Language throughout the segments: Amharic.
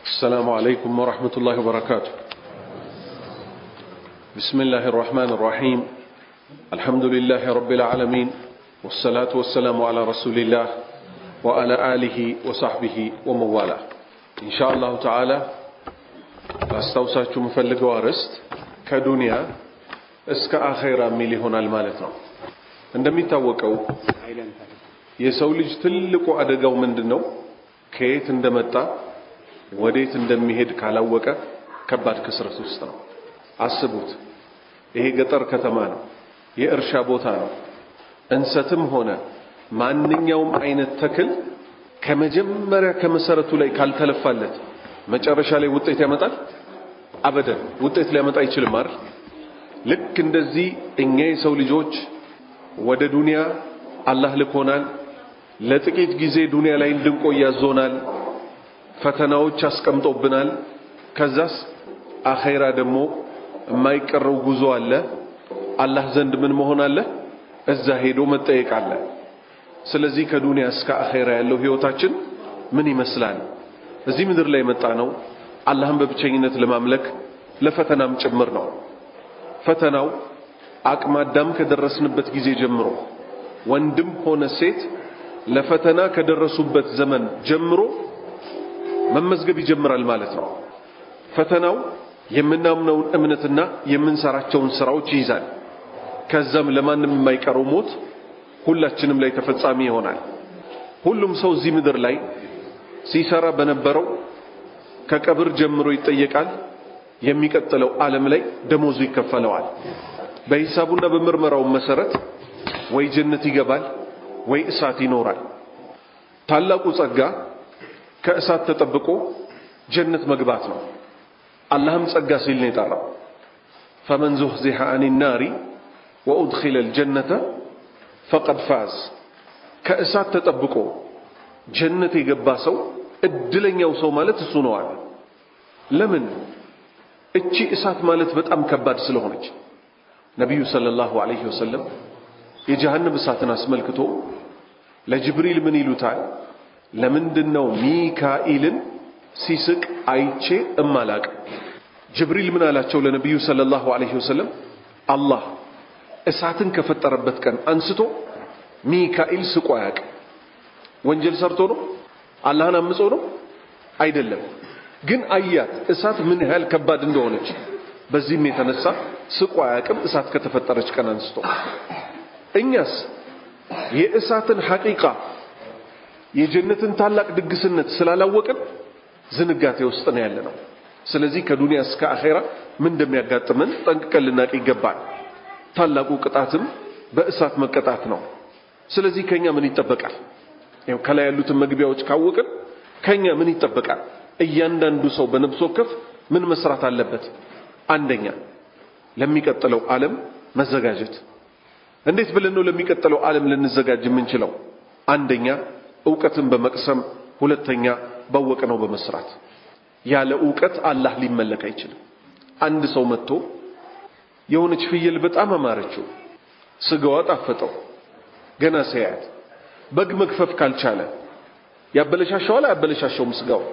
السلام عليكم ورحمة الله وبركاته. بسم الله الرحمن الرحيم. الحمد لله رب العالمين، والصلاة والسلام على رسول الله وعلى آله وصحبه ومن والاه. إن شاء الله تعالى ላስታውሳችሁ የምፈልገው አርዕስት ከዱንያ እስከ አኼራ የሚል ይሆናል ማለት ነው። እንደሚታወቀው የሰው ልጅ ትልቁ አደጋው ምንድነው? ከየት እንደመጣ ወዴት እንደሚሄድ ካላወቀ ከባድ ክስረት ውስጥ ነው። አስቡት፣ ይሄ ገጠር ከተማ ነው፣ የእርሻ ቦታ ነው። እንሰትም ሆነ ማንኛውም አይነት ተክል ከመጀመሪያ ከመሰረቱ ላይ ካልተለፋለት መጨረሻ ላይ ውጤት ያመጣል? አበደን ውጤት ሊያመጣ አይችልም አይደል? ልክ እንደዚህ እኛ የሰው ልጆች ወደ ዱንያ አላህ ልኮናል። ለጥቂት ጊዜ ዱንያ ላይ እንድንቆይ ያዞናል። ፈተናዎች አስቀምጦብናል። ከዛስ አኼራ ደግሞ የማይቀረው ጉዞ አለ። አላህ ዘንድ ምን መሆን አለ? እዛ ሄዶ መጠየቅ አለ። ስለዚህ ከዱንያ እስከ አኼራ ያለው ህይወታችን ምን ይመስላል? እዚህ ምድር ላይ መጣ ነው አላህን በብቸኝነት ለማምለክ ለፈተናም ጭምር ነው። ፈተናው አቅመ አዳም ከደረስንበት ጊዜ ጀምሮ ወንድም ሆነ ሴት ለፈተና ከደረሱበት ዘመን ጀምሮ መመዝገብ ይጀምራል ማለት ነው። ፈተናው የምናምነውን እምነትና የምንሰራቸውን ስራዎች ይይዛል። ከዛም ለማንም የማይቀረው ሞት ሁላችንም ላይ ተፈጻሚ ይሆናል። ሁሉም ሰው እዚህ ምድር ላይ ሲሰራ በነበረው ከቀብር ጀምሮ ይጠየቃል። የሚቀጥለው ዓለም ላይ ደሞዙ ይከፈለዋል። በሂሳቡና በምርመራው መሰረት ወይ ጀነት ይገባል ወይ እሳት ይኖራል። ታላቁ ጸጋ ከእሳት ተጠብቆ ጀነት መግባት ነው። አላህም ጸጋ ሲል ነው የጠራው። فمن زحزح عن النار وأدخل الجنة فقد فاز። ከእሳት ተጠብቆ ጀነት የገባ ሰው እድለኛው ሰው ማለት እሱ ነው አለ። ለምን? እቺ እሳት ማለት በጣም ከባድ ስለሆነች። ነብዩ ሰለላሁ ዐለይሂ ወሰለም የጀሃነም እሳትን አስመልክቶ ለጅብሪል ምን ይሉታል? ለምንድነው ሚካኤልን ሲስቅ አይቼ እማላቅ? ጅብሪል ምን አላቸው ለነብዩ ሰለላሁ ዐለይሂ ወሰለም? አላህ እሳትን ከፈጠረበት ቀን አንስቶ ሚካኤል ስቆ አያውቅም። ወንጀል ሰርቶ ነው? አላህን አምጾ ነው? አይደለም። ግን አያት እሳት ምን ያህል ከባድ እንደሆነች። በዚህም የተነሳ ስቆ አያውቅም እሳት ከተፈጠረች ቀን አንስቶ። እኛስ የእሳትን ሐቂቃ የጀነትን ታላቅ ድግስነት ስላላወቅን ዝንጋቴ ውስጥ ነው ያለነው። ስለዚህ ከዱንያ እስከ አኼራ ምን እንደሚያጋጥመን ጠንቅቀን ልናውቅ ይገባል። ታላቁ ቅጣትም በእሳት መቀጣት ነው። ስለዚህ ከኛ ምን ይጠበቃል? ያው ከላይ ያሉትን መግቢያዎች ካወቅን ከኛ ምን ይጠበቃል? እያንዳንዱ ሰው በነፍስ ወከፍ ምን መስራት አለበት? አንደኛ ለሚቀጥለው ዓለም መዘጋጀት። እንዴት ብለን ነው ለሚቀጥለው ዓለም ልንዘጋጅ የምንችለው? አንደኛ ዕውቀትን በመቅሰም፣ ሁለተኛ ባወቅነው በመስራት። ያለ ዕውቀት አላህ ሊመለክ አይችልም። አንድ ሰው መጥቶ የሆነች ፍየል በጣም አማረችው፣ ስጋዋ ጣፈጠው፣ ገና ሲያያት በግ መግፈፍ ካልቻለ ያበለሻሸዋል? አያበለሻሸውም? ስጋው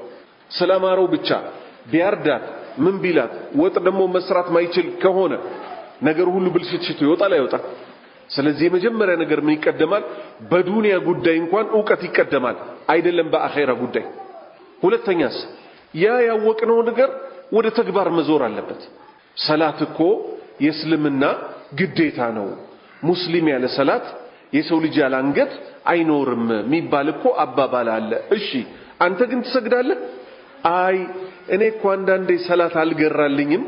ስለአማረው ብቻ ቢያርዳት ምን ቢላት ወጥ ደግሞ መስራት ማይችል ከሆነ ነገር ሁሉ ብልሽትሽቱ ይወጣል አይወጣም? ስለዚህ የመጀመሪያ ነገር ምን ይቀደማል? በዱንያ ጉዳይ እንኳን ዕውቀት ይቀደማል፣ አይደለም በአኼራ ጉዳይ። ሁለተኛስ ያ ያወቅነው ነገር ወደ ተግባር መዞር አለበት። ሰላት እኮ የእስልምና ግዴታ ነው። ሙስሊም ያለ ሰላት የሰው ልጅ ያለ አንገት አይኖርም የሚባል እኮ አባባል አለ። እሺ አንተ ግን ትሰግዳለህ? አይ እኔ እኮ አንዳንዴ ሰላት አልገራልኝም፣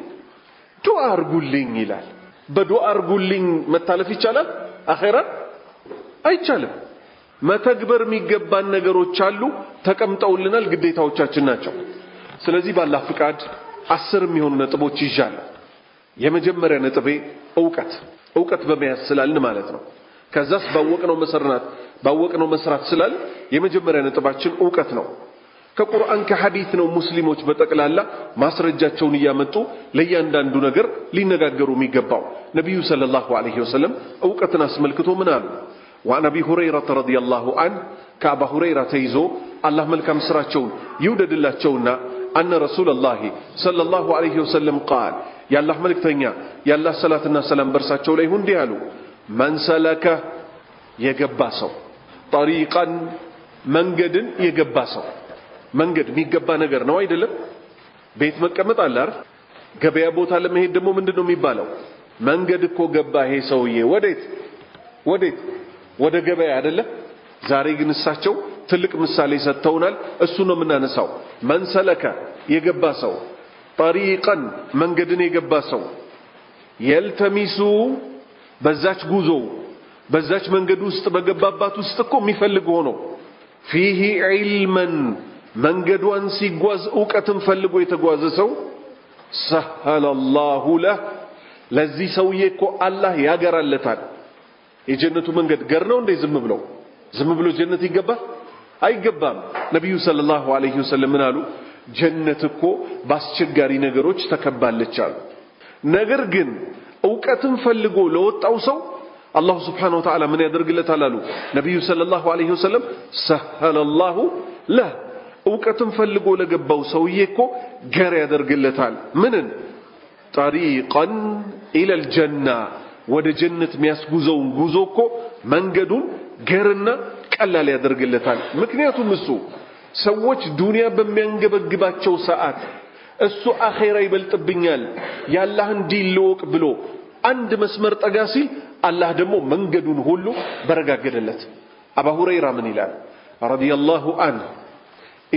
ዱዓ አርጉልኝ ይላል። በዱዓ አርጉልኝ መታለፍ ይቻላል? አኼራ አይቻልም። መተግበር የሚገባን ነገሮች አሉ፣ ተቀምጠውልናል፣ ግዴታዎቻችን ናቸው። ስለዚህ ባላህ ፍቃድ 10 የሚሆኑ ነጥቦች ይዣለሁ። የመጀመሪያ ነጥቤ ዕውቀት፣ ዕውቀት በመያዝ ስላልን ማለት ነው። ከዛስ ባወቅነው መስራት ስላል የመጀመሪያ ነጥባችን ዕውቀት ነው። ከቁርአን ከሐዲስ ነው ሙስሊሞች በጠቅላላ ማስረጃቸውን እያመጡ ለእያንዳንዱ ነገር ሊነጋገሩ የሚገባው። ነብዩ ሰለላሁ ዐለይሂ ወሰለም ዕውቀትን አስመልክቶ ምን አሉ? وعن أبي هريرة رضي الله عنه ከአባ ሁረይራ ተይዞ አላህ መልካም ስራቸውን ይውደድላቸውና أن رسول الله صلى الله عليه وسلم قال የአላህ መልእክተኛ የአላህ ሰላትና ሰላም በርሳቸው ላይ ይሁን እንዲህ አሉ من سلك የገባ ሰው طريقا መንገድን የገባ ሰው መንገድ የሚገባ ነገር ነው አይደለም ቤት መቀመጥ አለ አይደል ገበያ ቦታ ለመሄድ ደግሞ ምንድነው የሚባለው መንገድ እኮ ገባ ይሄ ሰውዬ ወዴት ወዴት ወደ ገበያ አይደለም ዛሬ ግን እሳቸው ትልቅ ምሳሌ ሰጥተውናል እሱ ነው የምናነሳው من سلك የገባ ሰው طريقا መንገድን የገባ ሰው يلتمس በዛች ጉዞ በዛች መንገድ ውስጥ በገባባት ውስጥ እኮ የሚፈልግ ሆኖ فيه علما መንገዷን ሲጓዝ ዕውቀትን ፈልጎ የተጓዘ ሰው سهل الله له ለዚህ ሰውዬ እኮ አላህ ያገራለታል የጀነቱ መንገድ ገር ነው እንዴ ዝም ብሎ ጀነት ይገባል አይገባም ነብዩ ሰለላሁ ዐለይሂ ወሰለም ምን አሉ ጀነት እኮ ባስቸጋሪ ነገሮች ተከባለች አሉ ነገር ግን ዕውቀትን ፈልጎ ለወጣው ሰው አላህ Subhanahu Wa Ta'ala ምን ያደርግለታል አሉ ነብዩ ሰለላሁ ዐለይሂ ወሰለም ሰهل الله له ዕውቀትን ፈልጎ ለገባው ሰውዬ እኮ ገር ያደርግለታል ምንን طريقا الى الجنه ወደ ጀነት የሚያስጉዘውን ጉዞ እኮ መንገዱን ገርና ቀላል ያደርግለታል ምክንያቱም እሱ ሰዎች ዱንያ በሚያንገበግባቸው ሰዓት እሱ አኺራ ይበልጥብኛል ያላህን ዲን ልወቅ ብሎ አንድ መስመር ጠጋ ሲል አላህ ደግሞ መንገዱን ሁሉ በረጋገደለት አባ ሁረይራ ምን ይላል ረዲየላሁ ዐንሁ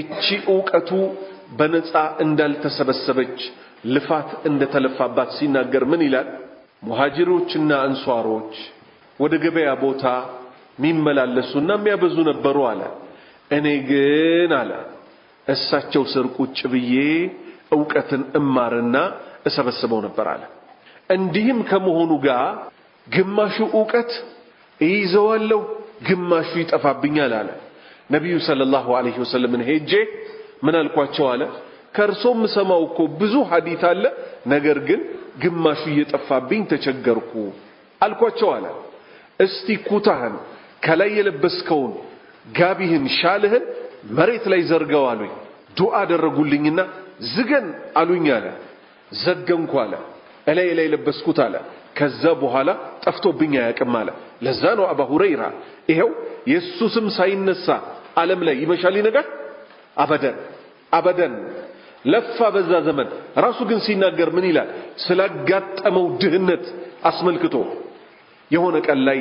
እቺ ዕውቀቱ በነፃ እንዳልተሰበሰበች ልፋት እንደተለፋባት ሲናገር ምን ይላል ሙሃጅሮችና አንሷሮች ወደ ገበያ ቦታ የሚመላለሱና የሚያበዙ ነበሩ አለ እኔ ግን አለ እሳቸው ስር ቁጭ ብዬ ዕውቀትን እማርና እሰበስበው ነበር አለ እንዲህም ከመሆኑ ጋር ግማሹ ዕውቀት እይዘዋለሁ ግማሹ ይጠፋብኛል አለ ነብዩ ሰለላሁ ዐለይሂ ወሰለም ሄጄ ምን አልኳቸው አለ ከርሶም ሰማው እኮ ብዙ ሐዲስ አለ ነገር ግን ግማሹ እየጠፋብኝ ተቸገርኩ አልኳቸው አለ እስቲ ኩታህን ከላይ የለበስከውን ጋቢህን ሻልህን መሬት ላይ ዘርጋው አሉኝ ዱዓ አደረጉልኝና ዝገን አሉኝ አለ ዘገንኩ አለ እላይ ላይ ለበስኩት አለ ከዛ በኋላ ጠፍቶብኝ አያውቅም አለ ለዛ ነው አባ ሁረይራ ይሄው የሱ ስም ሳይነሳ ዓለም ላይ ይመሻል ይነጋል አበደን አበደን ለፋ በዛ ዘመን ራሱ ግን ሲናገር ምን ይላል ስላጋጠመው ድህነት አስመልክቶ የሆነ ቀን ላይ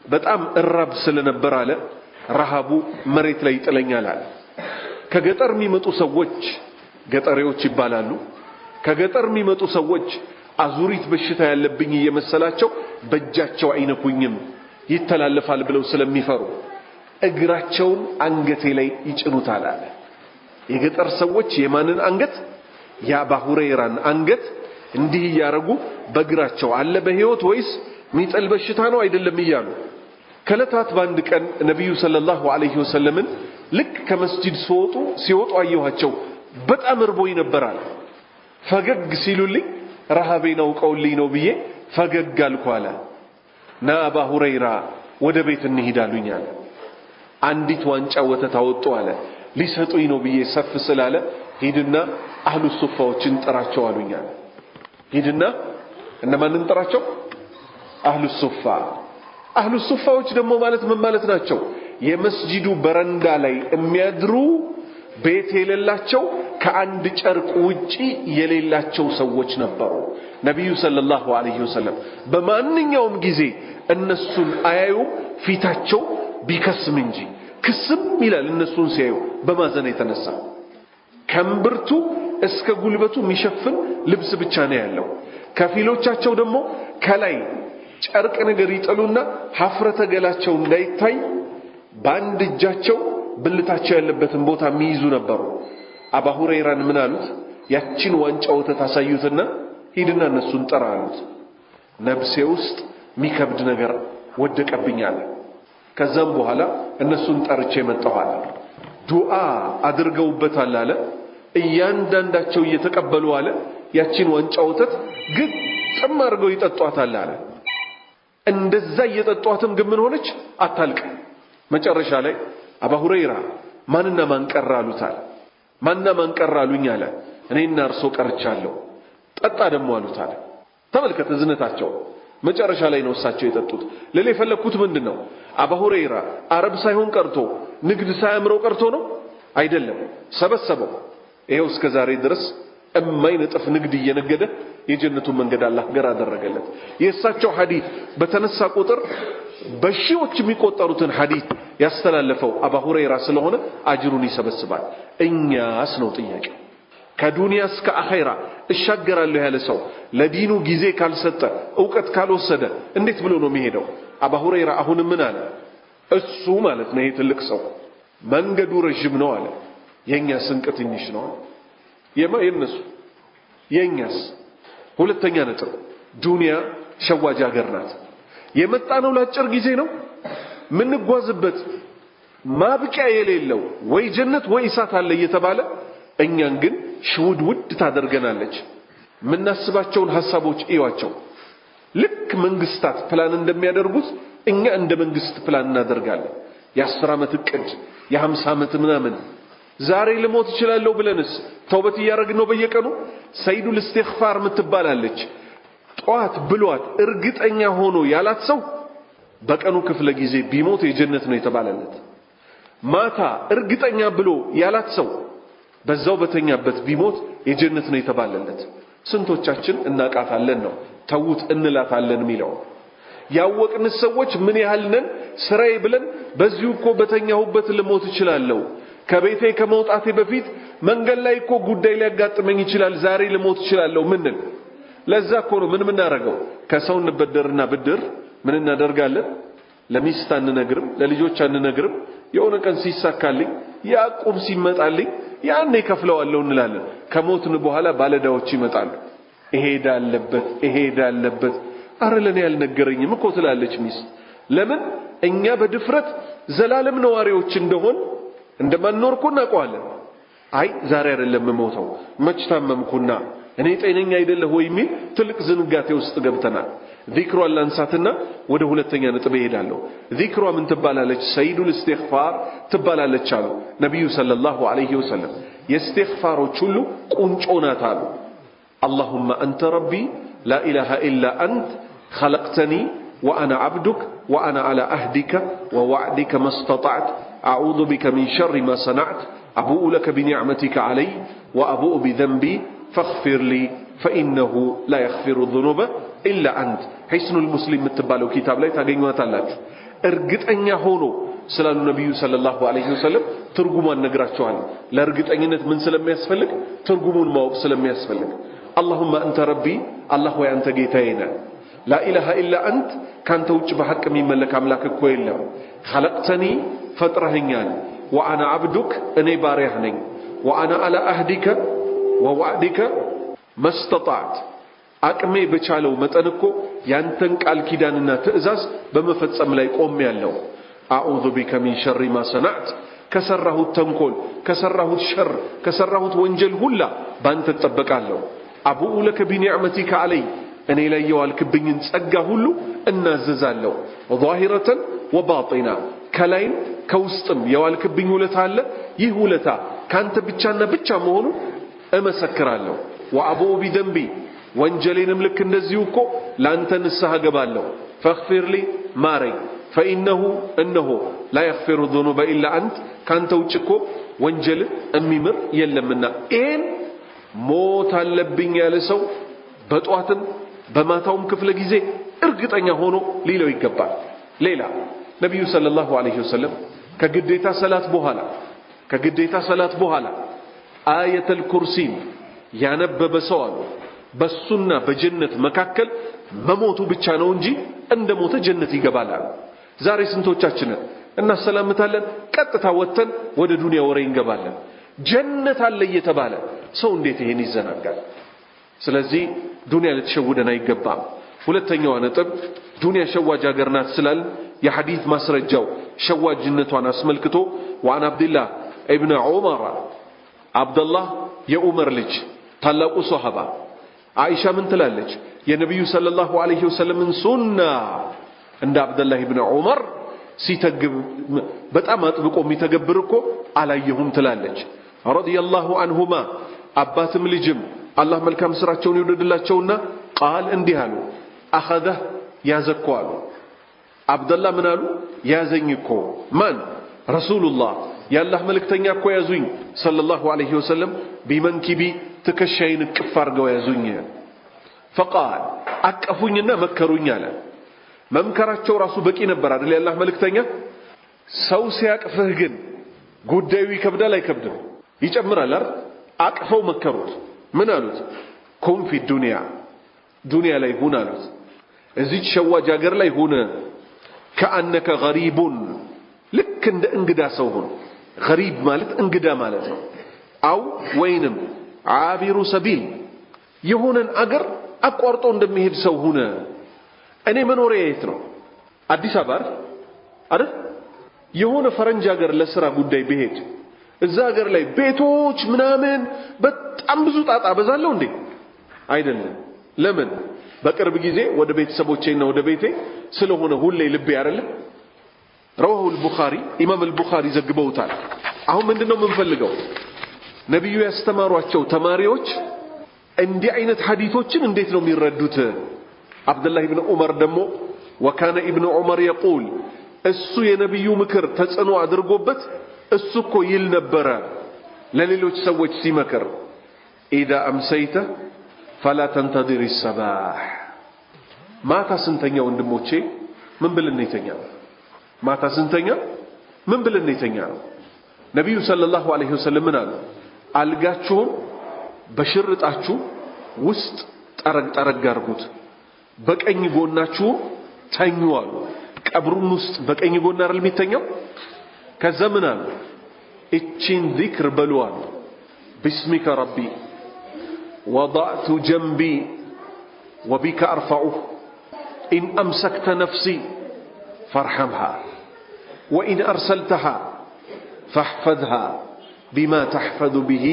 በጣም እራብ ስለነበር አለ ረሃቡ መሬት ላይ ይጥለኛል አለ ከገጠር የሚመጡ ሰዎች ገጠሬዎች ይባላሉ ከገጠር የሚመጡ ሰዎች አዙሪት በሽታ ያለብኝ እየመሰላቸው በእጃቸው አይነኩኝም ይተላለፋል ብለው ስለሚፈሩ እግራቸውን አንገቴ ላይ ይጭኑታል አለ የገጠር ሰዎች የማንን አንገት የአባ ሁረይራን አንገት እንዲህ ያረጉ በእግራቸው አለ በህይወት ወይስ ሚጥል በሽታ ነው አይደለም እያሉ ከለታት ባንድ ቀን ነብዩ ሰለላሁ ዐለይሂ ወሰለምን ልክ ከመስጂድ ሲወጡ አየኋቸው በጣም እርቦኝ ነበር አለ ፈገግ ሲሉልኝ ረሃቤን አውቀውልኝ ነው ብዬ ፈገግ አልኩ አለ ና አባ ሁረይራ ወደ ቤት እንሂድ አሉኝ አለ አንዲት ዋንጫ ወተት አወጡ አለ ሊሰጡኝ ነው ብዬ ሰፍ ስላለ ሂድና አህሉ ሱፋዎችን ጥራቸው አሉኝ አለ ሂድና እነማንን ጥራቸው አህሉ ሱፋ አህሉ ሱፋዎች ደግሞ ማለት ምን ማለት ናቸው የመስጂዱ በረንዳ ላይ የሚያድሩ ቤት የሌላቸው ከአንድ ጨርቅ ውጪ የሌላቸው ሰዎች ነበሩ ነብዩ ሰለላሁ ዐለይሂ ወሰለም በማንኛውም ጊዜ እነሱን አያዩ ፊታቸው ቢከስም እንጂ ክስም ይላል እነሱን ሲያዩ በማዘን የተነሳ ከእምብርቱ እስከ ጉልበቱ የሚሸፍን ልብስ ብቻ ነው ያለው ከፊሎቻቸው ደግሞ ከላይ ጨርቅ ነገር ይጥሉና ሀፍረተ ገላቸው እንዳይታይ በአንድ እጃቸው ብልታቸው ያለበትን ቦታ የሚይዙ ነበሩ አባ ሁረይራን ምን አሉት ያቺን ዋንጫ ወተት አሳዩትና ሂድና እነሱን ጥራ አሉት ነፍሴ ውስጥ የሚከብድ ነገር ወደቀብኝ አለ ከዛም በኋላ እነሱን ጠርቼ መጣሁ አለ ዱዓ አድርገውበታል አለ እያንዳንዳቸው እየተቀበሉ አለ ያቺን ዋንጫ ወተት ግጥም አድርገው ይጠጧታል አለ እንደዛ እየጠጧትም ግን ምን ሆነች አታልቅ መጨረሻ ላይ አባ ሁረይራ ማንና ማን ቀረ አሉታል ማና ማን ቀረ አሉኝ አለ። እኔና እርሶ ቀርቻለሁ። ጠጣ ደግሞ አሉት አለ። ተመልከት እዝነታቸው። መጨረሻ ላይ ነው እሳቸው የጠጡት። ልል የፈለግኩት ምንድን ነው? አባ ሁረይራ አረብ ሳይሆን ቀርቶ ንግድ ሳያምረው ቀርቶ ነው አይደለም። ሰበሰበው። ይሄው እስከ ዛሬ ድረስ እማይነጥፍ ንግድ እየነገደ የጀነቱን መንገድ አላህ ገር አደረገለት። የእሳቸው ሐዲት በተነሳ ቁጥር በሺዎች የሚቆጠሩትን ሐዲት ያስተላለፈው አባ ሁረይራ ስለሆነ አጅሩን ይሰበስባል። እኛስ ነው ጥያቄ። ከዱንያ እስከ አኼራ እሻገራለሁ ያለ ሰው ለዲኑ ጊዜ ካልሰጠ እውቀት ካልወሰደ እንዴት ብሎ ነው የሚሄደው? አባ ሁረይራ አሁን ምን አለ? እሱ ማለት ነው ይሄ ትልቅ ሰው መንገዱ ረዥም ነው አለ። የኛ ስንቅ ትንሽ ነው አለ። የነሱ የኛስ? ሁለተኛ ነጥብ ዱንያ ሸዋጅ ሀገር ናት። የመጣነው ለአጭር ጊዜ ነው። ምንጓዝበት ማብቂያ የሌለው ወይ ጀነት ወይ እሳት አለ እየተባለ እኛን ግን ሽውድውድ ታደርገናለች። ምናስባቸውን ሐሳቦች እዩዋቸው። ልክ መንግስታት ፕላን እንደሚያደርጉት እኛ እንደ መንግስት ፕላን እናደርጋለን። የ10 ዓመት እቅድ፣ የ50 ዓመት ምናምን። ዛሬ ልሞት እችላለሁ ብለንስ ተውበት እያደረግን ነው በየቀኑ። ሰይዱል ኢስቲግፋር ምትባላለች። ጧት ብሏት እርግጠኛ ሆኖ ያላት ሰው በቀኑ ክፍለ ጊዜ ቢሞት የጀነት ነው የተባለለት። ማታ እርግጠኛ ብሎ ያላት ሰው በዛው በተኛበት ቢሞት የጀነት ነው የተባለለት። ስንቶቻችን እናቃታለን ነው ተውት እንላታለን የሚለው። ያወቅን ሰዎች ምን ያህል ነን? ስራዬ ብለን በዚሁ እኮ በተኛሁበት ልሞት እችላለሁ፣ ከቤቴ ከመውጣቴ በፊት መንገድ ላይ እኮ ጉዳይ ሊያጋጥመኝ ይችላል፣ ዛሬ ልሞት እችላለሁ ምንል። ለዛ እኮ ነው ምን ምናረገው? ከሰው እንበደርና ብድር ምን እናደርጋለን? ለሚስት አንነግርም፣ ለልጆች አንነግርም። የሆነ ቀን ሲሳካልኝ ያዕቆብ ሲመጣልኝ ያኔ ከፍለዋለሁ እንላለን። ከሞትን በኋላ ባለዳዎች ይመጣሉ። እሄዳለበት እሄዳለበት፣ አረ ለኔ ያልነገረኝም እኮ ትላለች ሚስት። ለምን እኛ በድፍረት ዘላለም ነዋሪዎች እንደሆን እንደማንኖር እኮ እናውቀዋለን። አይ ዛሬ አይደለም የምሞተው፣ መች ታመምኩና እኔ ጤነኛ አይደለሁ ወይ የሚል ትልቅ ዝንጋቴ ውስጥ ገብተናል። ዚክሯን ላንሳትና ወደ ሁለተኛ ነጥብ እሄዳለሁ። ዚክሯ ምን ትባላለች? ሰይዱል ኢስቲግፋር ትባላለች አሉ ነቢዩ صلى الله عليه وسلم። የኢስቲግፋሮች ሁሉ ቁንጮ ናት አሉ። اللهم أنت ربي لا إله إلا أنت خلقتني وأنا عبدك وأنا على عهدك ووعدك ما استطعت أعوذ بك من شر ما صنعت أبوء لك بنعمتك علي وأبوء بذنبي فاغفر لي فإنه لا يغفر الذنوب إلا أنت። ሒስኑል ሙስሊም የምትባለው ኪታብ ላይ ታገኟታላችሁ። እርግጠኛ ሆኖ ስላሉ ነቢዩ صلى الله عليه وسلم ትርጉሟን ነግራቸዋል። ለእርግጠኝነት ምን ስለሚያስፈልግ ትርጉሙን ማወቅ ስለሚያስፈልግ። اللهم أنت ربي፣ አላህ ወይ አንተ ጌታዬ ነህ። لا إله إلا أنت፣ ካንተ ውጭ በሐቅ የሚመለክ አምላክ እኮ የለም። خلقتني ፈጥረኸኛል፣ وأنا عبدك እኔ ባሪያህ ነኝ። وأنا على عهدك ووعدك ما استطعت፣ አቅሜ በቻለው መጠን እኮ ያንተን ቃል ኪዳንና ትእዛዝ በመፈጸም ላይ ቆሜያለሁ። أعوذ بك من شر ما صنعت፣ ከሰራሁት ተንኮል፣ ከሰራሁት ሸር፣ ከሰራሁት ወንጀል ሁላ ባንተ እጠበቃለሁ። أبوء لك بنعمتك علي፣ እኔ ላይ የዋልክብኝን ጸጋ ሁሉ እናዘዛለሁ። ظاهرة وباطنة፣ ከላይም ከውስጥም የዋልክብኝ ውለታ አለ። ይህ ውለታ ካንተ ብቻና ብቻ መሆኑን እመሰክራለሁ። وأبوء بذنبي፣ ወንጀሌንም ልክ እንደዚሁ እኮ ላንተ ንስሐ ገባለሁ። فاغفر لي ማረኝ፣ فإنه እነሆ لا يغفر الذنوب إلا أنت፣ ካንተ ውጭ እኮ ወንጀልን የሚምር የለምና። ይሄን ሞት አለብኝ ያለ ሰው በጧትም በማታውም ክፍለ ጊዜ እርግጠኛ ሆኖ ሊለው ይገባል። ሌላ ነቢዩ صلى الله عليه وسلم ከግዴታ ሰላት በኋላ አየተል ኩርሲን ያነበበ ሰው አሉ በሱና በጀነት መካከል መሞቱ ብቻ ነው እንጂ እንደ ሞተ ጀነት ይገባል አሉ። ዛሬ ስንቶቻችንን እናሰላምታለን፣ ቀጥታ ወጥተን ወደ ዱንያ ወሬ እንገባለን። ጀነት አለ እየተባለ ሰው እንዴት ይሄን ይዘናጋል? ስለዚህ ዱንያ ልትሸውደን አይገባም። ሁለተኛዋ ነጥብ ዱንያ ሸዋጅ ሀገር ናት ስላል የሐዲት ማስረጃው ሸዋጅነቷን አስመልክቶ وعن عبد الله ابن عمر፣ አብደላህ የዑመር ልጅ ታላቁ ሶሐባ፣ አይሻ ምን ትላለች? የነቢዩ صلى الله عليه وسلم ን ሱና እንደ አብደላህ ኢብን ዑመር ሲተግብ በጣም አጥብቆ የሚተገብር እኮ አላየሁም ትላለች። رضي الله عنهما አባትም ልጅም አላህ መልካም ስራቸውን ይወደድላቸውና ቃል እንዲህ አሉ አኸዘህ ያዘኩ አሉ አብደላህ ምን አሉ ያዘኝ እኮ ማን ረሱሉላህ የአላህ መልእክተኛ እኮ ያዙኝ ሰለላሁ ዐለይሂ ወሰለም ቢመንኪቢ ትከሻዬን እቅፍ አድርገው ያዙኝ ፈቃል አቀፉኝና መከሩኝ አለ መምከራቸው ራሱ በቂ ነበር አይደል የአላህ መልእክተኛ ሰው ሲያቅፍህ ግን ጉዳዩ ይከብዳል አይከብድም ይጨምራል አይደል አቅፈው መከሩት ምን አሉት كن في الدنيا ዱንያ ላይ ሁን አሉት እዚች ሸዋጅ ሀገር ላይ ሁን كأنك غريب ልክ እንደ እንግዳ ሰው ሁን غريب ማለት እንግዳ ማለት ነው أو ወይንም عابر سبيل የሆነን አገር አቋርጦ እንደሚሄድ ሰው ሁን እኔ መኖሪያ የት ነው አዲስ አበባ አይደል የሆነ ፈረንጅ ሀገር ለስራ ጉዳይ ብሄድ እዛ ሀገር ላይ ቤቶች ምናምን በጣም ብዙ ጣጣ በዛለው እንዴ አይደለም ለምን በቅርብ ጊዜ ወደ ቤተሰቦቼና ወደ ቤቴ ስለሆነ ሁሌ ልቤ አይደለ رواه البخاري ኢማም አልቡኻሪ ዘግበውታል አሁን ምንድነው የምንፈልገው ነብዩ ያስተማሯቸው ተማሪዎች እንዲህ አይነት ሐዲሶችን እንዴት ነው የሚረዱት አብዱላህ ኢብኑ ዑመር ደግሞ وكان ابن عمر يقول እሱ የነብዩ ምክር ተጽዕኖ አድርጎበት እሱ እኮ ይል ነበረ ለሌሎች ሰዎች ሲመክር اذا امسيت فلا تنتظر الصباح ማታ ስንተኛ ወንድሞቼ ምን ብለን የተኛው ማታ ስንተኛ ምን ብለን የተኛው ነብዩ ሰለላሁ ዐለይሂ ወሰለም ምን አሉ አልጋችሁን በሽርጣችሁ ውስጥ ጠረግ ጠረግ አድርጉት በቀኝ ጎናችሁ ተኙ አሉ ቀብሩን ውስጥ በቀኝ ጎን አይደል የሚተኛው ከዛ ምን አሉ እቺን ዚክር በሉ አሉ باسمك ربي وضعت جنبي وبك أرفعه إن أمسكت نفسي فارحمها وإن أرسلتها فاحفظها بما تحفظ به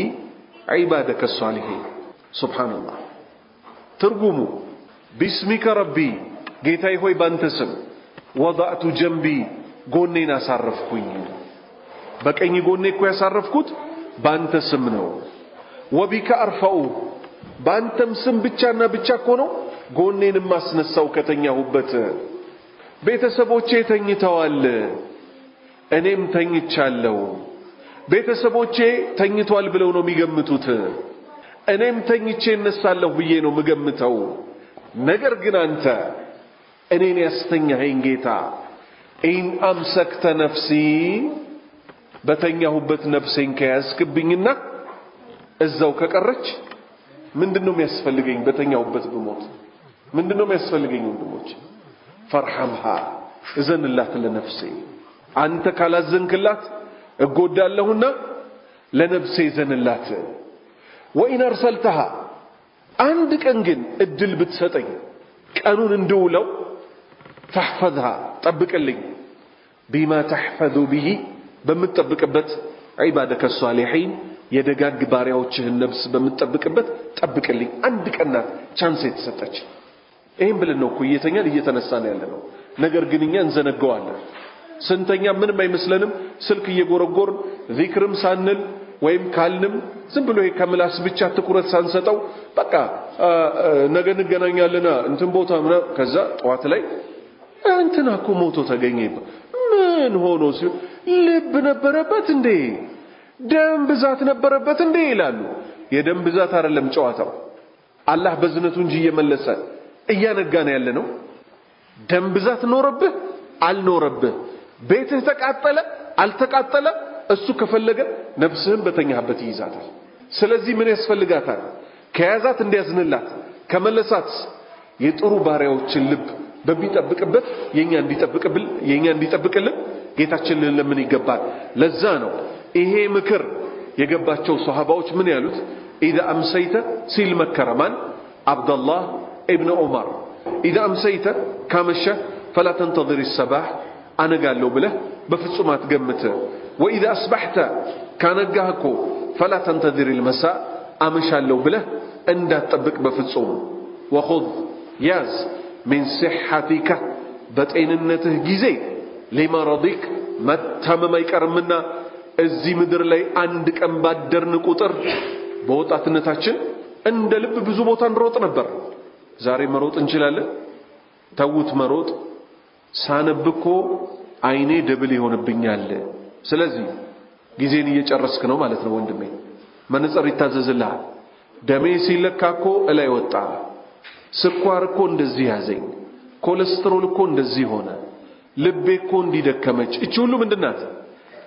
عبادك الصالحين سبحان الله ترجموا باسمك ربي ጌታዬ ሆይ ባንተ ስም وضعت جنبي ጎኔን አሳረፍኩኝ በቀኝ ጎኔ እኮ ያሳረፍኩት ባንተ ስም ነው وبك أرفعه ባንተም ስም ብቻና ብቻ እኮ ነው ጎኔን ማስነሳው ከተኛሁበት ቤተሰቦቼ ተኝተዋል እኔም ተኝቻለሁ ቤተሰቦቼ ተኝተዋል ብለው ነው የሚገምቱት እኔም ተኝቼ እነሳለሁ ብዬ ነው የምገምተው ነገር ግን አንተ እኔን ያስተኛኸኝ ጌታ إن أمسكت نفسي በተኛሁበት ነፍሴን ከያዝክብኝና እዛው ከቀረች ምንድነው የሚያስፈልገኝ በተኛሁበት ብሞት ምንድነው የሚያስፈልገኝ ወንድሞች فارحمها እዘንላት ለነፍሴ አንተ ካላዘንክላት እጎዳለሁና ለነፍሴ እዘንላት وإن أرسلتها አንድ ቀን ግን እድል ብትሰጠኝ ቀኑን እንድውለው فاحفظها ጠብቅልኝ بما تحفظ به በምትጠብቅበት عبادك الصالحين የደጋግ ባሪያዎችህን ነፍስ በምትጠብቅበት ጠብቅልኝ አንድ ቀን ናት chance የተሰጠች ይሄን ብለን ነው እኮ እየተኛን እየተነሳን ያለነው ነገር ግን እኛ እንዘነጋዋለን ስንተኛ ምንም አይመስለንም ስልክ እየጎረጎርን ዚክርም ሳንል ወይም ካልንም ዝም ብሎ ከምላስ ብቻ ትኩረት ሳንሰጠው በቃ ነገ እንገናኛለና እንትን ቦታ ምናምን ከዛ ጠዋት ላይ እንትና እኮ ሞቶ ተገኘ ምን ሆኖ ሲል ልብ ነበረበት እንዴ ደም ብዛት ነበረበት እንዴ ይላሉ የደም ብዛት አይደለም ጨዋታው አላህ በዝነቱ እንጂ እየመለሰ እያነጋን ያለነው ደም ብዛት ኖረብህ አልኖረብህ ቤትህ ተቃጠለ አልተቃጠለ እሱ ከፈለገ ነፍስህን በተኛህበት ይይዛታል ስለዚህ ምን ያስፈልጋታል ከያዛት እንዲያዝንላት ከመለሳት የጥሩ ባሪያዎችን ልብ በሚጠብቅበት የኛ እንዲጠብቅልን ጌታችንን ለምን ይገባል ለዛ ነው ይሄ ምክር የገባቸው ሱሐባዎች ምን ያሉት اذا امسيت ሲል መከረማን አብዱላህ ኢብኑ ዑመር اذا امسيت ካመሸ فلا تنتظر الصباح አነጋለሁ ብለህ በፍጹም አትገምት واذا اصبحت ካነጋህ እኮ فلا تنتظر المساء አመሻለሁ ብለህ እንዳትጠብቅ በፍጹም وخذ ያዝ من صحتك በጤንነትህ ጊዜ لمرضك መታመም አይቀርምና እዚህ ምድር ላይ አንድ ቀን ባደርን ቁጥር በወጣትነታችን እንደ ልብ ብዙ ቦታ እንሮጥ ነበር። ዛሬ መሮጥ እንችላለን? ተውት መሮጥ። ሳነብ እኮ አይኔ double ይሆንብኛል። ስለዚህ ጊዜን እየጨረስክ ነው ማለት ነው ወንድሜ። መነጽር ይታዘዝልሃል። ደሜ ሲለካ እኮ እላይ ወጣ፣ ስኳር እኮ እንደዚህ ያዘኝ፣ ኮሌስትሮል እኮ እንደዚህ ሆነ፣ ልቤ እኮ እንዲደከመች። እቺ ሁሉ ምንድናት?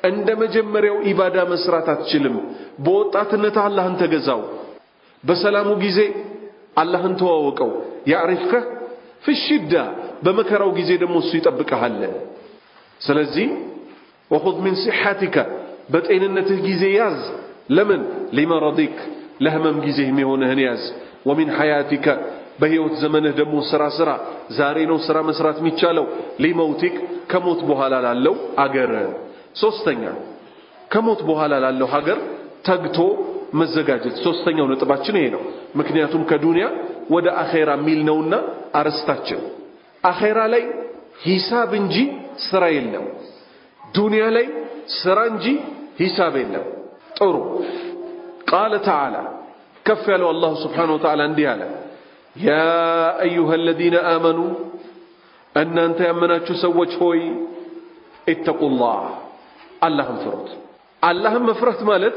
እንደ መጀመሪያው ኢባዳ መስራት አትችልም። በወጣትነት አላህን ተገዛው። በሰላሙ ጊዜ አላህን ተዋወቀው። ያዕሪፍከ ፊሽዳ፣ በመከራው ጊዜ ደግሞ እሱ ይጠብቅሃል። ስለዚህ ወኹዝ ሚን ሲሐቲከ፣ በጤንነትህ ጊዜ ያዝ። ለምን? ሊመረዲክ፣ ለህመም ጊዜ የሚሆንህን ያዝ። ወሚን ሐያቲከ፣ በህይወት ዘመንህ ደግሞ ስራ ስራ። ዛሬ ነው ስራ መስራት የሚቻለው። ሊመውቲክ፣ ከሞት በኋላ ላለው አገር። ሶስተኛ ከሞት በኋላ ላለው ሀገር ተግቶ መዘጋጀት። ሶስተኛው ነጥባችን ይሄ ነው። ምክንያቱም ከዱንያ ወደ አኼራ የሚል ነውና አርስታችን። አኼራ ላይ ሂሳብ እንጂ ስራ የለም። ዱንያ ላይ ስራ እንጂ ሂሳብ የለም። ጥሩ። ቃለ ተዓላ፣ ከፍ ያለው አላሁ ስብሓነሁ ወተዓላ እንዲህ አለ፣ ያ አዩሃ አለዚነ አመኑ፣ እናንተ ያመናችሁ ሰዎች ሆይ ኢተቁላህ፣ አላህን ፍሩት። አላህን መፍራት ማለት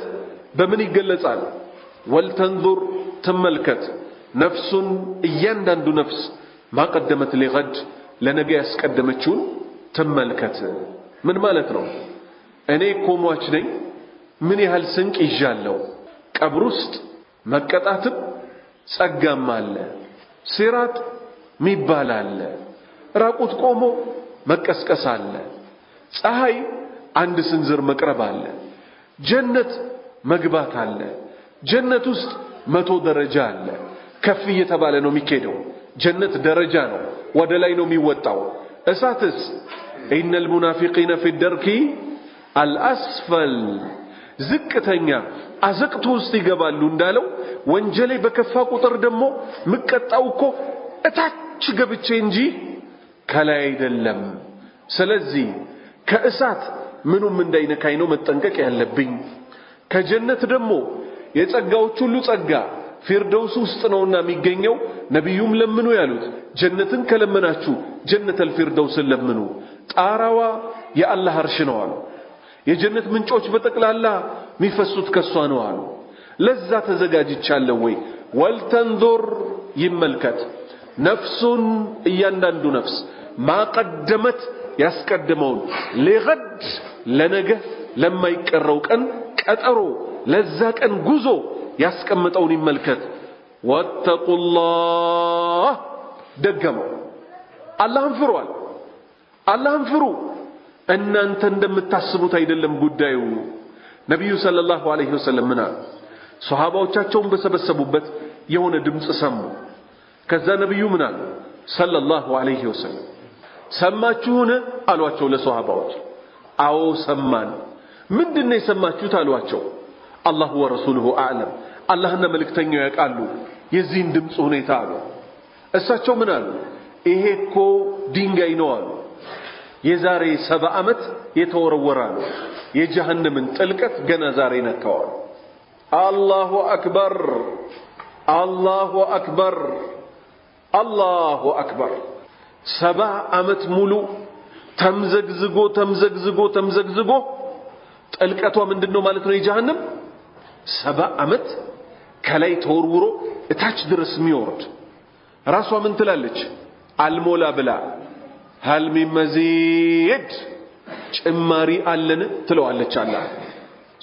በምን ይገለጻል? ወልተንዙር፣ ትመልከት፣ ነፍሱን፣ እያንዳንዱ ነፍስ፣ ማቀደመት ሊገድ፣ ለነገ ያስቀደመችውን ትመልከት። ምን ማለት ነው? እኔ እኮ ሟች ነኝ፣ ምን ያህል ስንቅ ይዣለሁ? ቀብር ውስጥ መቀጣትም ጸጋም አለ፣ ሲራጥ ሚባል አለ፣ ራቁት ቆሞ መቀስቀስ አለ፣ ፀሐይ አንድ ስንዝር መቅረብ አለ፣ ጀነት መግባት አለ። ጀነት ውስጥ 100 ደረጃ አለ። ከፍ እየተባለ ነው የሚኬደው። ጀነት ደረጃ ነው፣ ወደ ላይ ነው የሚወጣው። እሳትስ إن المنافقين في الدرك الأسفل፣ ዝቅተኛ አዘቅቱ ውስጥ ይገባሉ እንዳለው፣ ወንጀሌ በከፋ ቁጥር ደግሞ ምቀጣው እኮ እታች ገብቼ እንጂ ከላይ አይደለም። ስለዚህ ከእሳት ምኑም እንዳይነካኝ ነው መጠንቀቅ ያለብኝ። ከጀነት ደግሞ የጸጋዎች ሁሉ ጸጋ ፊርደውስ ውስጥ ነውና የሚገኘው። ነቢዩም ለምኑ ያሉት ጀነትን ከለመናችሁ ጀነተል ፊርደውስን ለምኑ፣ ጣራዋ የአላህ አርሽ ነው አሉ። የጀነት ምንጮች በጠቅላላ የሚፈሱት ከሷ ነው አሉ። ለዛ ተዘጋጅቻለሁ ወይ? ወልተንዙር፣ ይመልከት፣ ነፍሱን፣ እያንዳንዱ ነፍስ፣ ማቀደመት፣ ያስቀደመውን፣ ሊገድ፣ ለነገ ለማይቀረው ቀን ቀጠሮ፣ ለዛ ቀን ጉዞ ያስቀመጠውን ይመልከት። ወተቁላህ፣ ደገመው። አላህን ፍሯል። አላህን ፍሩ። እናንተ እንደምታስቡት አይደለም ጉዳዩ። ነቢዩ ሰለላሁ ዐለይሂ ወሰለም ምን አሉ? ሶሃባዎቻቸውን በሰበሰቡበት የሆነ ድምፅ ሰሙ። ከዛ ነቢዩ ምን አሉ? ሰለላሁ ዐለይሂ ወሰለም ሰማችሁን አሏቸው ለሶሃባዎች። አዎ ሰማን። ምንድነው የሰማችሁት አሏቸው። አላሁ ወረሱሉሁ አዕለም፣ አላህና መልእክተኛው ያውቃሉ የዚህን ድምፅ ሁኔታ አሉ። እሳቸው ምን አሉ? ይሄ እኮ ድንጋይ ነው አሉ። የዛሬ 70 ዓመት የተወረወረ አሉ። የጀሃነምን ጥልቀት ገና ዛሬ ነካዋል። አላሁ አክበር፣ አላሁ አክበር፣ አላሁ አክበር። 70 ዓመት ሙሉ ተምዘግዝጎ ተምዘግዝጎ ተምዘግዝጎ ጥልቀቷ ምንድነው ማለት ነው? የጀሃነም 70 ዓመት ከላይ ተወርውሮ እታች ድረስ የሚወርድ፣ ራሷ ምን ትላለች? አልሞላ ብላ هل من مزيد፣ ጭማሪ አለን ትለዋለች። አላህ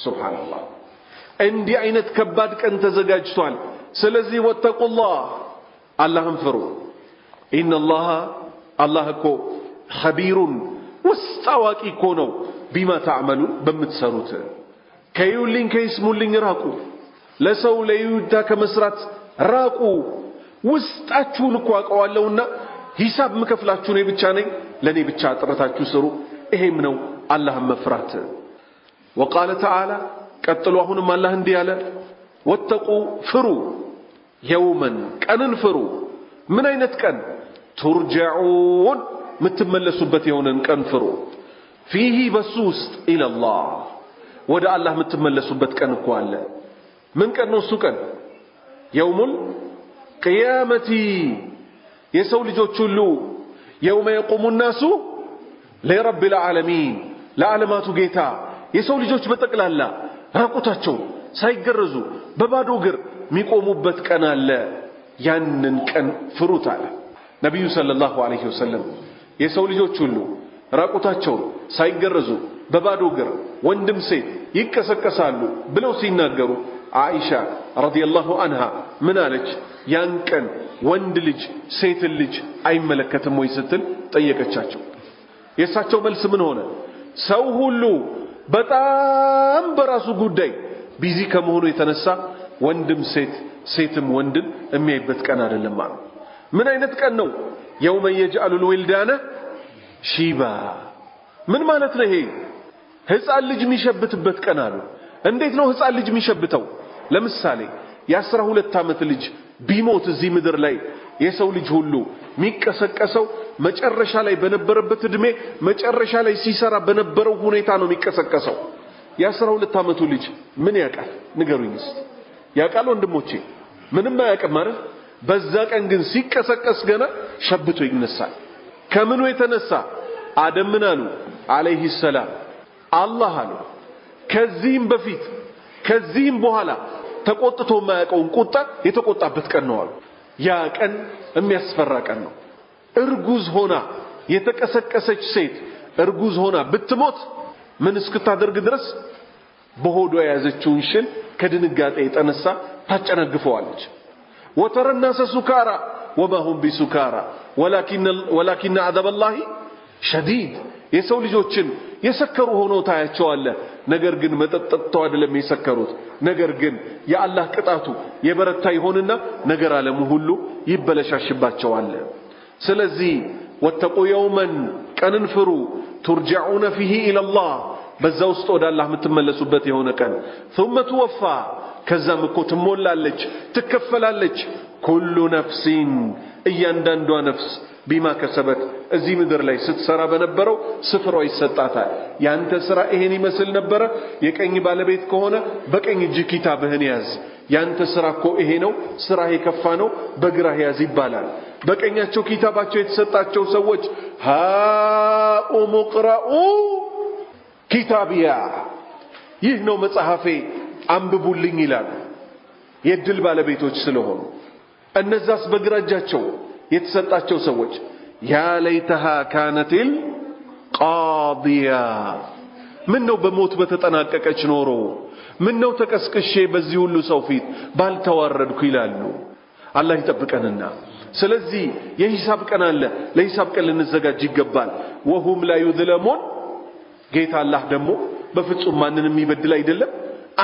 ሱብሃንአላህ። እንዲህ አይነት ከባድ ቀን ተዘጋጅቷል። ስለዚህ ወተቁላህ፣ አላህን ፍሩ። ኢነላህ፣ አላህ እኮ ኸቢሩን፣ ውስጥ አዋቂ እኮ ነው፣ ቢማ ተዕመሉን፣ በምትሰሩት። ከይዩልኝ ከይስሙልኝ ራቁ። ለሰው ለይዩታ ከመስራት ራቁ። ውስጣችሁን እኮ አውቀዋለሁና ሂሳብ ምከፍላችሁ እኔ ብቻ ነኝ። ለእኔ ብቻ ጥረታችሁ ስሩ። ይሄም ነው አላህን መፍራት። ወቃለ ተዓላ፣ ቀጥሎ አሁንም አላህ እንዲህ አለ፣ ወተቁ፣ ፍሩ፣ የውመን፣ ቀንን ፍሩ። ምን አይነት ቀን? ቱርጀዑን፣ የምትመለሱበት የሆነን ቀን ፍሩ። ፊሂ፣ በሱ ውስጥ፣ ኢለላህ፣ ወደ አላህ የምትመለሱበት ቀን እኮ አለ። ምን ቀን ነው እሱ ቀን? የውሙል ቅያመቲ። የሰው ልጆች ሁሉ የውመ የቁሙ ናሱ ሊረቢል ዓለሚን፣ ለዓለማቱ ጌታ የሰው ልጆች በጠቅላላ ራቁታቸው ሳይገረዙ በባዶ እግር የሚቆሙበት ቀን አለ። ያንን ቀን ፍሩት አለ ነቢዩ ሰለላሁ ዐለይሂ ወሰለም። የሰው ልጆች ሁሉ ራቁታቸውን ሳይገረዙ በባዶ እግር ወንድም ሴት ይቀሰቀሳሉ ብለው ሲናገሩ ዓኢሻ ረዲየላሁ አንሃ ምን አለች? ያን ቀን ወንድ ልጅ ሴትን ልጅ አይመለከትም ወይ ስትል ጠየቀቻቸው። የእሳቸው መልስ ምን ሆነ? ሰው ሁሉ በጣም በራሱ ጉዳይ busy ከመሆኑ የተነሳ ወንድም ሴት ሴትም ወንድን የሚያይበት ቀን አይደለም አሉ። ምን አይነት ቀን ነው? يوم يجعل الولدان شيبا። ምን ማለት ነው ይሄ? ህፃን ልጅ የሚሸብትበት ቀን አሉ። እንዴት ነው ህፃን ልጅ የሚሸብተው? ለምሳሌ የ12 ዓመት ልጅ ቢሞት እዚህ ምድር ላይ የሰው ልጅ ሁሉ የሚቀሰቀሰው መጨረሻ ላይ በነበረበት እድሜ መጨረሻ ላይ ሲሰራ በነበረው ሁኔታ ነው የሚቀሰቀሰው። የ12 ዓመቱ ልጅ ምን ያውቃል? ንገሩኝ እስቲ። ያውቃል ወንድሞቼ? ምንም አያውቅም ማለት። በዛ ቀን ግን ሲቀሰቀስ ገና ሸብቶ ይነሳል። ከምኑ የተነሳ? አደም ምን አሉ አለይሂ ሰላም፣ አላህ አሉ ከዚህም በፊት ከዚህም በኋላ ተቆጥቶ የማያውቀውን ቁጣ የተቆጣበት ቀን ነው አሉ። ያ ቀን የሚያስፈራ ቀን ነው። እርጉዝ ሆና የተቀሰቀሰች ሴት እርጉዝ ሆና ብትሞት ምን እስክታደርግ ድረስ በሆዷ የያዘችውን ሽል ከድንጋጤ የተነሳ ታጨነግፈዋለች። وترى الناس سكارى وما هم بسكارى ولكن عذاب الله شديد። የሰው ልጆችን የሰከሩ ሆኖ ታያቸዋለህ። ነገር ግን መጠጥ ጠጥተው አይደለም የሰከሩት። ነገር ግን የአላህ ቅጣቱ የበረታ ይሆንና ነገር ዓለሙ ሁሉ ይበለሻሽባቸዋል። ስለዚህ واتقوا يوما ቀንን ፍሩ፣ ترجعون فيه إلى الله በዛ ውስጥ ወደ አላህ የምትመለሱበት የሆነ ቀን። ثم توفى ከዛም እኮ ትሞላለች ትከፈላለች። كل نفس እያንዳንዷ ነፍስ بما كسبت እዚህ ምድር ላይ ስትሰራ በነበረው ስፍራው ይሰጣታል። ያንተ ስራ ይሄን ይመስል ነበረ። የቀኝ ባለቤት ከሆነ በቀኝ እጅ ኪታብህን ያዝ። ያንተ ስራ እኮ ይሄ ነው፣ ስራህ የከፋ ነው፣ በግራህ ያዝ ይባላል። በቀኛቸው ኪታባቸው የተሰጣቸው ሰዎች هاؤم اقرءوا كتابيه ይህ ነው መጽሐፌ አንብቡልኝ ይላሉ። የድል ባለቤቶች ስለሆኑ። እነዛስ በግራ እጃቸው የተሰጣቸው ሰዎች يا ليتها كانت القاضية፣ ምን ነው በሞት በተጠናቀቀች ኖሮ፣ ምን ነው ተቀስቅሼ በዚህ ሁሉ ሰው ፊት ባልተዋረድኩ ይላሉ። አላህ ይጠብቀንና። ስለዚህ የሂሳብ ቀን አለ። ለሂሳብ ቀን ልንዘጋጅ ይገባል። وهم لا يظلمون፣ ጌታ አላህ ደግሞ በፍጹም ማንንም የሚበድል አይደለም።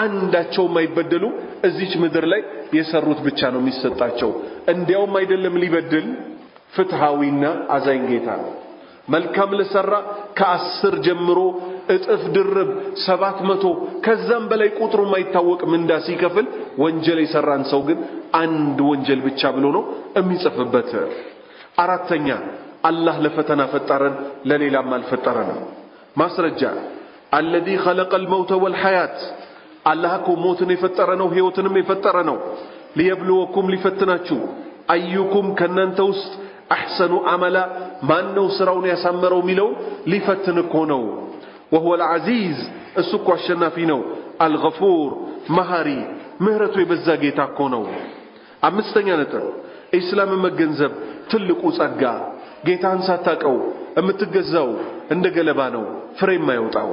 አንዳቸውም አይበደሉም። እዚች ምድር ላይ የሰሩት ብቻ ነው የሚሰጣቸው። እንዲያውም አይደለም ሊበድል፣ ፍትሃዊና አዛኝ ጌታ ነው። መልካም ለሰራ ከ10 ጀምሮ እጥፍ ድርብ 700 ከዛም በላይ ቁጥሩ የማይታወቅ ምንዳ ሲከፍል፣ ወንጀል የሰራን ሰው ግን አንድ ወንጀል ብቻ ብሎ ነው የሚጽፍበት። አራተኛ አላህ ለፈተና ፈጠረን፣ ለሌላም አልፈጠረንም። ማስረጃ الذي خلق الموت والحياة፣ አላህ እኮ ሞትን የፈጠረ ነው፣ ህይወትንም የፈጠረ ነው። ليبلوكم ሊፈትናችሁ፣ أيكم ከናንተ ውስጥ أحسن عملا ማን ነው ስራውን ያሳመረው የሚለውን ሊፈትን እኮ ነው። وهو العزيز እሱ እኮ አሸናፊ ነው። الغفور መሃሪ ምህረቱ የበዛ ጌታ እኮ ነው። አምስተኛ ነጥብ ኢስላምን መገንዘብ ትልቁ ጸጋ። ጌታህን ሳታቀው የምትገዛው እንደ ገለባ ነው፣ ፍሬ የማይወጣው።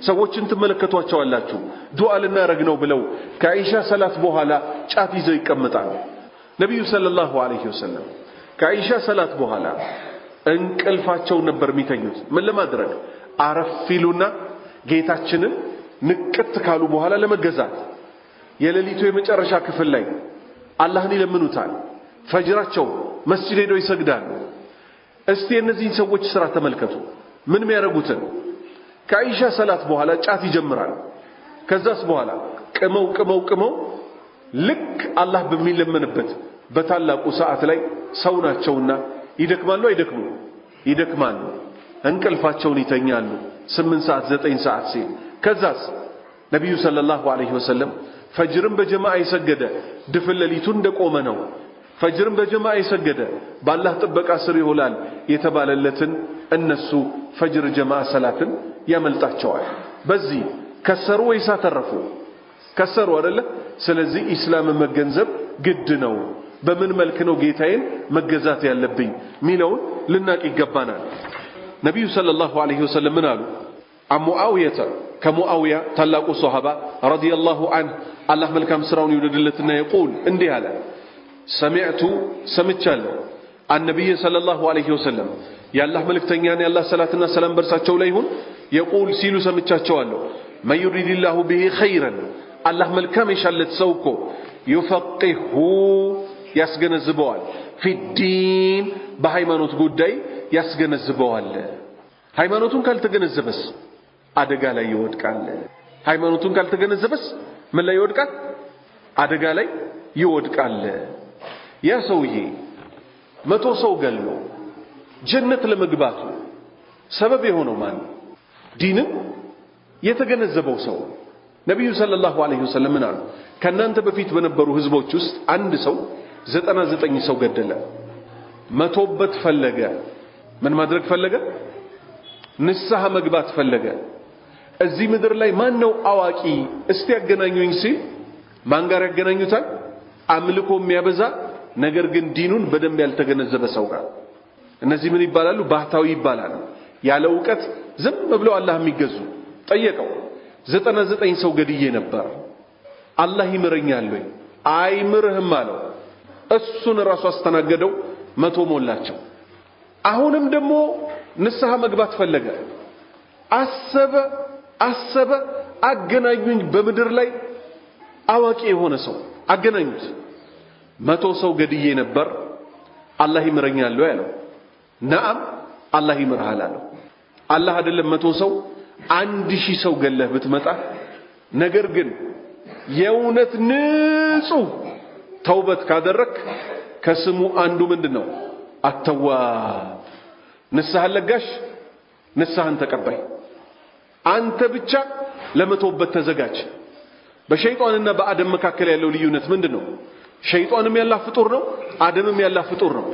ሰዎችን ትመለከቷቸዋላችሁ። ዱዓ ልናረግ ነው ብለው ከኢሻ ሰላት በኋላ ጫት ይዘው ይቀመጣሉ። ነቢዩ ሰለላሁ ዐለይሂ ወሰለም ከኢሻ ሰላት በኋላ እንቅልፋቸውን ነበር የሚተኙት። ምን ለማድረግ? አረፍ ይሉና ጌታችንን ንቅት ካሉ በኋላ ለመገዛት የሌሊቱ የመጨረሻ ክፍል ላይ አላህን ይለምኑታል። ፈጅራቸው መስጂድ ሄደው ይሰግዳሉ። እስቲ የእነዚህን ሰዎች ስራ ተመልከቱ። ምን የሚያደርጉትን? ከኢሻ ሰላት በኋላ ጫት ይጀምራል። ከዛስ በኋላ ቅመው ቅመው ቅመው ልክ አላህ በሚለመንበት በታላቁ ሰዓት ላይ ሰው ናቸውና ይደክማሉ አይደክሙ? ይደክማሉ። እንቅልፋቸውን ይተኛሉ። 8 ሰዓት 9 ሰዓት ሲል ከዛስ ነቢዩ صلى الله عليه وسلم ፈጅርን በጀማዓ የሰገደ ድፍን ሌሊቱን እንደቆመ ነው። ፈጅርን በጀማዓ የሰገደ በአላህ ጥበቃ ስር ይውላል የተባለለትን እነሱ ፈጅር ጀማዓ ሰላትን ያመልጣቸዋል። በዚህ ከሰሩ ወይስ አተረፉ? ከሰሩ አይደለ? ስለዚህ ኢስላምን መገንዘብ ግድ ነው። በምን መልክ ነው ጌታዬን መገዛት ያለብኝ ሚለውን ልናቅ ይገባናል። ነቢዩ صلى الله عليه وسلم ምን አሉ? عن معاوية ከሙዓውያ ታላቁ ሶሃባ رضي الله عنه አላህ መልካም ስራውን ይውደድለትና يقول እንዲህ አለ፣ سمعت ሰምቻለሁ النبي صلى الله عليه وسلم የአላህ መልእክተኛን የአላህ ሰላትና ሰላም በእርሳቸው ላይ ይሁን يقول ሲሉ ሰምቻቸዋለሁ። من يرد الله به خيرا አላህ መልካም የሻለት ሰው እኮ يفقهه ያስገነዝበዋል፣ في الدين በሃይማኖት ጉዳይ ያስገነዝበዋል። ሃይማኖቱን ካልተገነዘበስ አደጋ ላይ ይወድቃል። ሃይማኖቱን ካልተገነዘበስ ምን ላይ ይወድቃል? አደጋ ላይ ይወድቃል። ያ ሰውዬ 100 ሰው ገሎ ጀነት ለመግባቱ ሰበብ የሆነው ማን? ዲንን የተገነዘበው ሰው። ነቢዩ صلى الله عليه وسلم ምን አሉ? ከእናንተ በፊት በነበሩ ህዝቦች ውስጥ አንድ ሰው 99 ሰው ገደለ። መቶበት ፈለገ። ምን ማድረግ ፈለገ? ንስሐ መግባት ፈለገ። እዚህ ምድር ላይ ማን ነው አዋቂ እስቲ ያገናኙኝ ሲል ማን ጋር ያገናኙታል? አምልኮ የሚያበዛ ነገር ግን ዲኑን በደንብ ያልተገነዘበ ሰው ጋር። እነዚህ ምን ይባላሉ? ባህታዊ ይባላሉ። ያለ እውቀት ዝም ብለው አላህ የሚገዙ። ጠየቀው፣ 99 ሰው ገድዬ ነበር፣ አላህ ይምረኛል ወይ? አይምርህም አለው። እሱን ራሱ አስተናገደው፣ 100 ሞላቸው። አሁንም ደግሞ ንስሐ መግባት ፈለገ። አሰበ አሰበ፣ አገናኙኝ በምድር ላይ አዋቂ የሆነ ሰው አገናኙት። 100 ሰው ገድዬ ነበር፣ አላህ ይምረኛል ወይ አለው። ነአም አላህ ይምርሃል አለው። አላህ አይደለም 100 ሰው 1000 ሰው ገለህ ብትመጣ ነገር ግን የእውነት ንጹህ ተውበት ካደረክ ከስሙ አንዱ ምንድነው? አተዋብ፣ ንስሐን ለጋሽ፣ ንስሐን ተቀባይ። አንተ ብቻ ለመተውበት ተዘጋጅ። በሸይጣንና በአደም መካከል ያለው ልዩነት ምንድነው? ሸይጣንም ያላህ ፍጡር ነው፣ አደምም ያላህ ፍጡር ነው።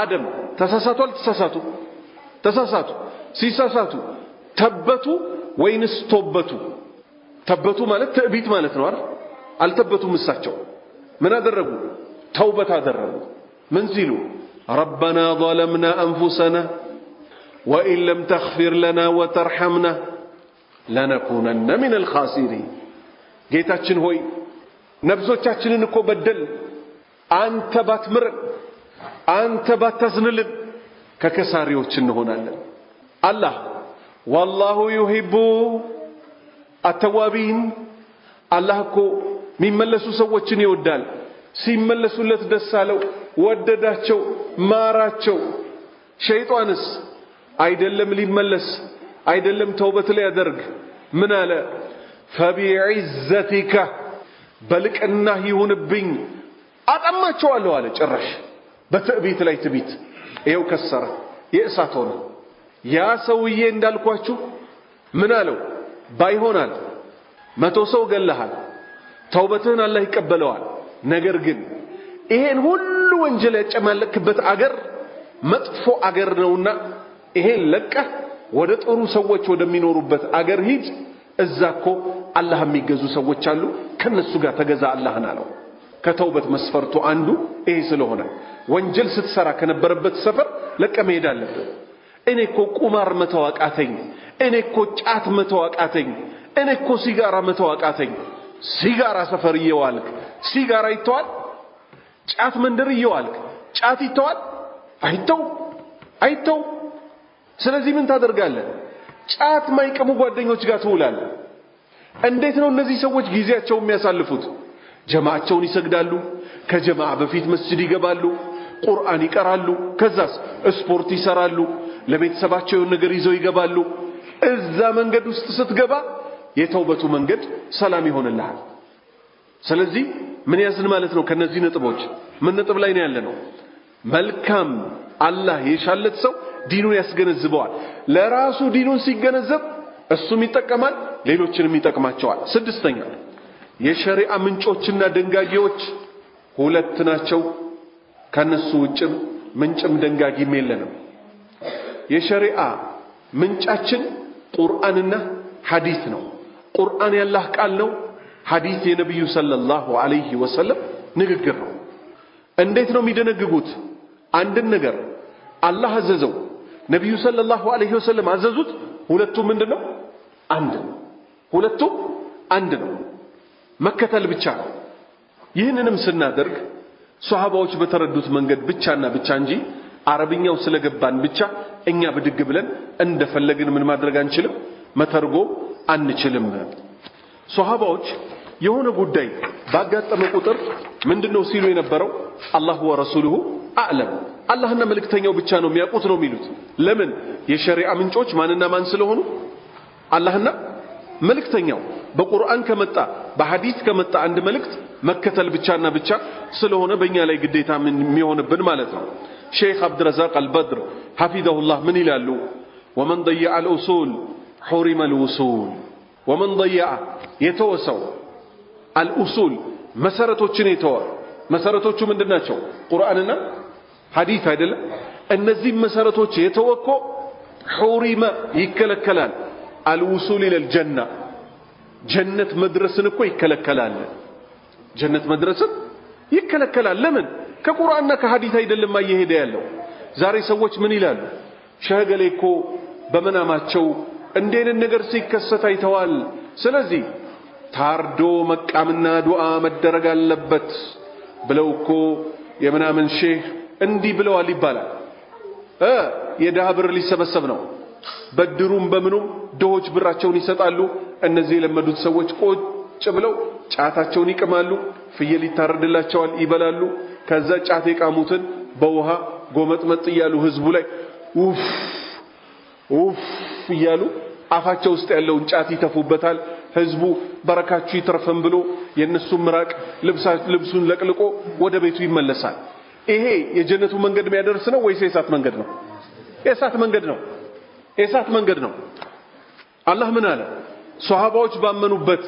አደም ተሳሳቱ አልተሳሳቱ? ተሳሳቱ። ሲሳሳቱ ተበቱ ወይንስ ቶበቱ? ተበቱ ማለት ትዕቢት ማለት ነው አይደል? አልተበቱም። እሳቸው ምን አደረጉ? ተውበት አደረጉ። ምን ሲሉ? ረበና ظለምና አንፉሰና ወኢን ለም ተግፊር ለና ወተርሐምና ለነኩነነ ሚነል ኻሲሪን። ጌታችን ሆይ ነፍሶቻችንን እኮ በደል፣ አንተ ባትምረን፣ አንተ ባታዝንልን ከከሳሪዎች እንሆናለን። አላህ والله يحب التوابين፣ አላህ እኮ የሚመለሱ ሰዎችን ይወዳል። ሲመለሱለት ደስ አለው፣ ወደዳቸው፣ ማራቸው። ሸይጣንስ አይደለም ሊመለስ አይደለም ተውበት ሊያደርግ ምን አለ? فبعزتك በልቅናህ ይሁንብኝ አጠማቸዋለሁ አለ። ጭራሽ በትዕቢት ላይ ትዕቢት። ይኸው ከሰረ፣ የእሳት ሆነ። ያ ሰውዬ እንዳልኳችሁ ምን አለው? ባይሆናል 100 ሰው ገለሃል፣ ተውበትህን አላህ ይቀበለዋል። ነገር ግን ይሄን ሁሉ ወንጀል ያጨማለክበት አገር መጥፎ አገር ነውና ይሄን ለቀህ ወደ ጥሩ ሰዎች ወደሚኖሩበት አገር ሂድ። እዛ እኮ አላህ የሚገዙ ሰዎች አሉ፣ ከነሱ ጋር ተገዛ አላህን አለው። ከተውበት መስፈርቱ አንዱ ይሄ ስለሆነ ወንጀል ስትሰራ ከነበረበት ሰፈር ለቀህ መሄድ አለብህ። እኔ እኮ ቁማር መተው አቃተኝ፣ እኔ እኮ ጫት መተው አቃተኝ፣ እኔ እኮ ሲጋራ መተው አቃተኝ። ሲጋራ ሰፈር እየዋልክ ሲጋራ ይተዋል? ጫት መንደር እየዋልክ ጫት ይተዋል? አይተው አይተው። ስለዚህ ምን ታደርጋለህ? ጫት ማይቀሙ ጓደኞች ጋር ትውላለህ። እንዴት ነው እነዚህ ሰዎች ጊዜያቸውን የሚያሳልፉት? ጀማዓቸውን ይሰግዳሉ፣ ከጀማዓ በፊት መስጂድ ይገባሉ፣ ቁርአን ይቀራሉ፣ ከዛስ ስፖርት ይሰራሉ፣ ለቤተሰባቸው የሆነ ነገር ይዘው ይገባሉ። እዛ መንገድ ውስጥ ስትገባ የተውበቱ መንገድ ሰላም ይሆንልሃል። ስለዚህ ምን ያዝን ማለት ነው? ከነዚህ ነጥቦች ምን ነጥብ ላይ ነው ያለነው? መልካም አላህ የሻለት ሰው ዲኑን ያስገነዝበዋል። ለራሱ ዲኑን ሲገነዘብ እሱም ይጠቀማል፣ ሌሎችንም ይጠቅማቸዋል። ስድስተኛ የሸሪዓ ምንጮችና ደንጋጊዎች ሁለት ናቸው። ከነሱ ውጭም ምንጭም ደንጋጊም የለንም። የሸሪዓ ምንጫችን ቁርአንና ሐዲስ ነው። ቁርአን ያላህ ቃል ነው። ሐዲስ የነብዩ ሰለላሁ ዐለይሂ ወሰለም ንግግር ነው። እንዴት ነው የሚደነግጉት? አንድን ነገር አላህ አዘዘው፣ ነብዩ ሰለላሁ ዐለይሂ ወሰለም አዘዙት። ሁለቱም ምንድነው? አንድ ነው። ሁለቱም አንድ ነው። መከተል ብቻ ነው። ይህንንም ስናደርግ ሷሃባዎች በተረዱት መንገድ ብቻና ብቻ እንጂ አረብኛው ስለገባን ብቻ እኛ ብድግ ብለን እንደፈለግን ምን ማድረግ አንችልም፣ መተርጎም አንችልም። ሷሃባዎች የሆነ ጉዳይ ባጋጠመ ቁጥር ምንድነው ሲሉ የነበረው? አላሁ ወረሱሉሁ አዕለም፣ አላህና መልእክተኛው ብቻ ነው የሚያውቁት ነው የሚሉት። ለምን? የሸሪዓ ምንጮች ማንና ማን ስለሆኑ? አላህና መልእክተኛው። በቁርአን ከመጣ በሐዲስ ከመጣ አንድ መልእክት መከተል ብቻና ብቻ ስለሆነ በእኛ ላይ ግዴታ የሚሆንብን ማለት ነው። ሼክ አብድረዛቅ አልበድር ሐፊዘሁላህ ምን ይላሉ? ወመን ضيع الأصول حرم الوصول። ወመን ضيع የተወሰው አልኡሱል መሰረቶችን የተወ፣ መሰረቶቹ ምንድናቸው? ቁርአንና ሐዲስ አይደለም? እነዚህ መሰረቶች የተወኮ ሑሪመ ይከለከላል። አልውሱል ኢለል ጀና ጀነት መድረስን እኮ ይከለከላል። ጀነት መድረስን ይከለከላል። ለምን? ከቁርአንና ከሐዲስ አይደለም እየሄደ ያለው። ዛሬ ሰዎች ምን ይላሉ? ሸህገሌ እኮ በመናማቸው እንዲህ አይነት ነገር ሲከሰት አይተዋል። ስለዚህ ታርዶ መቃምና ዱዓ መደረግ አለበት ብለው እኮ የምናምን ሼህ እንዲህ ብለዋል ይባላል። የድሃ ብር ሊሰበሰብ ነው። በድሩም በምኑም ድሆች ብራቸውን ይሰጣሉ። እነዚህ የለመዱት ሰዎች ቁጭ ብለው ጫታቸውን ይቅማሉ። ፍየል ይታረድላቸዋል፣ ይበላሉ። ከዛ ጫት የቃሙትን በውሃ ጎመጥመጥ እያሉ ህዝቡ ላይ ኡፍ ኡፍ እያሉ አፋቸው ውስጥ ያለውን ጫት ይተፉበታል። ህዝቡ በረካችሁ ይትረፈን ብሎ የነሱ ምራቅ ልብሱን ለቅልቆ ወደ ቤቱ ይመለሳል። ይሄ የጀነቱ መንገድ የሚያደርስ ነው ወይስ የእሳት መንገድ ነው? የእሳት መንገድ ነው። የእሳት መንገድ ነው። አላህ ምን አለ? ሷሃባዎች ባመኑበት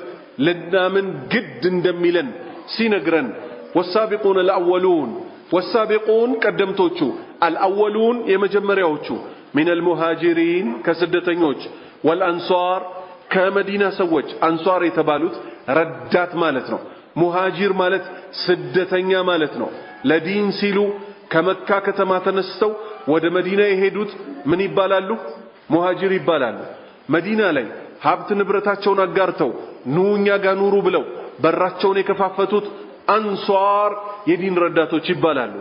ልናምን ግድ እንደሚለን ሲነግረን والسابقون الأولون والسابقون ቀደምቶቹ الأولون የመጀመሪያዎቹ من المهاجرين ከስደተኞች والأنصار ከመዲና ሰዎች አንሷር የተባሉት ረዳት ማለት ነው። ሙሃጂር ማለት ስደተኛ ማለት ነው። ለዲን ሲሉ ከመካ ከተማ ተነስተው ወደ መዲና የሄዱት ምን ይባላሉ? ሙሃጂር ይባላሉ። መዲና ላይ ሀብት ንብረታቸውን አጋርተው ኑ እኛ ጋር ኑሩ ብለው በራቸውን የከፋፈቱት አንሷር የዲን ረዳቶች ይባላሉ።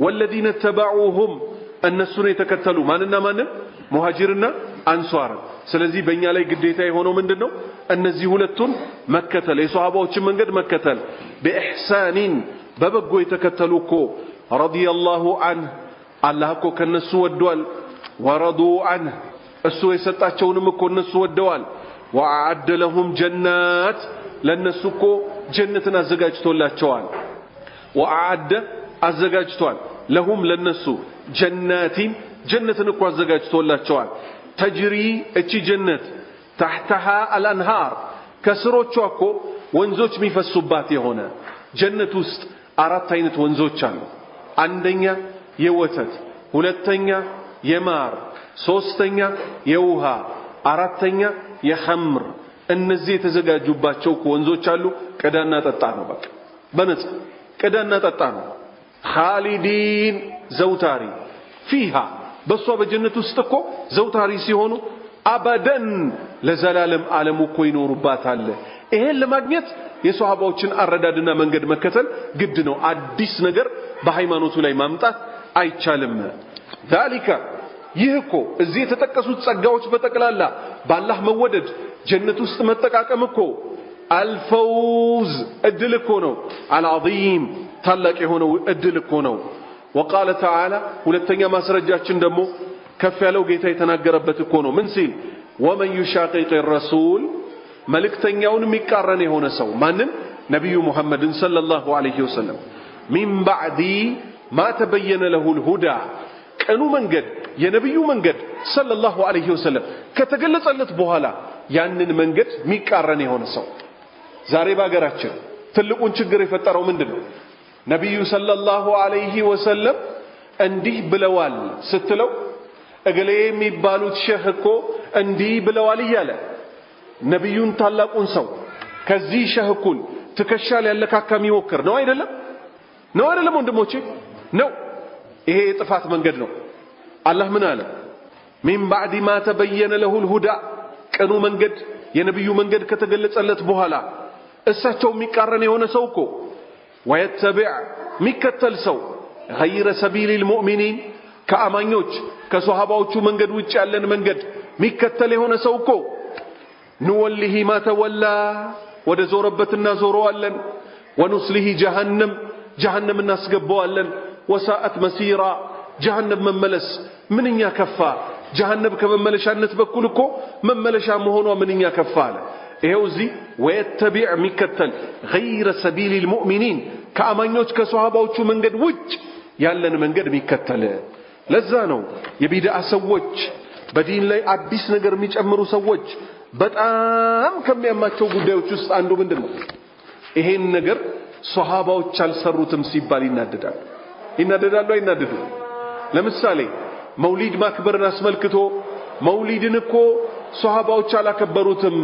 ወለዲነ ተበዑሁም እነሱን የተከተሉ ማንና ማንን? ሙሃጂርና አንሷር። ስለዚህ በእኛ ላይ ግዴታ የሆነው ምንድነው? እነዚህ ሁለቱን መከተል፣ የሷሃባዎችን መንገድ መከተል። በኢሕሳኒን በበጎ የተከተሉ እኮ ረዲየላሁ ዐንሁ አላህ እኮ ከነሱ ወዷል። ወረዱ ዐንሁ እሱ የሰጣቸውንም እኮ እነሱ ወደዋል። ወአዐደ ለሁም ጀናት ለነሱ እኮ ጀነትን አዘጋጅቶላቸዋል። ወአዐደ አዘጋጅቷል ለሁም ለነሱ ጀናቲን ጀነትን እኮ አዘጋጅቶላቸዋል። ተጅሪ እቺ ጀነት ታህተሃ አልአንሃር ከስሮቿ እኮ ወንዞች የሚፈሱባት የሆነ ጀነት ውስጥ አራት አይነት ወንዞች አሉ። አንደኛ የወተት፣ ሁለተኛ የማር፣ ሶስተኛ የውሃ፣ አራተኛ የኸምር። እነዚህ የተዘጋጁባቸው ወንዞች አሉ። ቅዳና ጠጣ ነው። በቃ በነፃ ቅዳና ጠጣ ነው። ኻሊዲን ዘውታሪ ፊሃ በሷ በጀነት ውስጥ እኮ ዘውታሪ ሲሆኑ አበደን ለዘላለም ዓለም እኮ ይኖሩባታል። ይሄን ለማግኘት የሷሃባዎችን አረዳድና መንገድ መከተል ግድ ነው። አዲስ ነገር በሃይማኖቱ ላይ ማምጣት አይቻልም። ذلك ይህ እኮ እዚህ የተጠቀሱት ጸጋዎች በጠቅላላ በአላህ መወደድ ጀነት ውስጥ መጠቃቀም እኮ አልፈውዝ እድል እኮ ነው። አልዓዚም ታላቅ የሆነው እድል እኮ ነው። ወቃለ ተዓላ ሁለተኛ ማስረጃችን ደግሞ ከፍ ያለው ጌታ የተናገረበት እኮ ነው። ምን ሲል? ወመን ዩሻቂቅ ረሱል መልእክተኛውን የሚቃረን የሆነ ሰው ማንን? ነቢዩ ሙሐመድን ሰለላሁ ዐለይሂ ወሰለም። ሚን ባዕዲ ማ ተበየነ ለሁል ሁዳ ቅኑ መንገድ የነብዩ መንገድ ሰለላሁ ዐለይሂ ወሰለም ከተገለጸለት በኋላ ያንን መንገድ ሚቃረን የሆነ ሰው። ዛሬ በአገራችን ትልቁን ችግር የፈጠረው ምንድነው? ነብዩ ሰለላሁ ዐለይሂ ወሰለም እንዲህ ብለዋል ስትለው እገሌ የሚባሉት ሼህ እኮ እንዲህ ብለዋል እያለ ነብዩን ታላቁን ሰው ከዚህ ሼህ እኩል ትከሻ ሊያለካካ የሚሞክር ነው አይደለም? ነው አይደለም ወንድሞቼ? ነው። ይሄ የጥፋት መንገድ ነው። አላህ ምን አለ? ሚን ባዕድ ማ ተበየነ ለሁል ሁዳ፣ ቅኑ መንገድ የነብዩ መንገድ ከተገለጸለት በኋላ እሳቸው የሚቃረን የሆነ ሰው እኮ ወየተቢዕ የሚከተል ሰው ገይረ ሰቢሊል ሙእሚኒን ከአማኞች ከሶሃባዎቹ መንገድ ውጭ ያለን መንገድ የሚከተል የሆነ ሰው እኮ ንወሊሂ ማ ተወላ ወደ ዞረበት እናዞረዋለን፣ ወኑስሊሂ ጀሃነም ጀሃነም እናስገባዋለን፣ ወሳአት መሲራ ጀሃነም መመለስ ምንኛ ከፋ። ጀሃነም ከመመለሻነት በኩል እኮ መመለሻ መሆኗ ምንኛ ከፋ አለ። ይሄው እዚህ ወየተቢዕ የሚከተል ገይረ ሰቢሊል ሙእሚኒን ከአማኞች ከሶሃባዎቹ መንገድ ውጭ ያለን መንገድ የሚከተል። ለዛ ነው የቢድዓ ሰዎች በዲን ላይ አዲስ ነገር የሚጨምሩ ሰዎች በጣም ከሚያማቸው ጉዳዮች ውስጥ አንዱ ምንድነው? ይሄን ነገር ሶሃባዎች አልሰሩትም ሲባል ይናደዳሉ። ይናደዳሉ አይናደዱም? ለምሳሌ መውሊድ ማክበርን አስመልክቶ መውሊድን እኮ ሶሃባዎች አላከበሩትም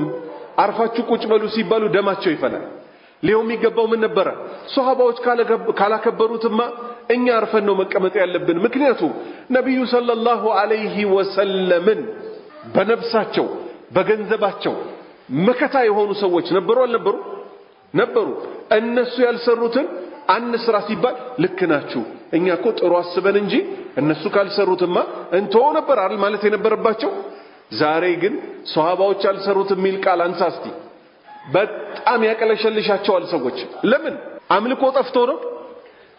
አርፋችሁ ቁጭ በሉ ሲባሉ ደማቸው ይፈላል። ሊሆን የሚገባው ምን ነበረ? ሶሃባዎች ካላከበሩትማ እኛ አርፈን ነው መቀመጥ ያለብን። ምክንያቱም ነብዩ ሰለላሁ ዐለይሂ ወሰለምን በነፍሳቸው በገንዘባቸው መከታ የሆኑ ሰዎች ነበሩ አልነበሩ? ነበሩ። እነሱ ያልሰሩትን አንስራ ሲባል ልክ ናችሁ፣ እኛ እኮ ጥሩ አስበን እንጂ እነሱ ካልሰሩትማ እንተው ነበር አይደል ማለት የነበረባቸው። ዛሬ ግን ሶሃባዎች ያልሰሩት የሚል ቃል አንሳስቲ በጣም ያቀለሸልሻቸዋል ሰዎች። ለምን? አምልኮ ጠፍቶ ነው?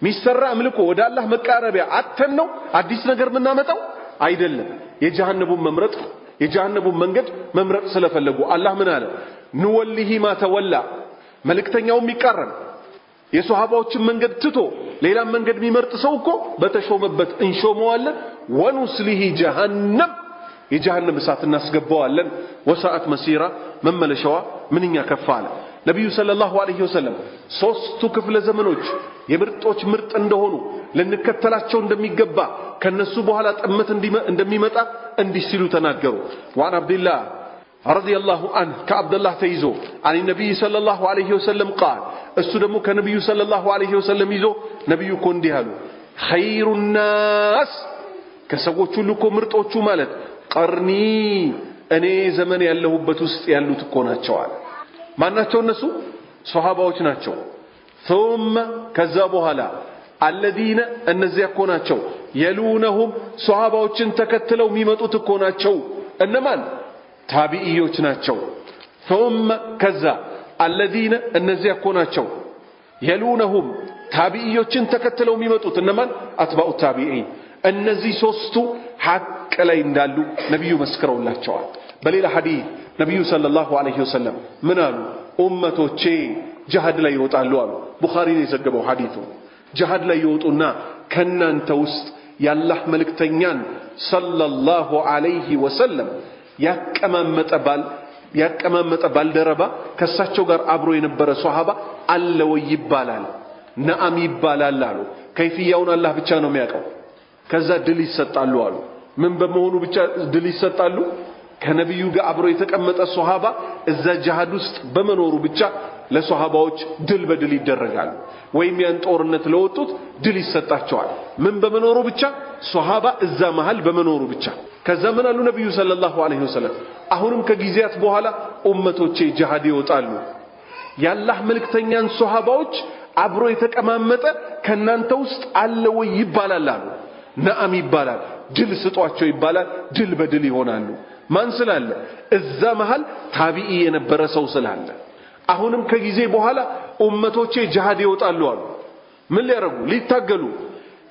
ሚሰራ አምልኮ ወደ አላህ መቃረቢያ አተን ነው አዲስ ነገር ምናመጣው አይደለም። የጀሃነቡን መምረጥ የጀሃነቡን መንገድ መምረጥ ስለፈለጉ አላህ ምን አለ? ንወሊሂ ማ ተወላ፣ መልእክተኛው የሚቃረን የሶሃባዎችን መንገድ ትቶ ሌላ መንገድ የሚመርጥ ሰው እኮ በተሾመበት እንሾመዋለን፣ ወኑስሊሂ ጀሃነም የጀሃነም እሳት እናስገባዋለን፣ ወሰዓት መሲራ መመለሻዋ ምንኛ ከፋ አለ። ነብዩ ሰለላሁ ዐለይሂ ወሰለም ሶስቱ ክፍለ ዘመኖች የምርጦች ምርጥ እንደሆኑ ልንከተላቸው እንደሚገባ ከነሱ በኋላ ጥመት እንደሚመጣ እንዲህ ሲሉ ተናገሩ። ወአን አብዱላህ رضي الله عنه كعبد الله تيزو عن النبي صلى الله عليه وسلم قال እሱ ደግሞ ከነብዩ ሰለላሁ ዐለይሂ ወሰለም ይዞ ነብዩ እኮ እንዲህ አሉ፣ خير الناس ከሰዎች ሁሉ እኮ ምርጦቹ ማለት ቀርኒ እኔ ዘመን ያለሁበት ውስጥ ያሉት እኮ ናቸው አለ። ማናቸው እነሱ? ሶሃባዎች ናቸው። ثم ከዛ በኋላ الذين እነዚያ እኮ ናቸው የሉነሁም ሶሃባዎችን ተከትለው የሚመጡት እኮ ናቸው። እነማን? ታቢኢዮች ናቸው። ثم ከዛ الذين እነዚያ እኮ ናቸው የሉነሁም ታቢኢዮችን ተከትለው የሚመጡት እነማን? አትባኡ ታቢዒን። እነዚህ ሶስቱ ሐቅ ላይ እንዳሉ ነብዩ መስክረውላቸዋል። በሌላ ሐዲስ ነብዩ ሰለላሁ ዐለይሂ ወሰለም ምን አሉ? ኡመቶቼ ጂሃድ ላይ ይወጣሉ አሉ። ቡኻሪ ነው የዘገበው ሐዲሱ። ጂሃድ ላይ ይወጡና ከናንተ ውስጥ ያላህ መልእክተኛን ሰለላሁ ዐለይሂ ወሰለም ያቀማመጠ ባልደረባ ከሳቸው ጋር አብሮ የነበረ ሷሃባ አለ ወይ ይባላል። ነአም ይባላል አሉ። ከይፍያውን አላህ ብቻ ነው የሚያውቀው። ከዛ ድል ይሰጣሉ አሉ። ምን በመሆኑ ብቻ ድል ይሰጣሉ? ከነብዩ ጋር አብሮ የተቀመጠ ሷሃባ እዛ ጂሃድ ውስጥ በመኖሩ ብቻ ለሷሃባዎች ድል በድል ይደረጋሉ። ወይም ያን ጦርነት ለወጡት ድል ይሰጣቸዋል። ምን በመኖሩ ብቻ? ሷሃባ እዛ መሃል በመኖሩ ብቻ። ከዛ ምን አሉ ነብዩ ሰለላሁ ዐለይሂ ወሰለም? አሁንም ከጊዜያት በኋላ ኡመቶቼ ጂሃድ ይወጣሉ። ያላህ መልእክተኛን ሷሃባዎች አብሮ የተቀማመጠ ከናንተ ውስጥ አለ ወይ ይባላል አሉ። ነአም ይባላል። ድል ስጧቸው ይባላል። ድል በድል ይሆናሉ። ማን ስላለ? እዛ መሃል ታቢኢ የነበረ ሰው ስላለ። አሁንም ከጊዜ በኋላ ኡመቶቼ ጂሃድ ይወጣሉ አሉ። ምን ሊያረጉ? ሊታገሉ።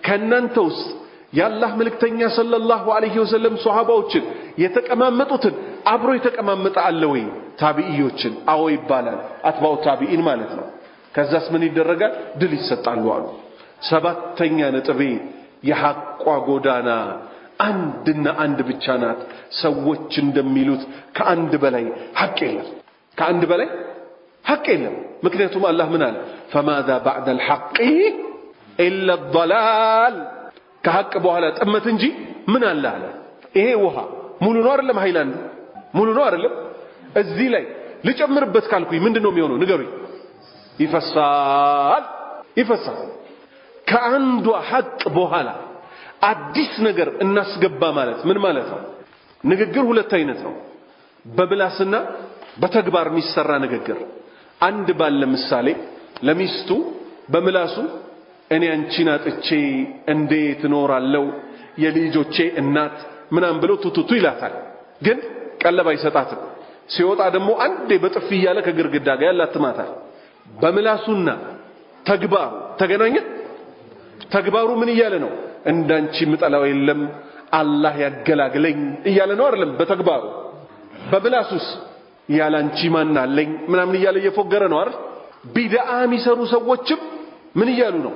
ከናንተ ውስጥ ያላህ መልእክተኛ ሰለላሁ ዐለይሂ ወሰለም ሷሃባዎችን የተቀማመጡትን አብሮ የተቀማመጠ አለ ወይ? ታቢኢዮችን። አዎ ይባላል። አትባው ታቢኢን ማለት ነው። ከዛስ ምን ይደረጋል? ድል ይሰጣሉ አሉ። ሰባተኛ ነጥቤ የሐቋ ጎዳና አንድና አንድ ብቻ ናት። ሰዎች እንደሚሉት ከአንድ በላይ ሐቅ የለም። ከአንድ በላይ ሐቅ የለም። ምክንያቱም አላህ ምን አለ? ፈማዛ ባዕደል ሐቂ ኢላ ዶላል። ከሐቅ በኋላ ጥመት እንጂ ምን አለ አለ። ይሄ ውሃ ሙሉ ነው አይደለም? ሃይላንዱ ሙሉ ነው አይደለም? እዚህ ላይ ልጨምርበት ካልኩኝ ምንድነው የሚሆነው? ንገሩኝ። ይፈሳል፣ ይፈሳል። ከአንዷ ሐቅ በኋላ አዲስ ነገር እናስገባ ማለት ምን ማለት ነው? ንግግር ሁለት አይነት ነው። በምላስና በተግባር የሚሰራ ንግግር። አንድ ባል ለምሳሌ ለሚስቱ በምላሱ እኔ አንቺን አጥቼ እንዴት እኖራለሁ የልጆቼ እናት ምናምን ብሎ ቱቱቱ ይላታል። ግን ቀለብ አይሰጣትም። ሲወጣ ደግሞ አንዴ በጥፊ እያለ ከግርግዳ ጋር ያላትማታል። በምላሱና ተግባሩ ተገናኘ። ተግባሩ ምን እያለ ነው? እንዳንቺ ምጠላው የለም አላህ ያገላግለኝ እያለ ነው አይደለም? በተግባሩ። በምላሱስ ያላንቺ ማን አለኝ ምናምን እያለ እየፎገረ ነው አይደል? ቢድዓ የሚሰሩ ሰዎችም ምን እያሉ ነው?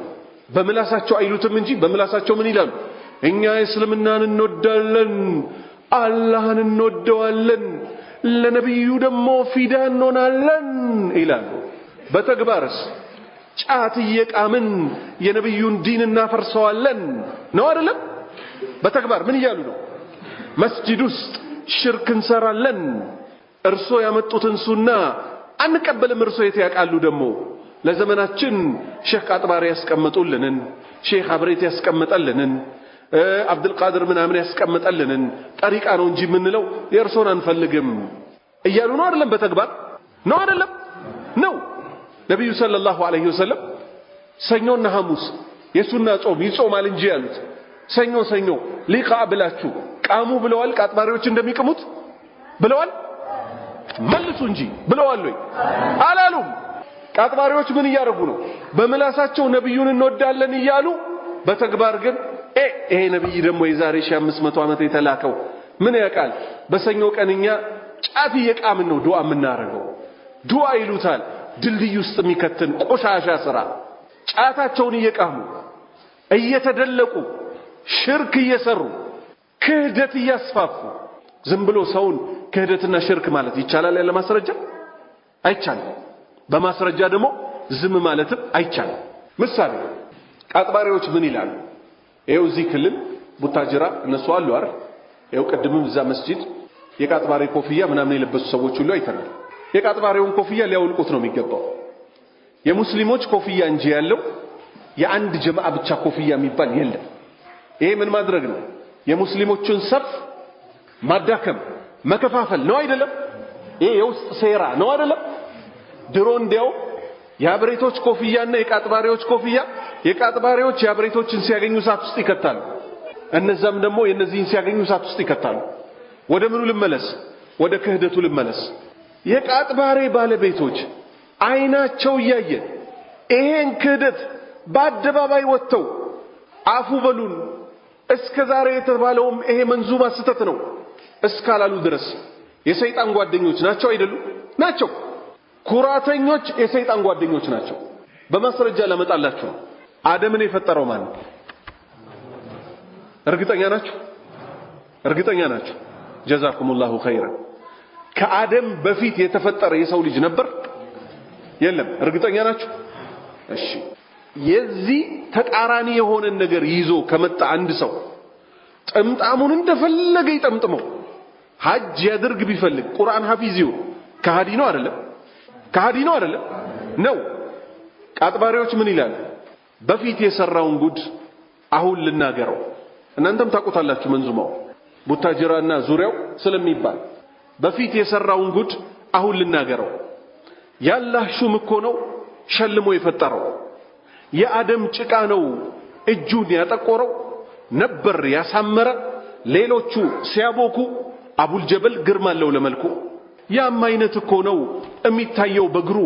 በምላሳቸው አይሉትም እንጂ በምላሳቸው ምን ይላሉ? እኛ እስልምናን እንወዳለን፣ አላህን እንወደዋለን፣ ለነብዩ ደግሞ ፊዳ እንሆናለን ይላሉ። በተግባርስ ጫት እየቃምን የነብዩን ዲን እናፈርሰዋለን ነው አይደለም? በተግባር ምን እያሉ ነው? መስጂድ ውስጥ ሽርክ እንሰራለን፣ እርሶ ያመጡትን ሱና አንቀበልም፣ እርሶ የት ያውቃሉ? ደግሞ ለዘመናችን ሼህ ቃጥባሪ ያስቀመጡልንን፣ ሼህ አብሬት ያስቀመጠልንን፣ አብዱልቃድር ምናምን ያስቀመጠልንን ጠሪቃ ነው እንጂ የምንለው የእርሶን አንፈልግም እያሉ ነው አይደለም? በተግባር ነው አይደለም? ነው። ነብዩ ሰለላሁ ዐለይሂ ወሰለም ሰኞና ሐሙስ የሱና ጾም ይጾማል እንጂ ያሉት ሰኞ ሰኞ ሊቃ ብላችሁ ቃሙ ብለዋል። ቃጥባሪዎች እንደሚቅሙት ብለዋል። መልሱ እንጂ ብለዋል ወይ አላሉም? ቃጥባሪዎች ምን እያደረጉ ነው? በምላሳቸው ነብዩን እንወዳለን እያሉ በተግባር ግን ይሄ ነብይ ደግሞ የዛሬ 1500 ዓመት የተላከው ምን ያውቃል? በሰኞ ቀን እኛ ጫት እየቃምን ነው ዱዓ የምናደርገው። ዱዓ ይሉታል ድልድይ ውስጥ የሚከትን ቆሻሻ ስራ። ጫታቸውን እየቃሙ እየተደለቁ ሽርክ እየሰሩ ክህደት እያስፋፉ ዝም ብሎ ሰውን ክህደትና ሽርክ ማለት ይቻላል? ያለ ማስረጃ አይቻልም። በማስረጃ ደግሞ ዝም ማለትም አይቻልም። ምሳሌ ቃጥባሪዎች ምን ይላሉ? ይኸው እዚህ ክልል ቡታጅራ እነሱ አሉ አይደል? ይኸው ቅድምም እዛ መስጂድ የቃጥባሪ ኮፍያ ምናምን የለበሱ ሰዎች ሁሉ አይተናል። የቃጥባሪውን ኮፍያ ሊያውልቁት ነው የሚገባው። የሙስሊሞች ኮፍያ እንጂ ያለው የአንድ ጀማዓ ብቻ ኮፍያ የሚባል የለም። ይሄ ምን ማድረግ ነው? የሙስሊሞችን ሰፍ ማዳከም መከፋፈል ነው አይደለም? ይሄ የውስጥ ሴራ ነው አይደለም? ድሮ እንዲያው የአብሬቶች ኮፍያና የቃጥባሪዎች ኮፍያ የቃጥባሪዎች የአብሬቶችን ሲያገኙ እሳት ውስጥ ይከታሉ። እነዛም ደግሞ የነዚህን ሲያገኙ እሳት ውስጥ ይከታሉ። ወደ ምኑ ልመለስ? ወደ ክህደቱ ልመለስ። የቃጥባሬ ባለቤቶች አይናቸው እያየ ይሄን ክህደት በአደባባይ ወጥተው አፉ በሉን እስከ ዛሬ የተባለውም ይሄ መንዙማ ስተት ነው እስካላሉ ድረስ የሰይጣን ጓደኞች ናቸው አይደሉም? ናቸው። ኩራተኞች የሰይጣን ጓደኞች ናቸው። በማስረጃ ላመጣላችሁ ነው። አደምን የፈጠረው ማን ነው? እርግጠኛ ናችሁ? እርግጠኛ ናችሁ? ጀዛኩሙላሁ ኸይራን። ከአደም በፊት የተፈጠረ የሰው ልጅ ነበር? የለም። እርግጠኛ ናችሁ? እሺ። የዚህ ተቃራኒ የሆነ ነገር ይዞ ከመጣ አንድ ሰው ጥምጣሙን እንደፈለገ ይጠምጥመው፣ ሐጅ ያድርግ ቢፈልግ፣ ቁርአን ሐፊዝ ይሁን፣ ከሃዲ ነው አይደለም? ከሃዲ ነው አይደለም? ነው። ቃጥባሪዎች ምን ይላሉ? በፊት የሰራውን ጉድ አሁን ልናገረው። እናንተም ታውቁታላችሁ መንዙማው ቡታጅራና ዙሪያው ስለሚባል በፊት የሰራውን ጉድ አሁን ልናገረው። ያላህ ሹም እኮ ነው ሸልሞ የፈጠረው። የአደም ጭቃ ነው እጁን ያጠቆረው ነበር ያሳመረ። ሌሎቹ ሲያቦኩ አቡልጀበል ግርማ አለው ለመልኩ። ያም አይነት እኮ ነው የሚታየው በእግሩ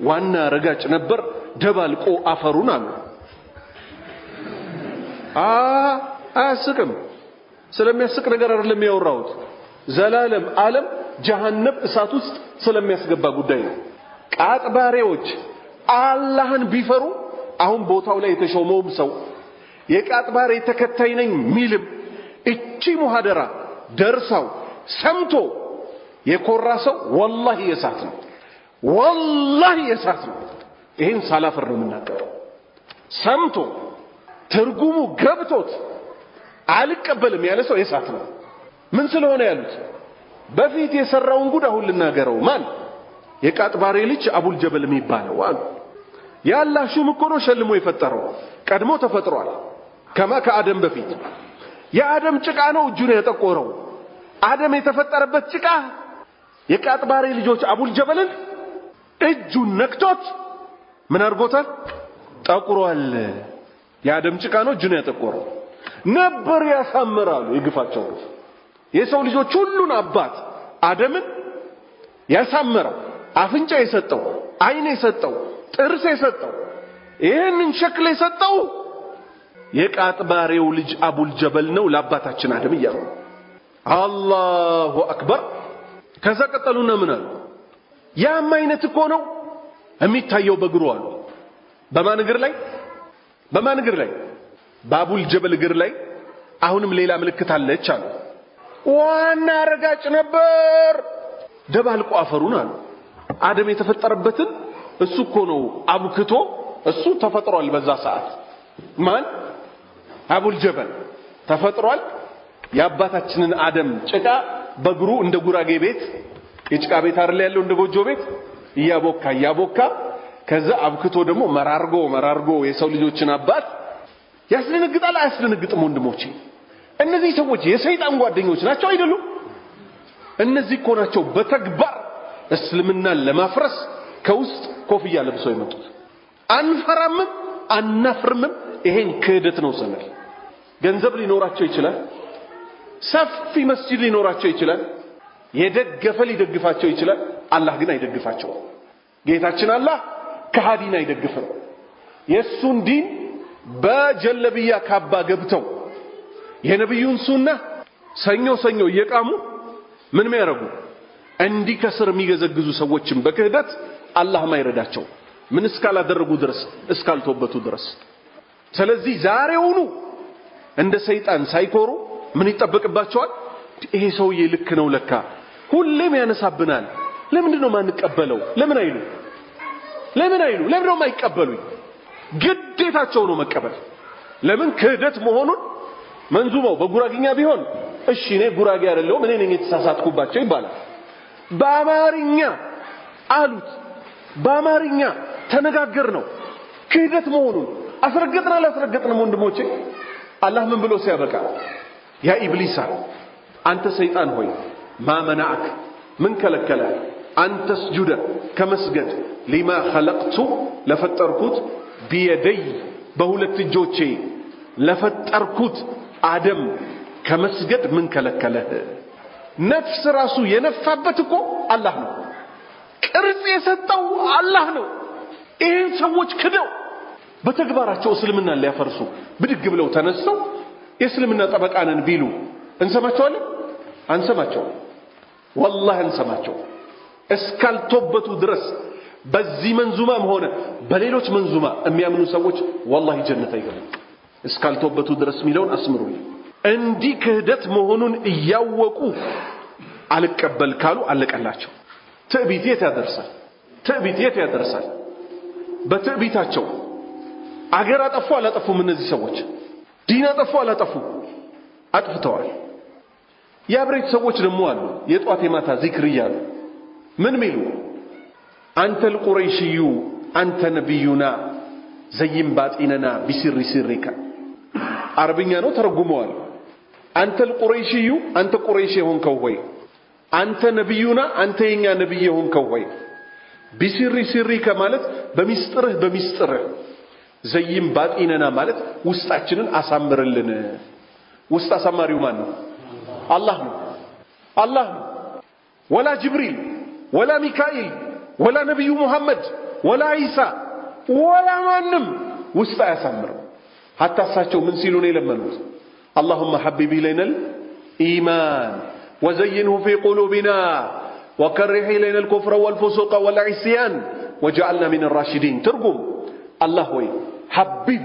ዋና ረጋጭ ነበር ደባልቆ አፈሩን አሉ። አያስቅም። ስለሚያስቅ ነገር አይደለም ያወራሁት። ዘላለም ዓለም ጀሃነም እሳት ውስጥ ስለሚያስገባ ጉዳይ ነው። ቃጥባሬዎች አላህን ቢፈሩ አሁን ቦታው ላይ የተሾመውም ሰው የቃጥባሬ ተከታይ ነኝ ሚልም እቺ ሙሐደራ ደርሳው ሰምቶ የኮራ ሰው ወላሂ የሳት ነው፣ ወላሂ የሳት ነው። ይሄን ሳላፍር ነው የምናገረው። ሰምቶ ትርጉሙ ገብቶት አልቀበልም ያለ ሰው የሳት ነው። ምን ስለሆነ ያሉት? በፊት የሰራውን ጉድ አሁን ልናገረው። ማን? የቃጥባሬ ልጅ አቡል ጀበል የሚባለው አሉ። የአላህ ሹም እኮ ነው ሸልሞ የፈጠረው። ቀድሞ ተፈጥሯል ከማ ከአደም በፊት። የአደም ጭቃ ነው እጁን ያጠቆረው። አደም የተፈጠረበት ጭቃ የቃጥባሬ ልጆች አቡል ጀበልን እጁን ነክቶት ምን አድርጎታል? ጠቁሯል። የአደም ጭቃ ነው እጁን ያጠቆረው ነበር። ያሳምራሉ የግፋቸው ግፍ። የሰው ልጆች ሁሉን አባት አደምን ያሳመረው፣ አፍንጫ የሰጠው፣ አይን የሰጠው፣ ጥርስ የሰጠው፣ ይህንን ሸክል የሰጠው የቃጥባሬው ልጅ አቡል ጀበል ነው ለአባታችን አደም እያሉ አላሁ አክበር። ከዛ ቀጠሉና ምን አሉ? ያም አይነት እኮ ነው የሚታየው በእግሩ አሉ። በማን እግር ላይ? በማን እግር ላይ? በአቡል ጀበል እግር ላይ አሁንም ሌላ ምልክት አለች አሉ። ዋና ረጋጭ ነበር፣ ደባልቆ አፈሩን አሉ። አደም የተፈጠረበትን እሱ እኮ ነው አቡክቶ፣ እሱ ተፈጥሯል በዛ ሰዓት። ማን? አቡል ጀበል ተፈጥሯል። የአባታችንን አደም ጭቃ በእግሩ እንደ ጉራጌ ቤት የጭቃ ቤት አይደል ያለው፣ እንደ ጎጆ ቤት እያቦካ እያቦካ ከዛ አብክቶ ደግሞ መራርጎ መራርጎ የሰው ልጆችን አባት ያስደነግጣል። አያስደነግጥም? ወንድሞቼ እነዚህ ሰዎች የሰይጣን ጓደኞች ናቸው አይደሉም? እነዚህ እኮ ናቸው በተግባር እስልምናን ለማፍረስ ከውስጥ ኮፍያ ለብሰው የመጡት። አንፈራምም አናፍርምም። ይሄን ክህደት ነው ስንል ገንዘብ ሊኖራቸው ይችላል፣ ሰፊ መስጂድ ሊኖራቸው ይችላል፣ የደገፈ ሊደግፋቸው ይችላል። አላህ ግን አይደግፋቸውም። ጌታችን አላህ ከሃዲን አይደግፍም። የእሱን ዲን በጀለብያ ካባ ገብተው የነብዩን ሱና ሰኞ ሰኞ እየቃሙ ምን የሚያረጉ እንዲህ ከስር የሚገዘግዙ ሰዎችን በክህደት አላህ ማይረዳቸው ምን እስካላደረጉ ድረስ፣ እስካልተወበቱ ድረስ። ስለዚህ ዛሬውኑ እንደ ሰይጣን ሳይኮሩ ምን ይጠበቅባቸዋል? ይሄ ሰውዬ ልክ ነው ለካ፣ ሁሌም ያነሳብናል፣ ለምንድን ነው ማንቀበለው? ለምን አይሉ? ለምን አይሉ? ለምን ነው የማይቀበሉኝ? ግዴታቸው ነው መቀበል። ለምን ክህደት መሆኑን መንዙማው በጉራግኛ ቢሆን እሺ እኔ ጉራጌ አይደለሁም እኔ ነኝ የተሳሳትኩባቸው ይባላል። በአማርኛ አሉት፣ በአማርኛ ተነጋገር ነው ክህደት መሆኑን አስረገጥን አላስረገጥንም? ወንድሞቼ አላህ ምን ብሎ ሲያበቃ يا إبليس አንተ ሰይጣን ሆይ ما منعك ምን ከለከለ أن تسجد ከመስገድ لما خلقت ለፈጠርኩት بيدي በሁለት እጆቼ ለፈጠርኩት አደም ከመስገድ ምን ከለከለህ? ነፍስ ራሱ የነፋበት እኮ አላህ ነው። ቅርጽ የሰጠው አላህ ነው። ይህን ሰዎች ክደው በተግባራቸው እስልምናን ሊያፈርሱ ብድግ ብለው ተነስተው የእስልምና ጠበቃ ነን ቢሉ እንሰማቸዋለን? አንሰማቸውም። ወላሂ አንሰማቸው። እስካልቶበቱ ድረስ በዚህ መንዙማም ሆነ በሌሎች መንዙማ የሚያምኑ ሰዎች ወላሂ ጀነት አይገቡም። እስካልቶበቱ ድረስ የሚለውን አስምሩልኝ። እንዲህ ክህደት መሆኑን እያወቁ አልቀበል ካሉ አለቀላቸው። ትዕቢት የት ያደርሳል? ትዕቢት የት ያደርሳል? በትዕቢታቸው አገር አጠፉ አላጠፉም? እነዚህ ሰዎች ዲን አጠፉ አላጠፉ? አጥፍተዋል። የአብሬት ሰዎች ደግሞ አሉ የጧት የማታ ዚክር እያሉ ምን ሚሉ أنت القريشي أنت نبينا زين باطننا بسر سرك። አረብኛ ነው ተረጉመዋል። أنت القريشي አንተ ቁረይሽ የሆንከው ሆይ፣ أنت نبينا አንተ የኛ ነብይ የሆንከው ሆይ፣ بسر سرك ማለት በሚስጥርህ በሚስጥርህ፣ زين باطننا ማለት ውስጣችንን አሳምርልን። ውስጥ አሳማሪው ማን ነው? አላህ ነው። አላህ ነው። ولا ጅብሪል ولا ሚካኤል ولا ነቢዩ ሙሐመድ ولا ዒሳ ولا ማንም ውስጥ አያሳምርም። حتى እሳቸው ምን ሲሉ ነው የለመኑት? اللهم حبب إلينا الإيمان وزينه في قلوبنا وكره إلينا الكفر والفسوق والعصيان واجعلنا من الراشدين። ትርጉም አላህ ወይ حبب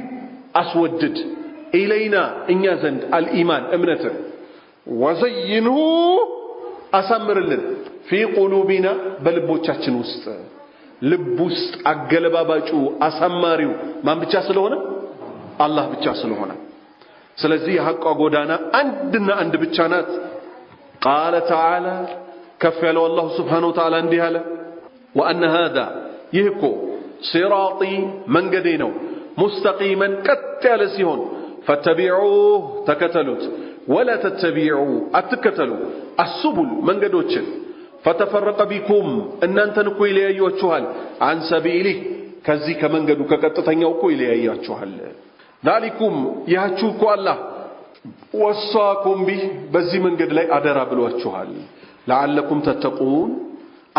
አስወድድ إلينا እኛ ዘንድ الإيمان እምነትን وزينه አሳምርልን في قلوبنا በልቦቻችን ውስጥ ልብ ውስጥ አገለባባጩ አሳማሪው ማን ብቻ ስለሆነ አላህ ብቻ ስለሆነ ስለዚህ የሐቋ ጎዳና አንድና አንድ ብቻ ናት። قال تعالى ከፍ ያለው አላሁ سبحانه وتعالى እንዲህ አለ وأن هذا ይህ እኮ صراطي መንገዴ ነው مستقيما ቀጥ ያለ ሲሆን فاتبعوه ተከተሉት ولا تتبعوا አትከተሉ السبل መንገዶችን فتفرق بكم እናንተን እኮ ይለያያችኋል عن سبيله ከዚህ ከመንገዱ ከቀጥተኛው እኮ ይለያያችኋል። ذلكم ያችሁ እኮ አላህ وصاكم به በዚህ መንገድ ላይ አደራ ብሏችኋል። لعلكم تتقون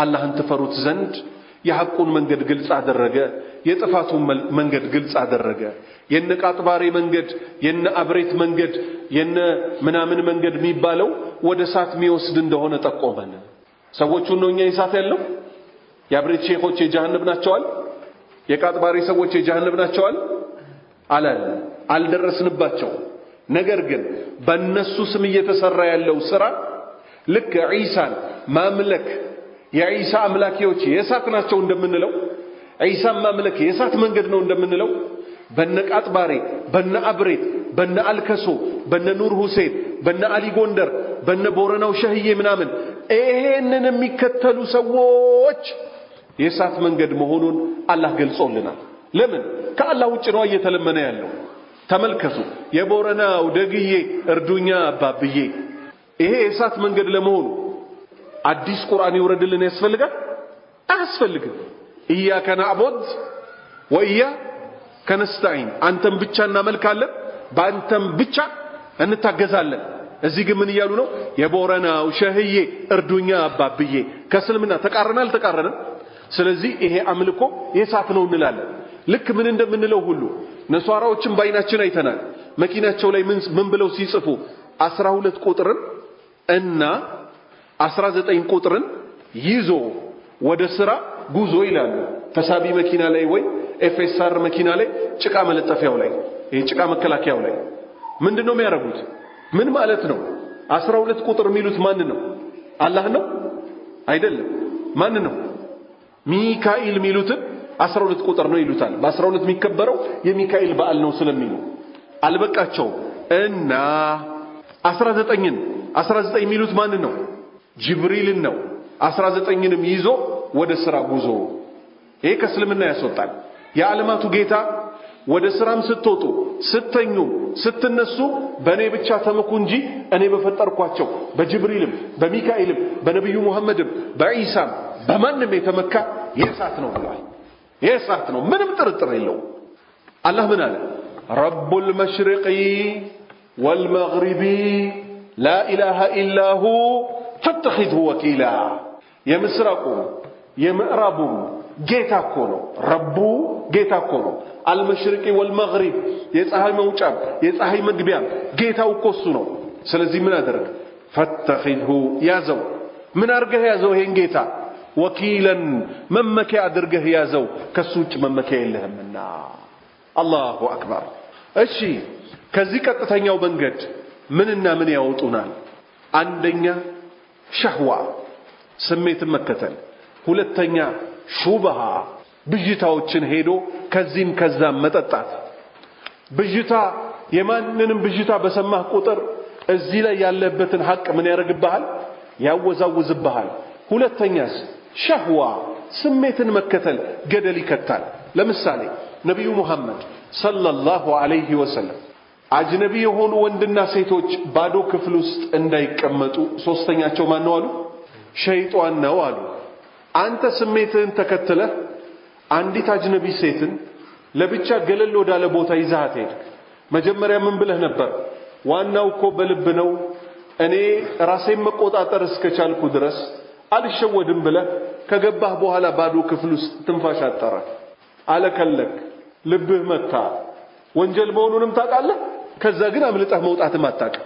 አላህን ትፈሩት ዘንድ የሐቁን መንገድ ግልጽ አደረገ፣ የጥፋቱን መንገድ ግልጽ አደረገ። የነ ቃጥባሬ መንገድ፣ የነ አብሬት መንገድ፣ የነ ምናምን መንገድ የሚባለው ወደ እሳት የሚወስድ እንደሆነ ጠቆመን። ሰዎቹን ነው እኛ እሳት ያለው የአብሬት ሼኾች የጀሃነም ናቸዋል፣ የቃጥባሬ ሰዎች የጀሃነም ናቸዋል አላል አልደረስንባቸው። ነገር ግን በእነሱ ስም እየተሰራ ያለው ስራ ልክ ዒሳን ማምለክ የዒሳ አምላኪዎች የእሳት ናቸው እንደምንለው ዒሳን ማምለክ የእሳት መንገድ ነው እንደምንለው በነ ቃጥባሬ፣ በነ አብሬት፣ በነ አልከሶ፣ በነ ኑር ሁሴን፣ በነ አሊ ጎንደር፣ በነ ቦረናው ሸህዬ ምናምን ይሄንን የሚከተሉ ሰዎች የእሳት መንገድ መሆኑን አላህ ገልጾልናል። ለምን ከአላህ ውጭ ነው እየተለመነ ያለው? ተመልከቱ፣ የቦረናው ደግዬ እርዱኛ አባብዬ ይሄ የእሳት መንገድ ለመሆኑ አዲስ ቁርአን ይውረድልን ያስፈልጋል? አያስፈልግም። إياك نعبد وإياك نستعين፣ አንተም ብቻ እናመልካለን፣ በአንተም ብቻ እንታገዛለን። እዚህ ግን ምን እያሉ ነው? የቦረናው ሸህዬ እርዱኛ አባብዬ ከእስልምና ተቃረነ አልተቃረነም? ስለዚህ ይሄ አምልኮ የእሳት ነው እንላለን። ልክ ምን እንደምንለው ሁሉ ነሷራዎችን ባይናችን አይተናል። መኪናቸው ላይ ምን ብለው ሲጽፉ 12 ቁጥርን እና 19 ቁጥርን ይዞ ወደ ስራ ጉዞ ይላሉ። ተሳቢ መኪና ላይ ወይ FSR መኪና ላይ ጭቃ መለጠፊያው ላይ ይሄ ጭቃ መከላከያው ላይ ምንድነው የሚያደርጉት? ምን ማለት ነው? 12 ቁጥር የሚሉት ማን ነው? አላህ ነው? አይደለም። ማን ነው? ሚካኤል የሚሉትን 12 ቁጥር ነው ይሉታል። በ12 የሚከበረው የሚካኤል በዓል ነው ስለሚሉ አልበቃቸውም እና 19ን 19 የሚሉት ማን ነው? ጅብሪልን ነው። 19ንም ይዞ ወደ ስራ ጉዞ። ይሄ ከእስልምና ያስወጣል። የዓለማቱ ጌታ ወደ ስራም ስትወጡ ስተኙ ስትነሱ በእኔ ብቻ ተመኩ እንጂ እኔ በፈጠርኳቸው በጅብሪልም በሚካኤልም በነቢዩ ሙሐመድም በዒሳም በማንም የተመካ የእሳት ነው ብሏል። የእሳት ነው፣ ምንም ጥርጥር የለውም። አላህ ምን አለ? رب المشرق والمغرب لا إله إلا هو فاتخذه وكيلا። የምስራቁም የምዕራቡም ጌታ እኮ ነው። ረቡ ጌታ እኮ ነው። المشرق والمغرب የፀሐይ መውጫም የፀሐይ መግቢያም ጌታው እኮ እሱ ነው። ስለዚህ ምን አደረግ? فاتخذه ያዘው። ምን አድርገህ ያዘው? ይሄን ጌታ وكيلا መመኪያ አድርገህ ያዘው። ከሱ ውጭ መመኪያ የለህምና። الله أكبر። እሺ ከዚህ ቀጥተኛው መንገድ ምንና ምን ያወጡናል? አንደኛ ሸህዋ ስሜትን መከተል፣ ሁለተኛ ሹብሃ ብዥታዎችን ሄዶ ከዚህም ከዛም መጠጣት። ብዥታ የማንንም ብዥታ በሰማህ ቁጥር እዚህ ላይ ያለበትን ሐቅ ምን ያደርግብሃል? ያወዛውዝብሃል። ሁለተኛስ ሸህዋ ስሜትን መከተል ገደል ይከታል። ለምሳሌ ነቢዩ ሙሐመድ ሰለላሁ ዐለይሂ ወሰለም አጅነቢ የሆኑ ወንድና ሴቶች ባዶ ክፍል ውስጥ እንዳይቀመጡ ሶስተኛቸው ማን ነው አሉ? ሸይጧን ነው አሉ። አንተ ስሜትህን ተከትለህ አንዲት አጅነቢ ሴትን ለብቻ ገለል ወዳለ ቦታ ይዘሃት ሄድክ። መጀመሪያ ምን ብለህ ነበር? ዋናው እኮ በልብ ነው፣ እኔ ራሴን መቆጣጠር እስከቻልኩ ድረስ አልሸወድም ብለህ ከገባህ በኋላ ባዶ ክፍል ውስጥ ትንፋሽ አጠረ፣ አለከለክ፣ ልብህ መታ። ወንጀል መሆኑንም ታውቃለህ። ከዛ ግን አምልጠህ መውጣትም አታውቅም።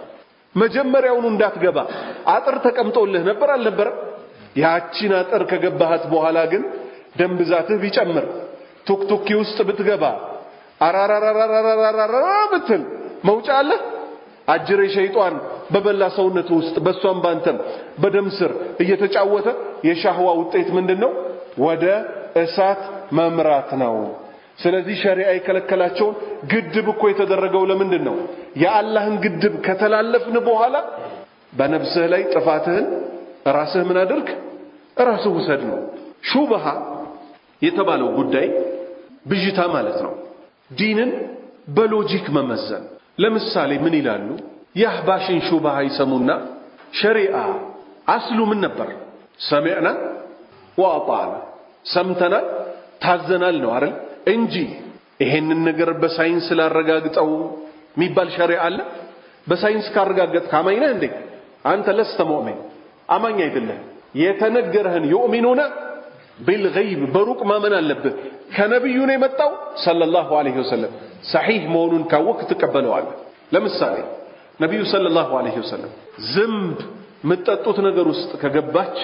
መጀመሪያውኑ እንዳትገባ አጥር ተቀምጦልህ ነበር አልነበረም? ያቺን አጥር ከገባሃት በኋላ ግን ደም ብዛትህ ቢጨምር ቱክቱኪ ውስጥ ብትገባ አራራራራራራራ ብትል መውጫ አለ? አጅሬ ሸይጣን በበላ ሰውነት ውስጥ በሷም ባንተም በደም ስር እየተጫወተ የሻህዋ ውጤት ምንድነው? ወደ እሳት መምራት ነው። ስለዚህ ሸሪዓ የከለከላቸውን ግድብ እኮ የተደረገው ለምንድን ነው? የአላህን ግድብ ከተላለፍን በኋላ በነፍስህ ላይ ጥፋትህን ራስህ ምን አድርግ? ራስህ ውሰድ ነው። ሹብሃ የተባለው ጉዳይ ብዥታ ማለት ነው። ዲንን በ logic መመዘን። ለምሳሌ ምን ይላሉ? የአህባሽን ሹብሃ ይሰሙና ሸሪዓ አስሉ ምን ነበር? سمعنا وأطعنا፣ ሰምተናል ታዘናል ነው አይደል? እንጂ ይሄንን ነገር በሳይንስ ላረጋግጠው የሚባል ሸሪዓ አለ? በሳይንስ ካረጋገጥክ አማኝ ነህ እንዴ? አንተ لست مؤمن፣ አማኝ አይደለህም። የተነገረህን يؤمنون بالغيب በሩቅ ማመን አለብህ። ከነብዩ ነው የመጣው صلى الله عليه وسلم ሰሒህ መሆኑን ካወቅ ትቀበለዋለህ። ለምሳሌ ነብዩ صلى الله عليه وسلم ዝንብ የምትጠጡት ነገር ውስጥ ከገባች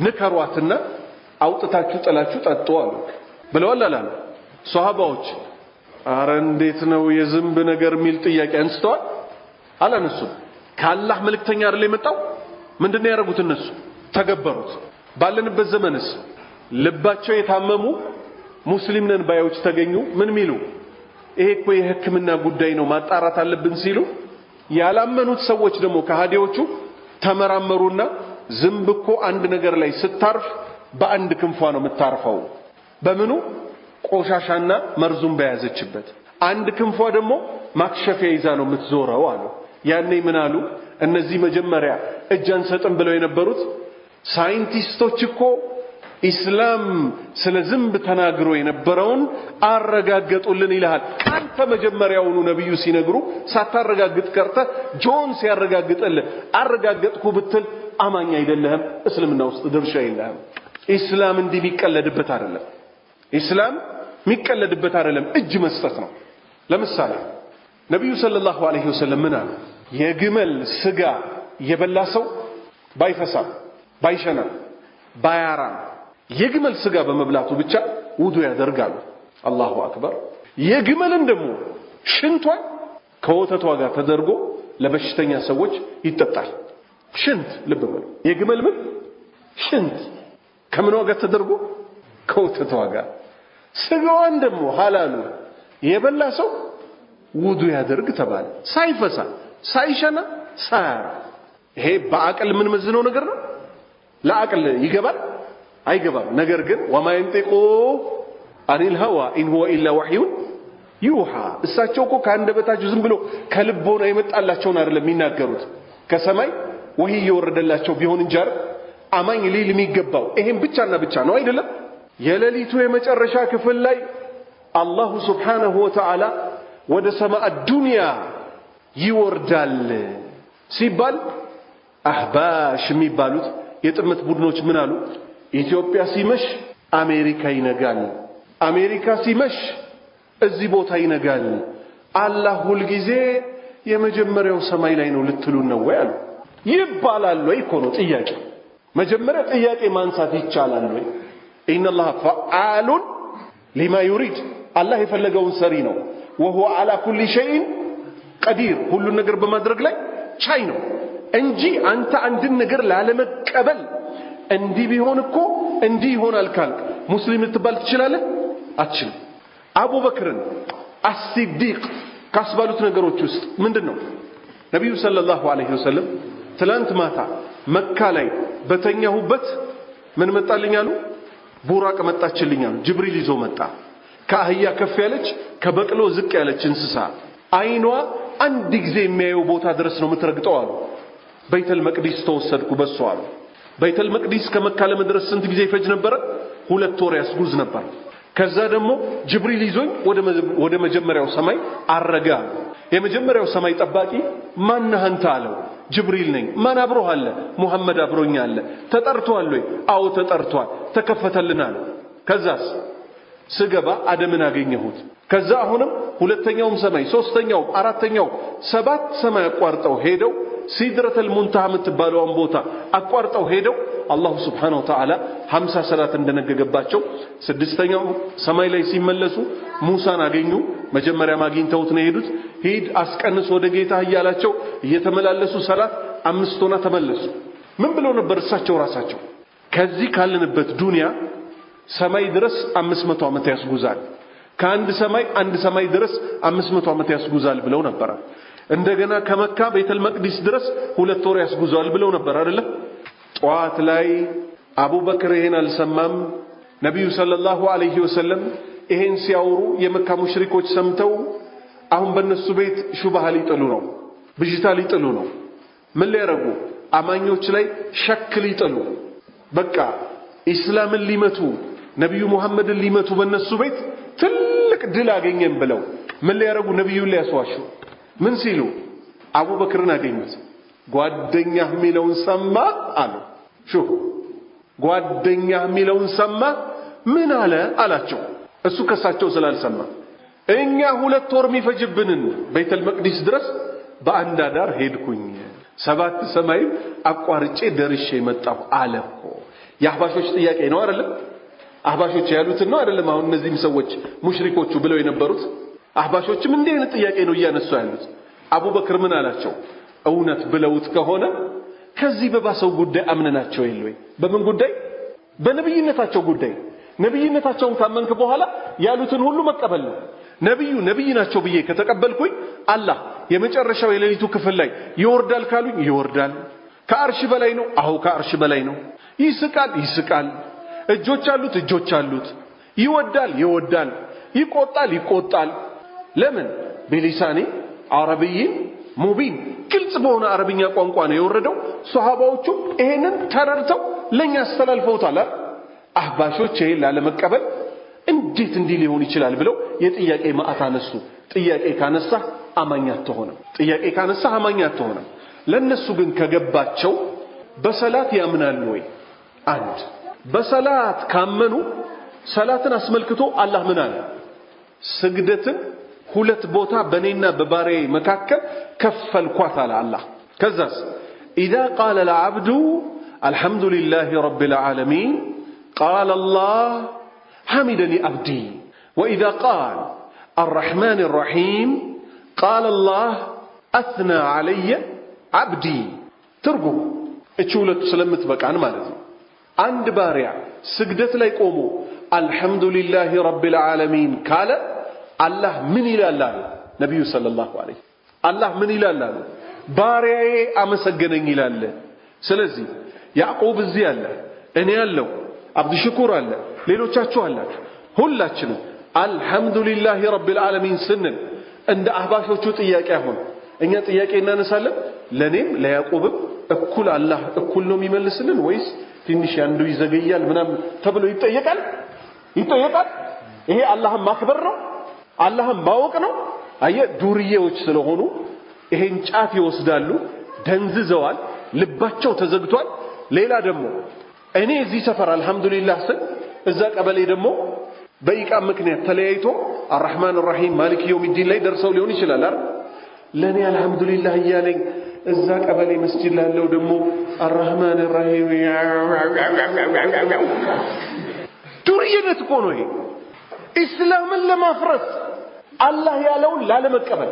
ንከሯትና አውጥታችሁ ጥላችሁ ጠጡ አሉ ብለዋል አላሉ? ሷሃባዎች አረ እንዴት ነው የዝንብ ነገር የሚል ጥያቄ አንስተዋል? አላነሱም። ከአላህ መልእክተኛ አይደል የመጣው? ምንድነው ያደረጉት እነሱ? ተገበሩት። ባለንበት ዘመንስ ልባቸው የታመሙ ሙስሊም ነን ባዮች ተገኙ። ምን ሚሉ? ይሄ እኮ የሕክምና ጉዳይ ነው ማጣራት አለብን ሲሉ፣ ያላመኑት ሰዎች ደግሞ ከሃዲዎቹ ተመራመሩና ዝንብ እኮ አንድ ነገር ላይ ስታርፍ በአንድ ክንፏ ነው የምታርፈው። በምኑ? ቆሻሻና መርዙን በያዘችበት። አንድ ክንፏ ደግሞ ማክሸፊያ ይዛ ነው የምትዞረው አሉ። ያኔ ምን አሉ? እነዚህ መጀመሪያ እጅ አንሰጥም ብለው የነበሩት ሳይንቲስቶች እኮ ኢስላም ስለ ዝንብ ተናግሮ የነበረውን አረጋገጡልን ይልሃል። አንተ መጀመሪያውኑ ነብዩ ሲነግሩ ሳታረጋግጥ ቀርተህ ጆን ሲያረጋግጥልህ አረጋገጥኩ ብትል አማኝ አይደለህም። እስልምና ውስጥ ድርሻ የለህም። ኢስላም እንዲህ የሚቀለድበት አይደለም። ኢስላም የሚቀለድበት አይደለም፣ እጅ መስጠት ነው። ለምሳሌ ነብዩ صلى الله عليه وسلم ምን አሉ? የግመል ስጋ የበላ ሰው ባይፈሳም ባይሸናም ባያራም የግመል ስጋ በመብላቱ ብቻ ውዱ ያደርጋሉ። الله أكبر። የግመልን ደግሞ ሽንቷን ከወተቷ ጋር ተደርጎ ለበሽተኛ ሰዎች ይጠጣል። ሽንት፣ ልብ በሉ፣ የግመል ምን ሽንት ከምኗ ጋር ተደርጎ? ከወተቷ ጋር። ስጋዋን ደግሞ ሐላሉ የበላ ሰው ውዱ ያደርግ ተባለ። ሳይፈሳ ሳይሸና ሳያራ። ይሄ በአቅል ምን መዝነው ነገር ነው? ለአቅል ይገባል አይገባም። ነገር ግን وما ينطق عن الهوى إن هو إلا وحي يوحى። እሳቸው እኮ ከአንደበታቸው ዝም ብሎ ከልቦና የመጣላቸውን አይደለም የሚናገሩት። ከሰማይ ወህይ እየወረደላቸው ቢሆን እንጂ አማኝ ሊል የሚገባው ይሄን ብቻና ብቻ ነው አይደለም? የሌሊቱ የመጨረሻ ክፍል ላይ الله سبحانه وتعالى ወደ ሰማዕ ዱንያ ይወርዳል ሲባል አህባሽ የሚባሉት የጥመት ቡድኖች ምን አሉ? ኢትዮጵያ ሲመሽ አሜሪካ ይነጋል፣ አሜሪካ ሲመሽ እዚህ ቦታ ይነጋል። አላህ ሁል ጊዜ የመጀመሪያው ሰማይ ላይ ነው ልትሉን ነው ወይ አሉ። ይባላል ወይ እኮ ነው ጥያቄ። መጀመሪያ ጥያቄ ማንሳት ይቻላል ወይ? إن الله فعال لما يريد፣ አላህ የፈለገውን ሰሪ ነው። وهو على كل شيء قدير፣ ሁሉን ነገር በማድረግ ላይ ቻይ ነው እንጂ አንተ አንድን ነገር ላለመቀበል እንዲህ ቢሆን እኮ እንዲህ ይሆናል ካልክ ሙስሊም ልትባል ትችላለህ? አትችልም። አቡበክርን አስሲዲቅ ካስባሉት ነገሮች ውስጥ ምንድን ነው? ነቢዩ صلى الله عليه وسلم ትላንት ማታ መካ ላይ በተኛሁበት ምን መጣልኝ አሉ? ቡራቅ መጣችልኝ አሉ። ጅብሪል ይዞ መጣ። ከአህያ ከፍ ያለች ከበቅሎ ዝቅ ያለች እንስሳ፣ አይኗ አንድ ጊዜ የሚያየው ቦታ ድረስ ነው የምትረግጠው አሉ። በይተል መቅዲስ ተወሰድኩ በሷ አሉ። በይተል መቅዲስ ከመካ ለመድረስ ስንት ጊዜ ይፈጅ ነበረ? 2 ወር ያስጉዝ ነበር። ከዛ ደግሞ ጅብሪል ይዞኝ ወደ መጀመሪያው ሰማይ አረገ። የመጀመሪያው ሰማይ ጠባቂ ማነህ አንተ አለው። ጅብሪል ነኝ። ማን አብሮህ አለ? ሙሐመድ አብሮኝ አለ። ተጠርቷል ወይ? አዎ ተጠርቷል። ተከፈተልን አለ። ከዛስ ስገባ አደምን አገኘሁት። ከዛ አሁንም ሁለተኛውም ሰማይ፣ ሶስተኛውም፣ አራተኛው፣ 7 ሰማይ አቋርጠው ሄደው ሲድረተል ሙንተሃ የምትባለውን ቦታ አቋርጠው ሄደው አላሁ ሱብሓነሁ ወተዓላ 50 ሰላት እንደነገገባቸው 6ኛው ሰማይ ላይ ሲመለሱ ሙሳን አገኙ። መጀመሪያም አግኝተውት ነው የሄዱት። ሂድ አስቀንስ ወደ ጌታ እያላቸው እየተመላለሱ ሰላት 5 ሆና ተመለሱ። ምን ብለው ነበር እሳቸው ራሳቸው? ከዚህ ካለንበት ዱንያ ሰማይ ድረስ 500 ዓመት ያስጉዛል፣ ከአንድ ሰማይ አንድ ሰማይ ድረስ 500 ዓመት ያስጉዛል ብለው ነበር። እንደገና ከመካ ቤተል መቅዲስ ድረስ 2 ወር ያስጉዛል ብለው ነበር አይደለ? ጧት ላይ አቡበክር ይሄን አልሰማም። ነብዩ ሰለላሁ ዐለይሂ ወሰለም ይሄን ሲያወሩ የመካ ሙሽሪኮች ሰምተው አሁን በእነሱ ቤት ሹብሃ ሊጥሉ ነው፣ ብዥታ ሊጥሉ ነው። ምን ሊያረጉ? አማኞች ላይ ሸክ ሊጥሉ፣ በቃ ኢስላምን ሊመቱ፣ ነብዩ ሙሐመድን ሊመቱ በእነሱ ቤት ትልቅ ድል አገኘን ብለው ምን ሊያረጉ? ነብዩን ሊያስዋሹ። ምን ሲሉ? አቡበክርን አገኙት። ጓደኛህ የሚለውን ሰማ አሉ። ሹፍ ጓደኛህ የሚለውን ሰማ ምን አለ አላቸው። እሱ ከሳቸው ስላልሰማ እኛ 2 ወር የሚፈጅብንን ቤተል መቅዲስ ድረስ በአንድ አዳር ሄድኩኝ፣ 7 ሰማይም አቋርጬ ደርሼ መጣሁ አለ እኮ። የአህባሾች ጥያቄ ነው አይደለም? አህባሾች ያሉትን ነው አይደለም? አሁን እነዚህም ሰዎች ሙሽሪኮቹ ብለው የነበሩት አህባሾችም እንዲህ አይነት ጥያቄ ነው እያነሱ ያሉት። አቡበክር ምን አላቸው? እውነት ብለውት ከሆነ ከዚህ በባሰው ጉዳይ አምነናቸው የለ ወይ? በምን ጉዳይ? በነብይነታቸው ጉዳይ። ነብይነታቸውን ካመንክ በኋላ ያሉትን ሁሉ መቀበል ነው። ነብዩ ነብይ ናቸው ብዬ ከተቀበልኩኝ አላህ የመጨረሻው የሌሊቱ ክፍል ላይ ይወርዳል ካሉኝ ይወርዳል። ከአርሽ በላይ ነው፣ አዎ ከአርሽ በላይ ነው። ይስቃል፣ ይስቃል። እጆች አሉት፣ እጆች አሉት። ይወዳል፣ ይወዳል። ይቆጣል፣ ይቆጣል። ለምን? ቢሊሳኒ አረብይ ሙቢን፣ ግልጽ በሆነ አረብኛ ቋንቋ ነው የወረደው። ሱሐባዎቹ ይሄንን ተረድተው ለኛ አስተላልፈውታል። አህባሾች ይሄን ላለመቀበል እንዴት እንዲህ ሊሆን ይችላል ብለው የጥያቄ ማዕት አነሱ። ጥያቄ ካነሳ አማኝ አትሆንም። ጥያቄ ካነሳ አማኝ አትሆንም። ለነሱ ግን ከገባቸው በሰላት ያምናሉ ወይ? አንድ በሰላት ካመኑ ሰላትን አስመልክቶ አላህ ምን አለ? ስግደትን 2 ቦታ በኔና በባሪያዬ መካከል ከፈልኳት አለ አላህ። ከዛስ ኢዛ ቃለ العبد الحمد لله رب العالمين قال الله حمدني عبدي، وإذا قال الرحمن الرحيم قال الله أثنى علي عبدي። ትርጉም እቺ ሁለቱ ስለምትበቃን ማለት ነው። አንድ ባሪያ ስግደት ላይ ቆሞ الحمد لله رب العالمين ካለ አላህ ምን ይላል አሉ ነብዩ ሰለላሁ ዐለይሂ አላህ ምን ይላል አሉ? ባሪያዬ አመሰገነኝ ይላል። ስለዚህ ያዕቆብ እዚህ አለ፣ እኔ አለሁ፣ አብዱሽኩር አለ፣ ሌሎቻችሁ አላችሁ። ሁላችንም አልሐምዱሊላሂ ረቢል ዓለሚን ስንል እንደ አህባሾቹ ጥያቄ አሁን እኛ ጥያቄ እናነሳለን። ለኔም ለያዕቆብም እኩል አላህ እኩል ነው የሚመልስልን ወይስ ትንሽ ያንዱ ይዘገያል ምናምን ተብሎ ይጠየቃል? ይጠየቃል። ይሄ አላህን ማክበር ነው? አላህን ማወቅ ነው? አየ ዱርዬዎች ስለሆኑ ይሄን ጫት ይወስዳሉ። ደንዝዘዋል፣ ልባቸው ተዘግቷል። ሌላ ደግሞ እኔ እዚህ ሰፈር አልহামዱሊላህ ስል እዛ ቀበሌ ደግሞ በኢቃም ምክንያት ተለያይቶ አርራህማን አርራሂም ማሊክ የውሚዲን ላይ ደርሰው ሊሆን ይችላል አይደል? ለኔ አልহামዱሊላህ እያለኝ እዛ ቀበሌ መስጂድ ላለው ደግሞ አርራህማን አርራሂም ዱርዬነት እኮ ነው ይሄ። እስላምን ለማፍረስ አላህ ያለውን ላለመቀበል።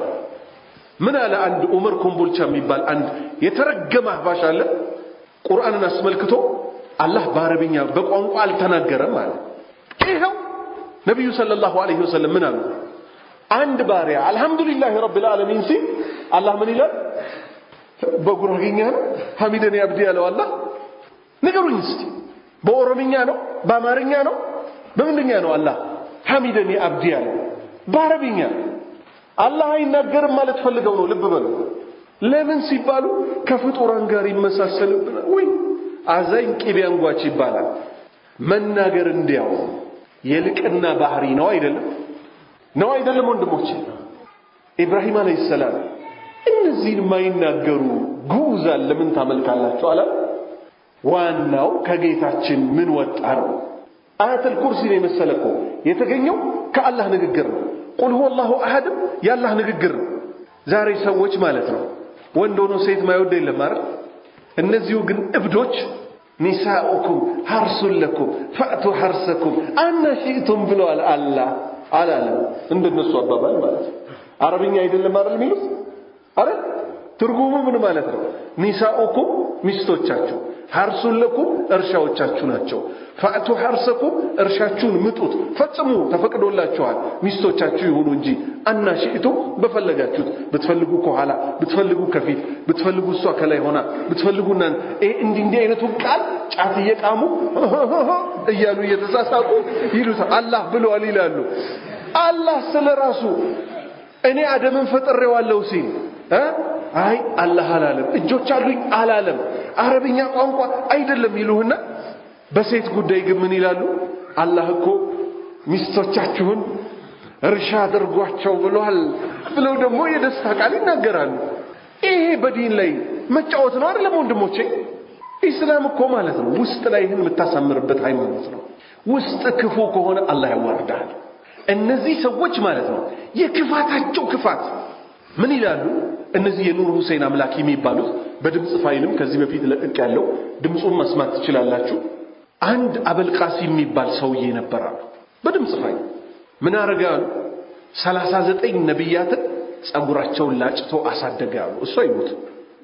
ምን አለ አንድ ዑመር ኮምቦልቻ የሚባል አንድ የተረገመ አህባሽ አለ። ቁርአንን አስመልክቶ አላህ በአረብኛ በቋንቋ አልተናገረም አለ። ይኸው ነብዩ ሰለላሁ ዐለይሂ ወሰለም ምን አሉ? አንድ ባሪያ አልহামዱሊላሂ ረቢል ዓለሚን ሲል አላህ ምን ይላል? በጉራጌኛ ነው ሐሚደን ያብዲ ያለው አላህ? ንገሩኝ እስቲ። በኦሮምኛ ነው? በአማርኛ ነው? በምንኛ ነው አላህ ሐሚደን ያብዲ ያለው? በአረብኛ። አላህ አይናገርም ማለት ፈልገው ነው። ልብ በሉ። ለምን ሲባሉ ከፍጡራን ጋር ይመሳሰልብናል ወይ አዛኝ ቅቤ አንጓች ይባላል። መናገር እንዲያው የልቅና ባህሪ ነው አይደለም? ነው አይደለም ወንድሞቼ? ኢብራሂም አለይሂ ሰላም እነዚህን የማይናገሩ ግዑዛን ለምን ታመልካላችሁ አላ? ዋናው ከጌታችን ምን ወጣ ነው። አያተል ኩርሲ ነው የመሰለ እኮ የተገኘው ከአላህ ንግግር ነው። ቁል ሁወ አላሁ አሐድ የአላህ ንግግር ነው። ዛሬ ሰዎች ማለት ነው ወንድ ሆኖ ሴት ማይወድ የለም አይደል? እነዚሁ ግን እብዶች ኒሳኡኩም ሐርሱን ለኩም ፈእቱ ሐርሰኩም አና ሺእቱም ብለዋል አላህ። አላለም። እንደነሱ አባባል ማለት ነው። አረብኛ አይደለም አይደል የሚሉት? አረ ትርጉሙ ምን ማለት ነው? ኒሳኡኩም ሚስቶቻችሁ፣ ሐርሱን ለኩም እርሻዎቻችሁ ናቸው። ፈአቱ ሐርሰኩም እርሻችሁን ምጡት ፈጽሙ፣ ተፈቅዶላችኋል። ሚስቶቻችሁ ይሁኑ እንጂ አና ሽእቱም በፈለጋችሁት፣ ብትፈልጉ ከኋላ፣ ብትፈልጉ ከፊት፣ ብትፈልጉ እሷ ከላይ ሆና፣ ብትፈልጉ እናንተ። እንዲህ እንዲህ አይነቱ ቃል ጫት እየቃሙ እያሉ እየተሳሳቁ ይሉታል። አላህ ብለዋል ይላሉ። አላህ ስለራሱ እኔ አደምን ፈጥሬዋለሁ ሲል አይ አላህ አላለም፣ እጆች አሉኝ አላለም፣ አረብኛ ቋንቋ አይደለም ይሉህና በሴት ጉዳይ ግን ምን ይላሉ? አላህ እኮ ሚስቶቻችሁን እርሻ አድርጓቸው ብሏል ብለው ደግሞ የደስታ ቃል ይናገራሉ። ይሄ በዲን ላይ መጫወት ነው አይደለም ወንድሞቼ? ኢስላም እኮ ማለት ነው ውስጥ ላይ ይህን የምታሳምርበት ሃይማኖት ነው። ውስጥ ክፉ ከሆነ አላህ ያዋርዳል። እነዚህ ሰዎች ማለት ነው የክፋታቸው ክፋት ምን ይላሉ? እነዚህ የኑር ሁሴን አምላክ የሚባሉት በድምጽ ፋይልም ከዚህ በፊት ለቅቅ ያለው ድምጹን መስማት ትችላላችሁ። አንድ አበልቃሲ የሚባል ሰውዬ ነበር አሉ። በድምጽ ፋይል ምን አረገ አሉ? 39 ነብያትን ጸጉራቸውን ላጭቶ አሳደገ አሉ። እሱ አይሞት፣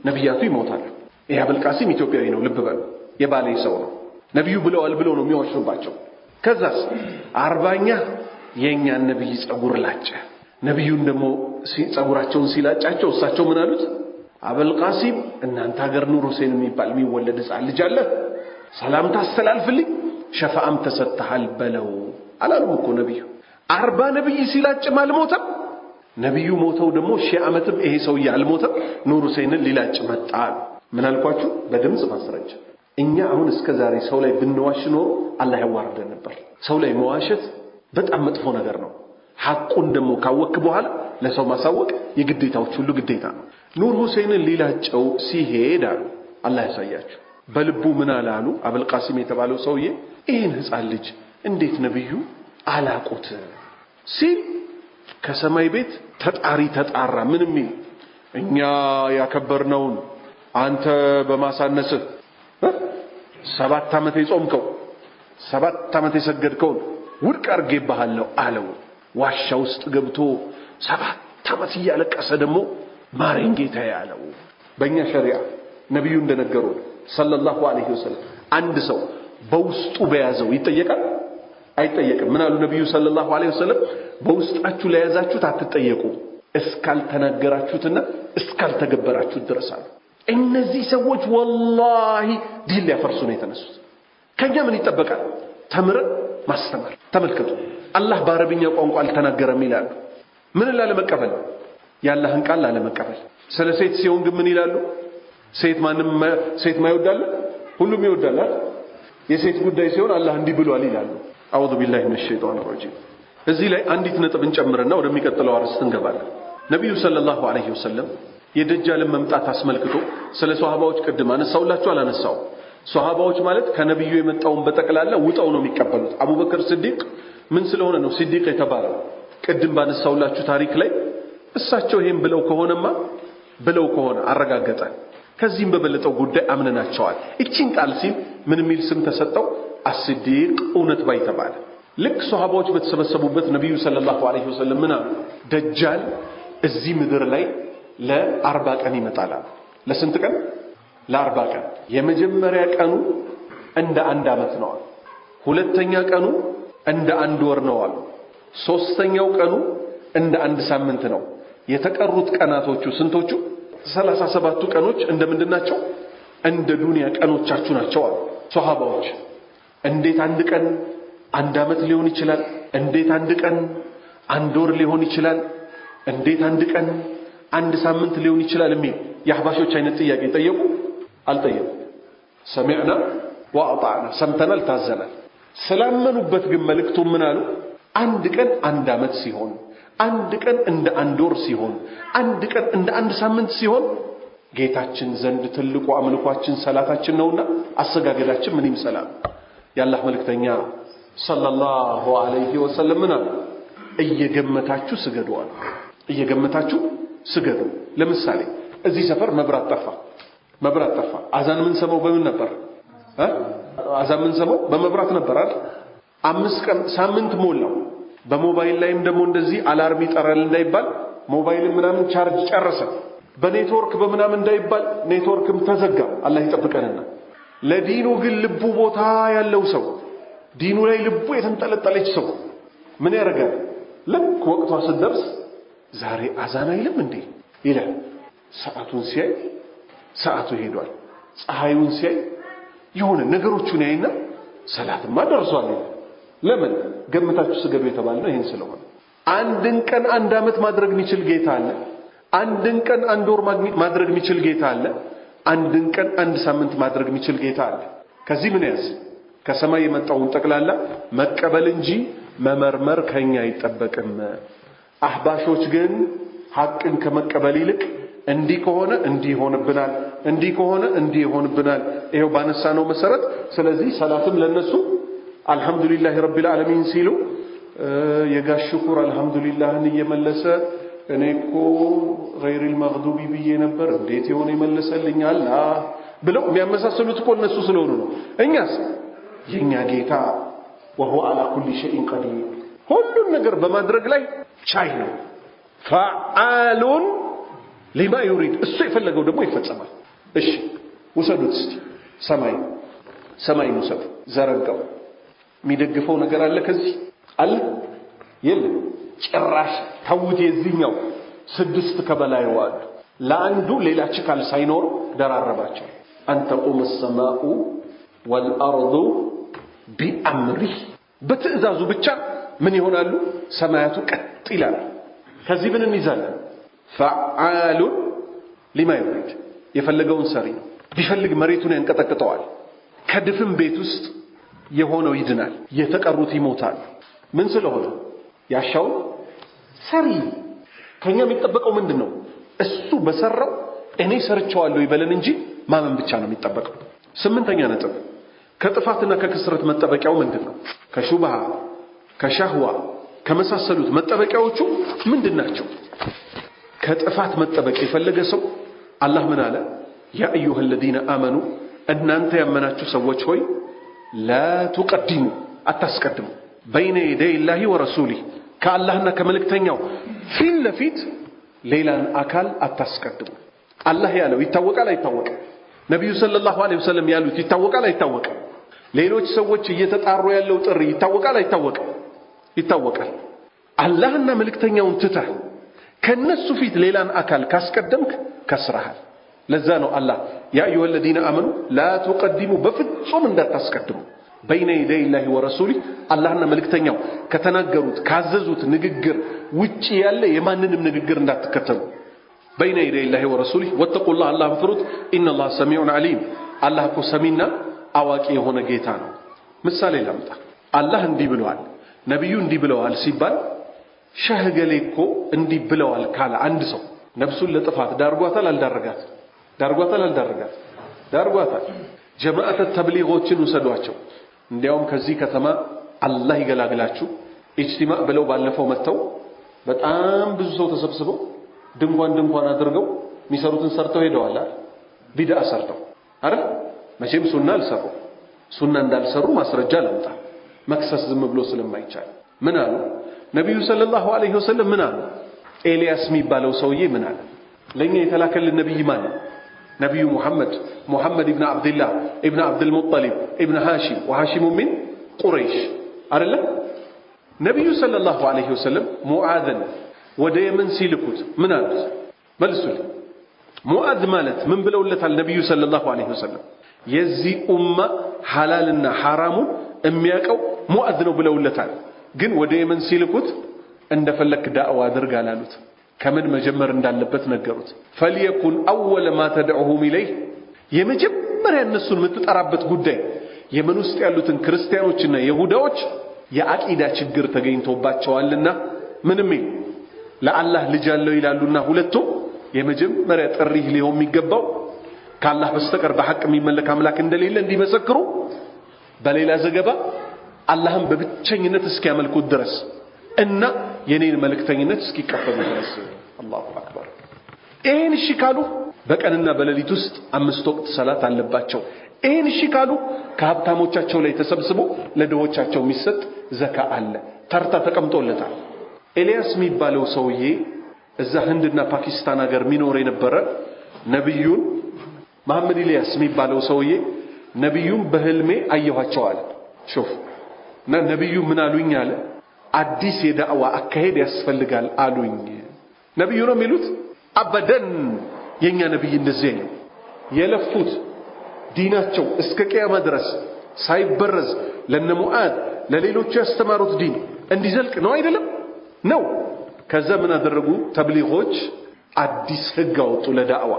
ነብያቱ ይሞታሉ። ይሄ አበልቃሲም ኢትዮጵያዊ ነው፣ ልብ በሉ፣ የባሌ ሰው ነው። ነብዩ ብለዋል ብለው ነው የሚዋሹባቸው። ከዛስ 40ኛ የኛን ነብይ ጸጉር ላጨ። ነብዩን ደግሞ ጸጉራቸውን ሲላጫቸው እሳቸው ምን አሉት? አበልቃሲም እናንተ ሀገር ኑር ሁሴን የሚባል የሚወለድ ሕፃን ልጅ አለ፣ ሰላምታ አስተላልፍልኝ፣ ሸፋአም ተሰጥተሃል በለው አላሉም እኮ ነብዩ። 40 ነብይ ሲላጭም አልሞተም። ነብዩ ሞተው ደግሞ 1000 ዓመትም ይሄ ሰውዬ አልሞተም። ኑር ሁሴንን ሊላጭ መጣ። ምን አልኳችሁ? በድምጽ ማስረጃ። እኛ አሁን እስከ ዛሬ ሰው ላይ ብንዋሽ ኖሮ አላህ ያዋርደን ነበር። ሰው ላይ መዋሸት በጣም መጥፎ ነገር ነው። ሐቁን ደግሞ ካወክ በኋላ ለሰው ማሳወቅ የግዴታዎች ሁሉ ግዴታ ነው። ኑር ሁሴንን ሊላጨው ሲሄድ አሉ አላህ ያሳያችሁ፣ በልቡ ምን አላሉ? አበልቃሲም የተባለው ሰውዬ ይህን ሕፃን ልጅ እንዴት ነብዩ አላቁት ሲል ከሰማይ ቤት ተጣሪ ተጣራ። ምን የሚል እኛ ያከበርነውን አንተ በማሳነስህ 7 ዓመት የጾምከው 7 ዓመት የሰገድከውን ውድቅ አድርጌብሃለሁ አለው። ዋሻ ውስጥ ገብቶ 7 ዓመት እያለቀሰ ደግሞ ማረኝ ጌታዬ አለው። በእኛ ሸሪዓ ነብዩ እንደነገሩን ሰለላሁ ዐለይሂ ወሰለም አንድ ሰው በውስጡ በያዘው ይጠየቃል አይጠየቅም? ምን አሉ ነብዩ ሰለላሁ ዐለይሂ ወሰለም? በውስጣችሁ ለያዛችሁት አትጠየቁ እስካልተናገራችሁትና እስካልተገበራችሁት ድረስ አሉ። እነዚህ ሰዎች ወላሂ ዲን ሊያፈርሱ ነው የተነሱት። ከኛ ምን ይጠበቃል? ተምረን ማስተማር። ተመልከቱ፣ አላህ በአረብኛ ቋንቋ አልተናገረም ይላሉ። ምን ላለመቀበል? የአላህን ቃል ላለመቀበል። ስለ ሴት ሲሆን ግን ምን ይላሉ? ሴት ማንም ሴት ማይወዳል፣ ሁሉም ይወዳል። የሴት ጉዳይ ሲሆን አላህ እንዲህ ብሏል ይላሉ። አዑዙ ቢላሂ ሚነ ሸይጣን ረጂም። እዚህ ላይ አንዲት ነጥብ እንጨምርና ወደሚቀጥለው አርዕስት እንገባለን። ነብዩ ሰለላሁ ዐለይሂ ወሰለም የደጃልን መምጣት አስመልክቶ ስለ ሷሃባዎች ቅድም አነሳውላችሁ አላነሳው? ሷሃባዎች ማለት ከነብዩ የመጣውን በጠቅላላ ውጠው ነው የሚቀበሉት። አቡበክር ሲዲቅ ምን ስለሆነ ነው ሲዲቅ የተባለው? ቅድም ባነሳውላችሁ ታሪክ ላይ እሳቸው ይሄን ብለው ከሆነማ ብለው ከሆነ አረጋገጠ። ከዚህም በበለጠው ጉዳይ አምነናቸዋል። እቺን ቃል ሲል ምን የሚል ስም ተሰጠው? አስዲቅ እውነት ባይ ተባለ። ልክ ሷሃባዎች በተሰበሰቡበት ነብዩ ሰለላሁ ዐለይሂ ወሰለም ምን አሉ? ደጃል እዚህ ምድር ላይ ለ40 ቀን ይመጣል አሉ። ለስንት ቀን? ለ40 ቀን። የመጀመሪያ ቀኑ እንደ አንድ ዓመት ነው አሉ። ሁለተኛ ቀኑ እንደ አንድ ወር ነው አሉ። ሶስተኛው ቀኑ እንደ አንድ ሳምንት ነው። የተቀሩት ቀናቶቹ ስንቶቹ? 37ቱ ቀኖች እንደምንድናቸው? እንደ ዱንያ ቀኖቻችሁ ናቸው አሉ ሷሃባዎች። እንዴት አንድ ቀን አንድ ዓመት ሊሆን ይችላል? እንዴት አንድ ቀን አንድ ወር ሊሆን ይችላል? እንዴት አንድ ቀን አንድ ሳምንት ሊሆን ይችላል? የሚል የአህባሾች አይነት ጥያቄ ጠየቁ? አልጠየቁ። ሰሚዕና ወአጣዕና፣ ሰምተናል፣ ታዘናል። ስላመኑበት ግን መልእክቱ ምን አሉ? አንድ ቀን አንድ ዓመት ሲሆን፣ አንድ ቀን እንደ አንድ ወር ሲሆን፣ አንድ ቀን እንደ አንድ ሳምንት ሲሆን ጌታችን ዘንድ ትልቁ አምልኳችን ሰላታችን ነውና አሰጋገዳችን ምን ይምሰላል? የአላህ መልእክተኛ ሰለላሁ ዐለይሂ ወሰለም ምን አሉ? እየገመታችሁ ስገዱ አሉ። እየገመታችሁ ስገዱ። ለምሳሌ እዚህ ሰፈር መብራት ጠፋ፣ መብራት ጠፋ። አዛን ምን ሰማው በምን ነበር? አዛን ምን ሰማው በመብራት ነበር አይደል? 5 ቀን ሳምንት ሞላው። በሞባይል ላይም ደግሞ እንደዚህ alarm ይጠራል እንዳይባል ሞባይል ምናምን ቻርጅ ጨረሰ። በኔትወርክ በምናምን እንዳይባል ኔትወርክም ተዘጋ። አላህ ይጠብቀንና ለዲኑ ግን ልቡ ቦታ ያለው ሰው፣ ዲኑ ላይ ልቡ የተንጠለጠለች ሰው ምን ያደርጋል? ልክ ወቅቷ ስትደርስ ዛሬ አዛን አይልም እንዴ ይላል። ሰዓቱን ሲያይ ሰዓቱ ሄዷል። ፀሐዩን ሲያይ የሆነ ነገሮቹን ያይና ሰላትማ ደርሷል ይላል። ለምን ገምታችሁ ስገዱ የተባልነው ይሄን ስለሆነ። አንድን ቀን አንድ ዓመት ማድረግ የሚችል ጌታ አለ። አንድን ቀን አንድ ወር ማድረግ የሚችል ጌታ አለ። አንድን ቀን አንድ ሳምንት ማድረግ የሚችል ጌታ አለ። ከዚህ ምን ያዝ? ከሰማይ የመጣውን ጠቅላላ መቀበል እንጂ መመርመር ከኛ አይጠበቅም። አህባሾች ግን ሐቅን ከመቀበል ይልቅ እንዲህ ከሆነ እንዲህ ይሆንብናል፣ እንዲህ ከሆነ እንዲህ ይሆንብናል፣ ይሄው ባነሳነው መሰረት። ስለዚህ ሰላትም ለነሱ አልহামዱሊላሂ ረቢል ዓለሚን ሲሉ የጋሽ ሽኩር አልহামዱሊላህን እየመለሰ እኔ እኮ غير المغضوب ብዬ ነበር እንዴት የሆነ ይመለሰልኝ አላህ ብለው የሚያመሳስሉት እኮ እነሱ ስለሆኑ ነው። እኛስ የኛ ጌታ وهو على كل شيء قدير ሁሉን ነገር በማድረግ ላይ ቻይ ነው። فعال لما يريد እሱ የፈለገው ደግሞ ይፈጸማል። እሺ ውሰዱት እስቲ ሰማይ ሰማይን ውሰዱ። ዘረጋው። የሚደግፈው ነገር አለ ከዚህ አለ? የለም። ጭራሽ ተውት። የዚህኛው 6 ከበላይ አሉ። ለአንዱ ሌላ ችካል ሳይኖር ደራረባቸው። أن تقوم السماء والأرض بأمره በትዕዛዙ ብቻ ምን ይሆናሉ? ሰማያቱ ቀጥ ይላሉ። ከዚህ ምን እንይዛለን? فعال لما يريد የፈለገውን ሰሪ ነው። ቢፈልግ መሬቱን ያንቀጠቅጠዋል። ከድፍን ቤት ውስጥ የሆነው ይድናል፣ የተቀሩት ይሞታሉ። ምን ስለሆነ? ያሻውን ሰሪ። ከኛ የሚጠበቀው ምንድነው? እሱ በሰራው እኔ ሰርቼዋለሁ ይበለን እንጂ ማመን ብቻ ነው የሚጠበቀው። 8ኛ ነጥብ ከጥፋትና ከክስረት መጠበቂያው ምንድነው? ከሹብሃ ከሻህዋ ከመሳሰሉት መጠበቂያዎቹ ምንድናቸው? ከጥፋት መጠበቅ የፈለገ ሰው አላህ ምን አለ? ያ አዩሃ الذين آمنوا እናንተ ያመናችሁ ሰዎች ሆይ لا تقدموا አታስቀድሙ بين يدي الله ورسوله ከአላህና ከመልእክተኛው ፊት ለፊት ሌላን አካል አታስቀድሙ። አላህ ያለው ይታወቃል አይታወቅም? ነብዩ ሰለላሁ ዐለይሂ ወሰለም ያሉት ይታወቃል አይታወቅም? ሌሎች ሰዎች እየተጣሩ ያለው ጥሪ ይታወቃል አይታወቅም? ይታወቃል። አላህና መልእክተኛውን ትተህ ከነሱ ፊት ሌላን አካል ካስቀደምክ ከስረሃል። ለዛ ነው አላህ ያ አዩሃ الذين آمنوا لا تقدموا በፍጹም እንዳታስቀድሙ بين يدي الله ورسوله አላህና መልእክተኛው ከተናገሩት ካዘዙት ንግግር ውጪ ያለ የማንንም ንግግር እንዳትከተሉ። بين يدي الله ورسوله واتقوا الله አላህን ፍሩት إن الله سميع عليم አላህ እኮ ሰሚና አዋቂ የሆነ ጌታ ነው። ምሳሌ ላምጣ። አላህ እንዲህ ብለዋል፣ ነብዩ እንዲህ ብለዋል ሲባል ሸህ ገሌ እኮ እንዲህ ብለዋል ካለ አንድ ሰው ነፍሱን ለጥፋት ዳርጓታል አልዳረጋት? ዳርጓታል አልዳረጋት? ዳርጓታል። ጀማዓተ ተብሊጎችን ውሰዷቸው። እንዲያውም ከዚህ ከተማ አላህ ይገላግላችሁ ኢጅቲማዕ ብለው ባለፈው መጥተው በጣም ብዙ ሰው ተሰብስበው ድንኳን ድንኳን አድርገው የሚሰሩትን ሰርተው ሄደዋል አይደል? ቢድዓ ሰርተው አይደል? መቼም ሱና አልሰሩ። ሱና እንዳልሰሩ ማስረጃ ላምጣ፣ መክሰስ ዝም ብሎ ስለማይቻል። ምን አሉ ነብዩ ሰለላሁ ዐለይሂ ወሰለም? ምን አሉ? ኤልያስ የሚባለው ሰውዬ ምን አለ? ለኛ የተላከልን ነብይ ማን ነው? ነብዩ ሙሐመድ፣ ሙሐመድ ኢብኑ አብዱላህ ኢብኑ አብዱል ሙጠሊብ ኢብኑ ሃሺም ወሃሺሙ ሚን ቁረይሽ አይደለ? ነብዩ ሰለላሁ ዐለይሂ ወሰለም ሙዓዝን ወደ የመን ሲልኩት ምን አሉት? መልሱልኝ። ሙዓዝ ማለት ምን ብለውለታል ነብዩ ሰለላሁ ዐለይሂ ወሰለም? የዚህ ኡማ ሐላልና ሐራሙን የሚያውቀው ሙዓዝ ነው ብለውለታል። ግን ወደ የመን ሲልኩት እንደፈለክ ዳዕዋ አድርግ አላሉት። ከምን መጀመር እንዳለበት ነገሩት። فليكن أول ما تدعوهم إليه የመጀመሪያ እነሱን የምትጠራበት ጉዳይ የመን ውስጥ ያሉትን ክርስቲያኖችና ይሁዳዎች የአቂዳ ችግር ተገኝቶባቸዋልና ምንም ለአላህ ልጅ አለው ይላሉና ሁለቱም የመጀመሪያ ጥሪህ ሊሆን የሚገባው ከአላህ በስተቀር በሐቅ የሚመለክ አምላክ እንደሌለ እንዲመሰክሩ፣ በሌላ ዘገባ አላህን በብቸኝነት እስኪያመልኩት ድረስ እና የኔን መልእክተኝነት እስኪቀበሉ ድረስ። አላሁ አክበር። ይሄን እሺ ካሉ በቀንና በሌሊት ውስጥ 5 ወቅት ሰላት አለባቸው። ይሄን እሺ ካሉ ከሀብታሞቻቸው ላይ ተሰብስቦ ለድሆቻቸው የሚሰጥ ዘካ አለ። ተርታ ተቀምጦለታል። ኤልያስ የሚባለው ሰውዬ እዛ ህንድና ፓኪስታን ሀገር ሚኖር የነበረ ነብዩን መሐመድ ኤልያስ የሚባለው ሰውዬ ነብዩን በህልሜ አየኋቸው አለ። شوف እና ነብዩ ምን አሉኝ አለ፣ አዲስ የዳዕዋ አካሄድ ያስፈልጋል አሉኝ። ነብዩ ነው የሚሉት? أبدا የኛ ነብይ እንደዚህ ነው የለፉት ዲናቸው እስከ ቅያማ ድረስ ሳይበረዝ ለነ ሙዓዝ ለሌሎቹ ያስተማሩት ዲን እንዲዘልቅ ነው አይደለም? ነው። ከዛ ምን አደረጉ? ተብሊጎች አዲስ ህግ አወጡ ለዳዕዋ።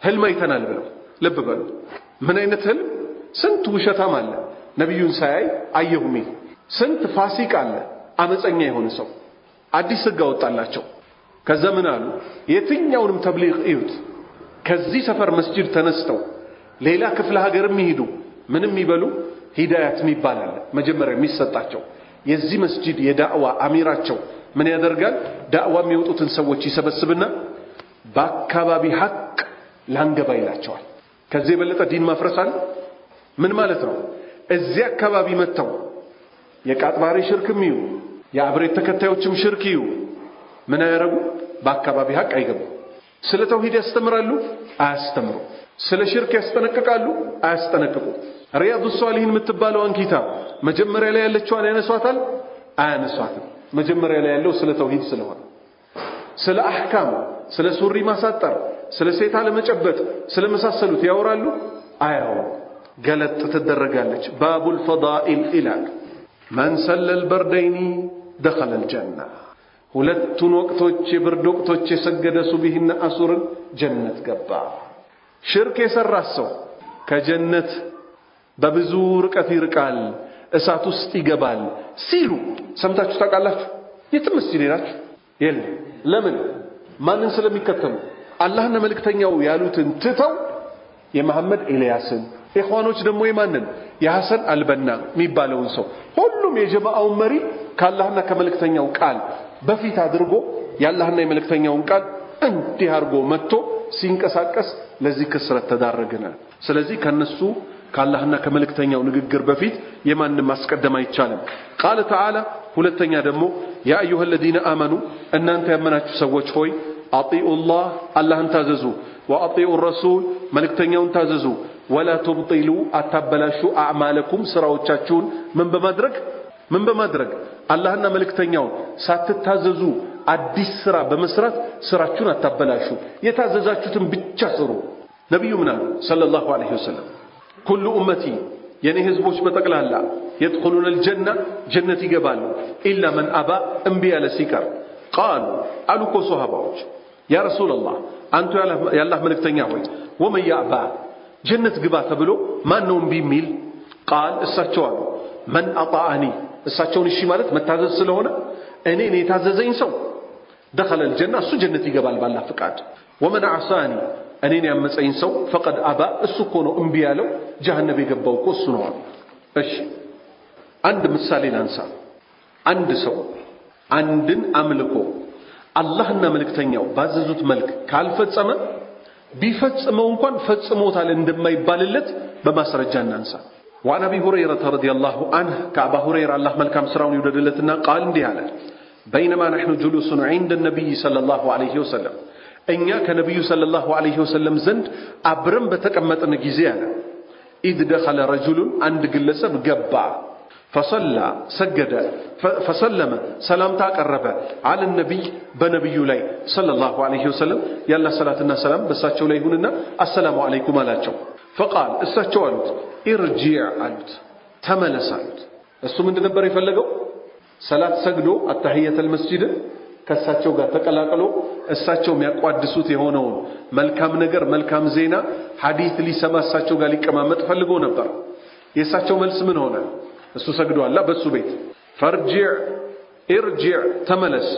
ህልም አይተናል ብለው። ልብ በሉ፣ ምን አይነት ህልም? ስንት ውሸታም አለ ነብዩን ሳያይ አየሁ የሚል፣ ስንት ፋሲቅ አለ አመፀኛ የሆነ ሰው። አዲስ ህግ አወጣላቸው። ከዛ ምን አሉ? የትኛውንም ተብሊግ እዩት፣ ከዚህ ሰፈር መስጂድ ተነስተው ሌላ ክፍለ ሀገርም ይሄዱ ምንም ይበሉ ሂዳያት የሚባል አለ መጀመሪያ የሚሰጣቸው። የዚህ መስጂድ የዳዕዋ አሚራቸው ምን ያደርጋል? ዳዕዋ የሚወጡትን ሰዎች ይሰበስብና በአካባቢ ሐቅ ላንገባ ይላቸዋል። ከዚህ የበለጠ ዲን ማፍረስ አለ? ምን ማለት ነው? እዚህ አካባቢ መጥተው የቃጥባሪ ሽርክም ይዩ የአብሬት ተከታዮችም ሽርክ ይዩ ምን አያረጉ? በአካባቢ ሐቅ አይገቡ። ስለ ተውሂድ ያስተምራሉ? አያስተምሩ። ስለ ሽርክ ያስጠነቅቃሉ? አያስጠነቅቁ። ሪያዱ ሷሊሂን የምትባለውን ኪታብ መጀመሪያ ላይ ያለችዋን ያነሷታል? አያነሷትም። መጀመሪያ ላይ ያለው ስለ ተውሂድ ስለሆነ፣ ስለ አህካም፣ ስለ ሱሪ ማሳጠር፣ ስለ ሴት አለመጨበጥ፣ ስለ መሳሰሉት ያወራሉ? አያወሩ። ገለጥ ትደረጋለች። باب الفضائل ይላል። من صلى البردين دخل الجنة። ሁለቱን ወቅቶች የብርድ ወቅቶች የሰገደ ሱብሂና አሱርን ጀነት ገባ። ሽርክ የሰራ ሰው ከጀነት በብዙ ርቀት ይርቃል፣ እሳት ውስጥ ይገባል ሲሉ ሰምታችሁ ታውቃላችሁ? የትም መስጂድ ሄዳችሁ የለም። ለምን? ማንን ስለሚከተሉ? አላህና መልእክተኛው ያሉትን ትተው የመሐመድ ኤልያስን፣ ኢኽዋኖች ደግሞ የማንን የሐሰን አልበና የሚባለውን ሰው፣ ሁሉም የጀማዓውን መሪ ከአላህና ከመልእክተኛው ቃል በፊት አድርጎ የአላህና የመልእክተኛውን ቃል እንዲህ አድርጎ መጥቶ ሲንቀሳቀስ ለዚህ ክስረት ተዳረግን። ስለዚህ ከነሱ ከአላህና ከመልእክተኛው ንግግር በፊት የማንም ማስቀደም አይቻልም። ቃለ ተዓላ ሁለተኛ ደግሞ ያ አዩሃ الذين آمنوا እናንተ ያመናችሁ ሰዎች ሆይ አጢኡላህ አላህን ታዘዙ፣ ወአጢኡ ረሱል መልእክተኛውን ታዘዙ፣ ወላ ቱብጢሉ አታበላሹ አዕማለኩም ስራዎቻችሁን ምን በማድረግ አላህና መልእክተኛውን ሳትታዘዙ አዲስ ስራ በመስራት ስራችሁን አታበላሹ፣ የታዘዛችሁትን ብቻ ስሩ። ነብዩ ምን አሉ صلى الله عليه وسلم? كل أمتي የኔ ህዝቦች በጠቅላላ يدخلون الجنة ጀነት ይገባሉ፣ إلا من أبى እምቢ ያለ ሲቀር። قالوا አሉ እኮ ሶሃባዎች፣ يا رسول الله አንቱ የአላህ መልእክተኛ ሆይ፣ ومن يأب ጀነት ግባ ተብሎ ማን ነው እምቢ የሚል? قال እሳቸው አሉ፣ من أطاعني እሳቸውን እሺ ማለት መታዘዝ ስለሆነ እኔን የታዘዘኝ ሰው دخل الجنة እሱ ጀነት ይገባል ባላህ ፍቃድ። ومن عصاني እኔን ያመፀኝ ሰው فقد أبى እሱ እኮ ነው እምቢ ያለው፣ ጀሃነም የገባው እኮ እሱ ነው አሉ። እሺ አንድ ምሳሌ ላንሳ። አንድ ሰው አንድን አምልኮ አላህና መልእክተኛው ባዘዙት መልክ ካልፈጸመ ቢፈጽመው እንኳን ፈጽሞታል እንደማይባልለት በማስረጃ እናንሳ። وعن أبي هريرة رضي الله عنه ከአባ ሁረይራ አላህ መልካም ስራውን ይውደድለትና قال እንዲህ አለ፣ بينما نحن جلوس عند النبي صلى الله عليه وسلم እኛ ከነቢዩ صلى الله عليه وسلم ዘንድ አብረን በተቀመጥን ጊዜ አለ፣ إذ دخل رجل አንድ ግለሰብ ገባ፣ فصلى ሰገደ፣ فسلم ሰላምታ አቀረበ፣ على النبي በነቢዩ ላይ صلى الله عليه وسلم የአላህ ሰላትና ሰላም በእሳቸው ላይ ይሁንና السلام عليكم አላቸው። فقال እሳቸው አሉት፣ ارجع አሉት፣ ተመለስ አሉት። እሱ ምንድን ነበር የፈለገው? ሰላት ሰግዶ التحية المسجد ከእሳቸው ጋር ተቀላቅሎ እሳቸው የሚያቋድሱት የሆነውን መልካም ነገር መልካም ዜና ሐዲት ሊሰማ እሳቸው ጋር ሊቀማመጥ ፈልጎ ነበር። የእሳቸው መልስ ምን ሆነ? እሱ ሰግዷላ በሱ ቤት፣ فارجع ارجع ተመለስ፣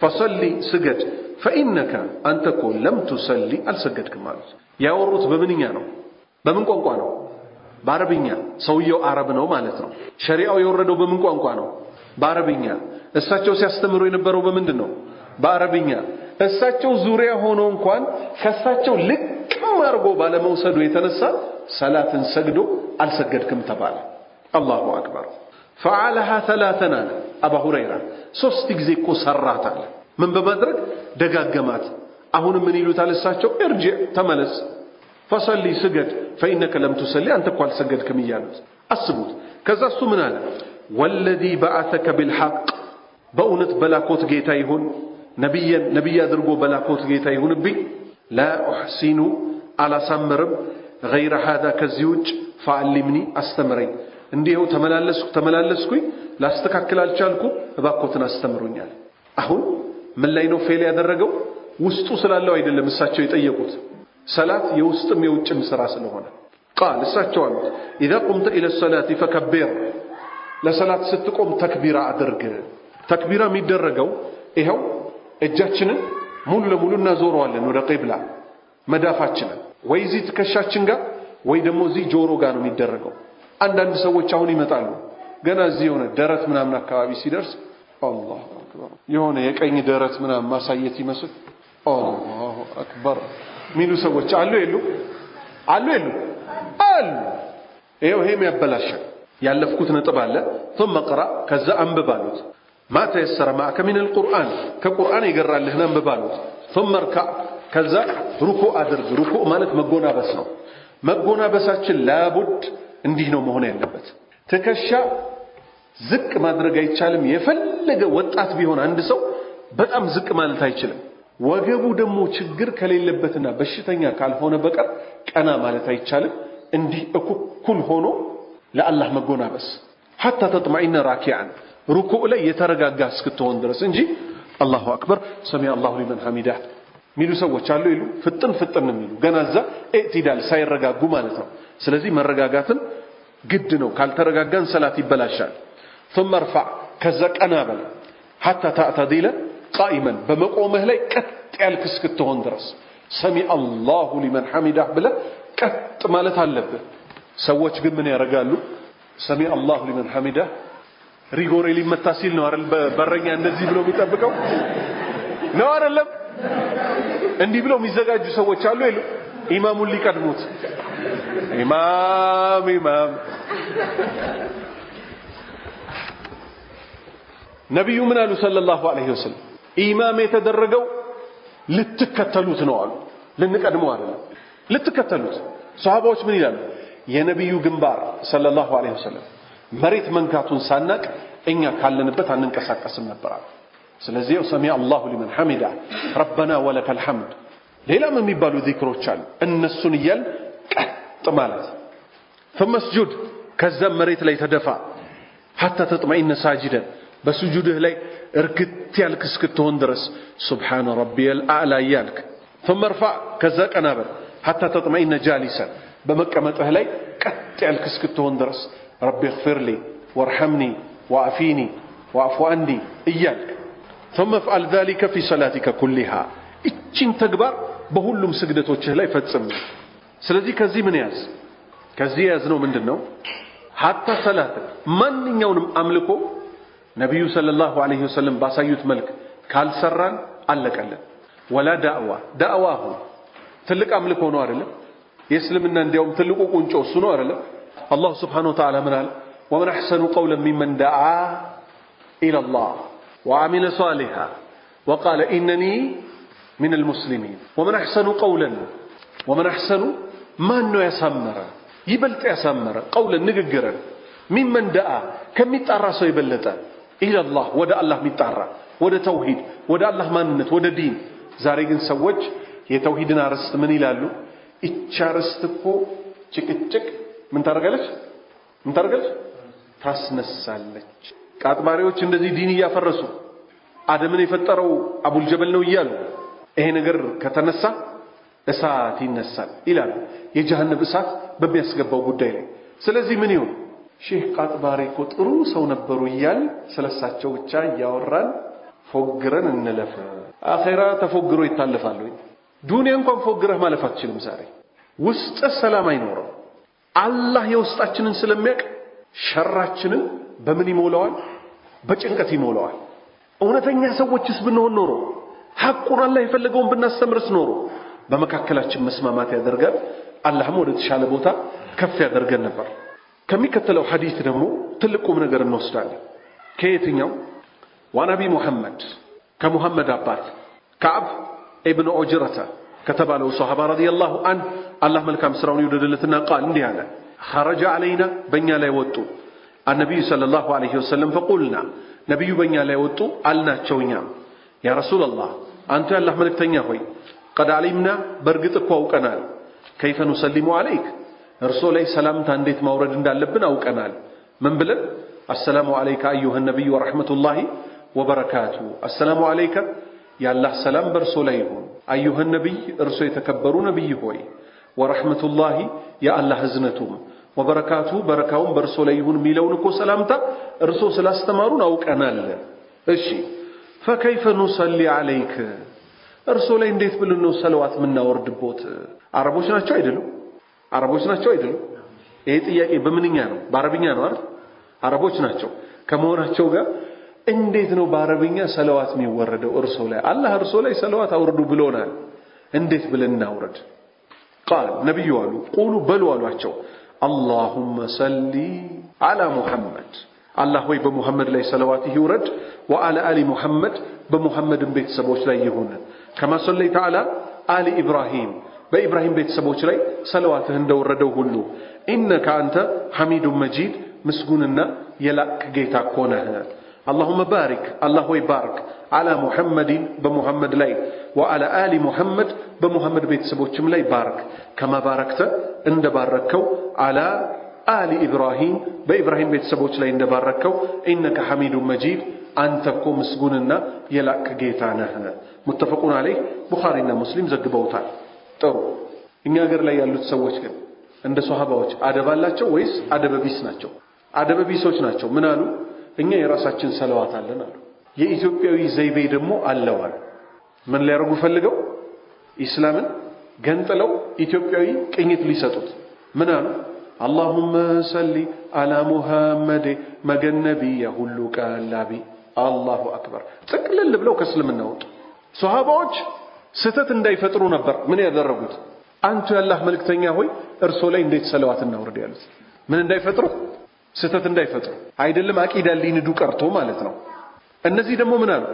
فصل ስገድ፣ فإنك አንተ እኮ لم تصل አልሰገድክም አሉት። ያወሩት በምንኛ ነው? በምን ቋንቋ ነው? በአረብኛ። ሰውየው አረብ ነው ማለት ነው። ሸሪዓው የወረደው በምን ቋንቋ ነው? በአረብኛ። እሳቸው ሲያስተምሩ የነበረው በምንድን ነው? በአረብኛ። እሳቸው ዙሪያ ሆኖ እንኳን ከእሳቸው ልቅም አድርጎ ባለመውሰዱ የተነሳ ሰላትን ሰግዶ አልሰገድክም ተባለ። الله أكبر። فعلها ثلاثا አለ። አባ ሁረይራ ሶስት ጊዜ እኮ ሰራት አለ። ምን በማድረግ ደጋገማት። አሁንም ምን ይሉታል እሳቸው? ارجع ተመለስ፣ فصل ስገድ፣ فإنك لم تصل አንተ እኮ አልሰገድክም እያሉት አስቡት። ከዛ እሱ ምን አለ? والذي بعثك بالحق በእውነት በላኮት ጌታ ይሁን ነቢየን ነቢይ አድርጎ በላኮት ጌታ ይሁንብኝ፣ لا أحسن አላሳምርም፣ غير هذا ከዚህ ውጭ፣ فعلمني አስተምረኝ። እንዲሁ ተመላለስኩ ተመላለስኩኝ ላስተካክል አልቻልኩ፣ እባኮትን አስተምሩኛል። አሁን ምን ላይ ነው fail ያደረገው? ውስጡ ስላለው አይደለም እሳቸው የጠየቁት፣ ሰላት የውስጥም የውጭም ስራ ስለሆነ። قال እሳቸው አሉት إذا قمت إلى الصلاة فكبر፣ ለሰላት ስትቆም ተክቢራ አድርግ። ተክቢራ የሚደረገው ይኸው እጃችንን ሙሉ ለሙሉ እናዞረዋለን ወደ ቂብላ፣ መዳፋችንን ወይ እዚህ ትከሻችን ጋር ወይ ደግሞ እዚህ ጆሮ ጋር ነው የሚደረገው። አንዳንድ ሰዎች አሁን ይመጣሉ ገና እዚህ የሆነ ደረት ምናምን አካባቢ ሲደርስ الله أكبر የሆነ የቀኝ ደረት ምናምን ማሳየት ይመስል الله أكبر ሚሉ ሰዎች አሉ የሉ? አሉ የሉ? አሉ። ይኸው ይሄም ያበላሻል። ያለፍኩት ነጥብ አለ። ثم اقرأ ከዛ አንብብ አሉት። ما تيسر معك من القرآن ከቁርአን የገራልህን አንብብ አሉት። ثم اركع ከዛ ሩኩዕ አድርግ። ሩኩዕ ማለት መጎናበስ ነው። መጎናበሳችን لابد እንዲህ ነው መሆን ያለበት። ትከሻ ዝቅ ማድረግ አይቻልም። የፈለገ ወጣት ቢሆን አንድ ሰው በጣም ዝቅ ማለት አይችልም። ወገቡ ደግሞ ችግር ከሌለበትና በሽተኛ ካልሆነ በቀር ቀና ማለት አይቻልም። እንዲህ እኩል ሆኖ ለአላህ መጎናበስ حتى تطمئن راكعا ሩኩዕ ላይ የተረጋጋ እስክትሆን ድረስ እንጂ الله أكبر سمع الله لمن حمده ሚሉ ሰዎች አሉ ይሉ ፍጥን ፍጥን የሚሉ ገና እዛ اعتدال ሳይረጋጉ ማለት ነው። ስለዚህ መረጋጋትን ግድ ነው። ካልተረጋጋን ሰላት ይበላሻል። ثم ارفع ከዛ ቀና በል حتى تعتدل قائما በመቆምህ ላይ ቀጥ ያልክ እስክትሆን ድረስ سمع الله لمن حمده ብለህ ቀጥ ማለት አለብህ። ሰዎች ግን ምን ያደርጋሉ? سمع الله لمن حمده ሪጎሬ ሊመታ ሲል ነው አይደል በረኛ እንደዚህ ብሎ የሚጠብቀው ነው አይደለም? እንዲህ ብለው የሚዘጋጁ ሰዎች አሉ የሉ? ኢማሙን ሊቀድሙት ኢማም ኢማም። ነቢዩ ምን አሉ صلى الله عليه وسلم? ኢማም የተደረገው ልትከተሉት ነው አሉ። ልንቀድመው አይደለም፣ ልትከተሉት። ሰሃባዎች ምን ይላሉ? የነቢዩ ግንባር صلى الله عليه وسلم መሬት መንካቱን ሳናቅ እኛ ካለንበት አንንቀሳቀስም ነበር አሉ። ስለዚህ سمع الله لمن حمده ربنا ولك الحمد፣ ሌላም የሚባሉ ዚክሮች አሉ። እነሱን እያል ቀጥ ማለት። ثم اسجد ከዛም መሬት ላይ ተደፋ حتى تطمئن ساجدا በስጁድህ ላይ እርግት ያልክ እስክትሆን ድረስ سبحان ربي الأعلى እያልክ። ثم ارفع ከዛ ቀና በል حتى تطمئن جالسا በመቀመጥህ ላይ ቀጥ ያልክ እስክትሆን ድረስ رب اغفر لي وارحمني وعافني واعف عني እያልክ። ثم افعل ذلك في صلاتك كلها እቺን ተግባር በሁሉም ስግደቶችህ ላይ ፈጽም። ስለዚህ ከዚህ ምን ያዝ? ከዚህ የያዝነው ምንድነው? حتى ሰላት ማንኛውንም አምልኮ ነቢዩ صلى الله عليه وسلم ባሳዩት መልክ ካልሰራን አለቀለን። ወላ ዳዕዋ ዳዕዋ አሁን ትልቅ አምልኮ ነው አይደለም? የእስልምና እንዲያውም ትልቁ ቁንጮ እሱ ነው አይደለም? አላሁ سبحانه وتعالى ምን አለ? ومن أحسن قولا ممن دعا إلى الله وعمل صالحا وقال إنني من المسلمين። ومن أحسن قولا ومن أحسن ማን ነው ያሳመረ ይበልጥ ያሳመረ قولا ንግግርን ممن دعا ከሚጣራ ሰው የበለጠ إلى الله ወደ አላህ የሚጣራ ወደ ተውሂድ ወደ አላህ ማንነት ወደ ዲን። ዛሬ ግን ሰዎች የተውሂድን አርስት ምን ይላሉ? እቺ አርስት እኮ ጭቅጭቅ ምን ታደርጋለች? ምን ታደርጋለች? ታስነሳለች። ቃጥባሪዎች እንደዚህ ዲን እያፈረሱ አደምን የፈጠረው አቡልጀበል ነው እያሉ ይሄ ነገር ከተነሳ እሳት ይነሳል ይላሉ። የጀሃነም እሳት በሚያስገባው ጉዳይ ላይ። ስለዚህ ምን ይሁን? ሼህ ቃጥባሪ እኮ ጥሩ ሰው ነበሩ እያል ስለሳቸው ብቻ እያወራን ፎግረን እንለፍ። አኼራ ተፎግሮ ይታለፋል ወይ? ዱንያ እንኳን ፎግረህ ማለፍ አትችልም። ዛሬ ውስጥ ሰላም አይኖርም። አላህ የውስጣችንን ስለሚያውቅ ሸራችንን በምን ይሞላዋል? በጭንቀት ይሞላዋል። እውነተኛ ሰዎችስ ብንሆን ኖሮ ሐቁን አላህ የፈለገውን ብናስተምርስ ኖሮ በመካከላችን መስማማት ያደርጋል፣ አላህም ወደ ተሻለ ቦታ ከፍ ያደርገን ነበር። ከሚከተለው ሐዲስ ደግሞ ትልቅ ቁም ነገር እንወስዳለን። ከየትኛው? وعن أبي محمد ከሙሐመድ አባት ከዓብ ኢብን ዑጅረተ ከተባለው ሰሃባ رضي الله عنه አላህ መልካም ስራውን ይውደድለትና قال እንዲህ አለ خرج علينا በእኛ ላይ ወጡ النبي صلى الله عليه وسلم فقلنا ነቢዩ በእኛ ላይ ወጡ አልናቸው እኛም يا رسول الله አንተ የአላህ መልእክተኛ ሆይ قد علمنا በእርግጥ እኮ አውቀናል كيف نسلم عليك እርሶ ላይ ሰላምታ እንዴት ማውረድ እንዳለብን አውቀናል ምን ብለን السلام عليك أيها النبي ورحمة الله وبركاته السلام عليك የአላህ ሰላም በእርሶ ላይ ይሁን أيها النبي እርሶ የተከበሩ ነቢይ ሆይ ورحمة الله የአላህ እዝነቱም وبركاته በረካውም በእርሶ ላይ ይሁን የሚለውን እኮ ሰላምታ እርሶ ስላስተማሩን አውቀናል። እሺ فكيف نصلي عليك እርሶ ላይ እንዴት ብለን ነው ሰለዋት የምናወርድቦት? አረቦች ናቸው አይደሉም? አረቦች ናቸው አይደሉም? ይሄ ጥያቄ በምንኛ ነው? በአረብኛ ነው አይደል? አረቦች ናቸው ከመሆናቸው ጋር እንዴት ነው በአረብኛ ሰለዋት የሚወረደው እርሶ ላይ? አላህ እርሶ ላይ ሰለዋት አውርዱ ብሎናል። እንዴት ብለን እናውረድ? ቃል ነብዩ አሉ ቁሉ በሉ አሏቸው اللهم صل على محمد አላህ ሆይ በሙሐመድ ላይ ሰለዋት ይውረድ وعلى آل محمد በሙሐመድም ቤተሰቦች ላይ ይሁን كما صليت على آل إبراهيم በኢብራሂም ቤተሰቦች ላይ ሰለዋትህ እንደወረደው ሁሉ إنك አንተ حميد مجيد ምስጉንና የላቅ ጌታ እኮ ነህ። اللهم بارك አላህ ሆይ ባርክ على محمد በሙሐመድ ላይ وعلى آل محمد በሙሐመድ ቤተሰቦችም ላይ ባርክ كما باركت እንደባረከው على آل إبراهيم በኢብራሂም ቤተሰቦች ላይ እንደባረከው إنك حميد مجيد አንተ እኮ ምስጉንና የላቅ ጌታ ነህ። متفق عليه ቡኻሪና ሙስሊም ዘግበውታል። ጥሩ እኛ ሀገር ላይ ያሉት ሰዎች ግን እንደ ሶሃባዎች አደብ አላቸው ወይስ አደበቢስ ናቸው? አደበቢሶች ናቸው። ምን አሉ? እኛ የራሳችን ሰለዋት አለን አሉ። የኢትዮጵያዊ ዘይቤ ደግሞ አለው አሉ። ምን ሊያደርጉ ፈልገው? ኢስላምን ገንጥለው ኢትዮጵያዊ ቅኝት ሊሰጡት ምን አሉ? اللهم صل على محمد መገነቢ የሁሉ ቀላቢ። الله أكبر። ጥቅልል ብለው ከእስልምና ወጡ። ሶሃባዎች ስህተት እንዳይፈጥሩ ነበር ምን ያደረጉት? አንቱ የአላህ መልእክተኛ ሆይ እርሶ ላይ እንዴት ሰለዋት እናውርድ ያሉት። ምን እንዳይፈጥሩ? ስህተት እንዳይፈጥሩ አይደለም አቂዳ ሊንዱ ቀርቶ ማለት ነው። እነዚህ ደግሞ ምን አሉ?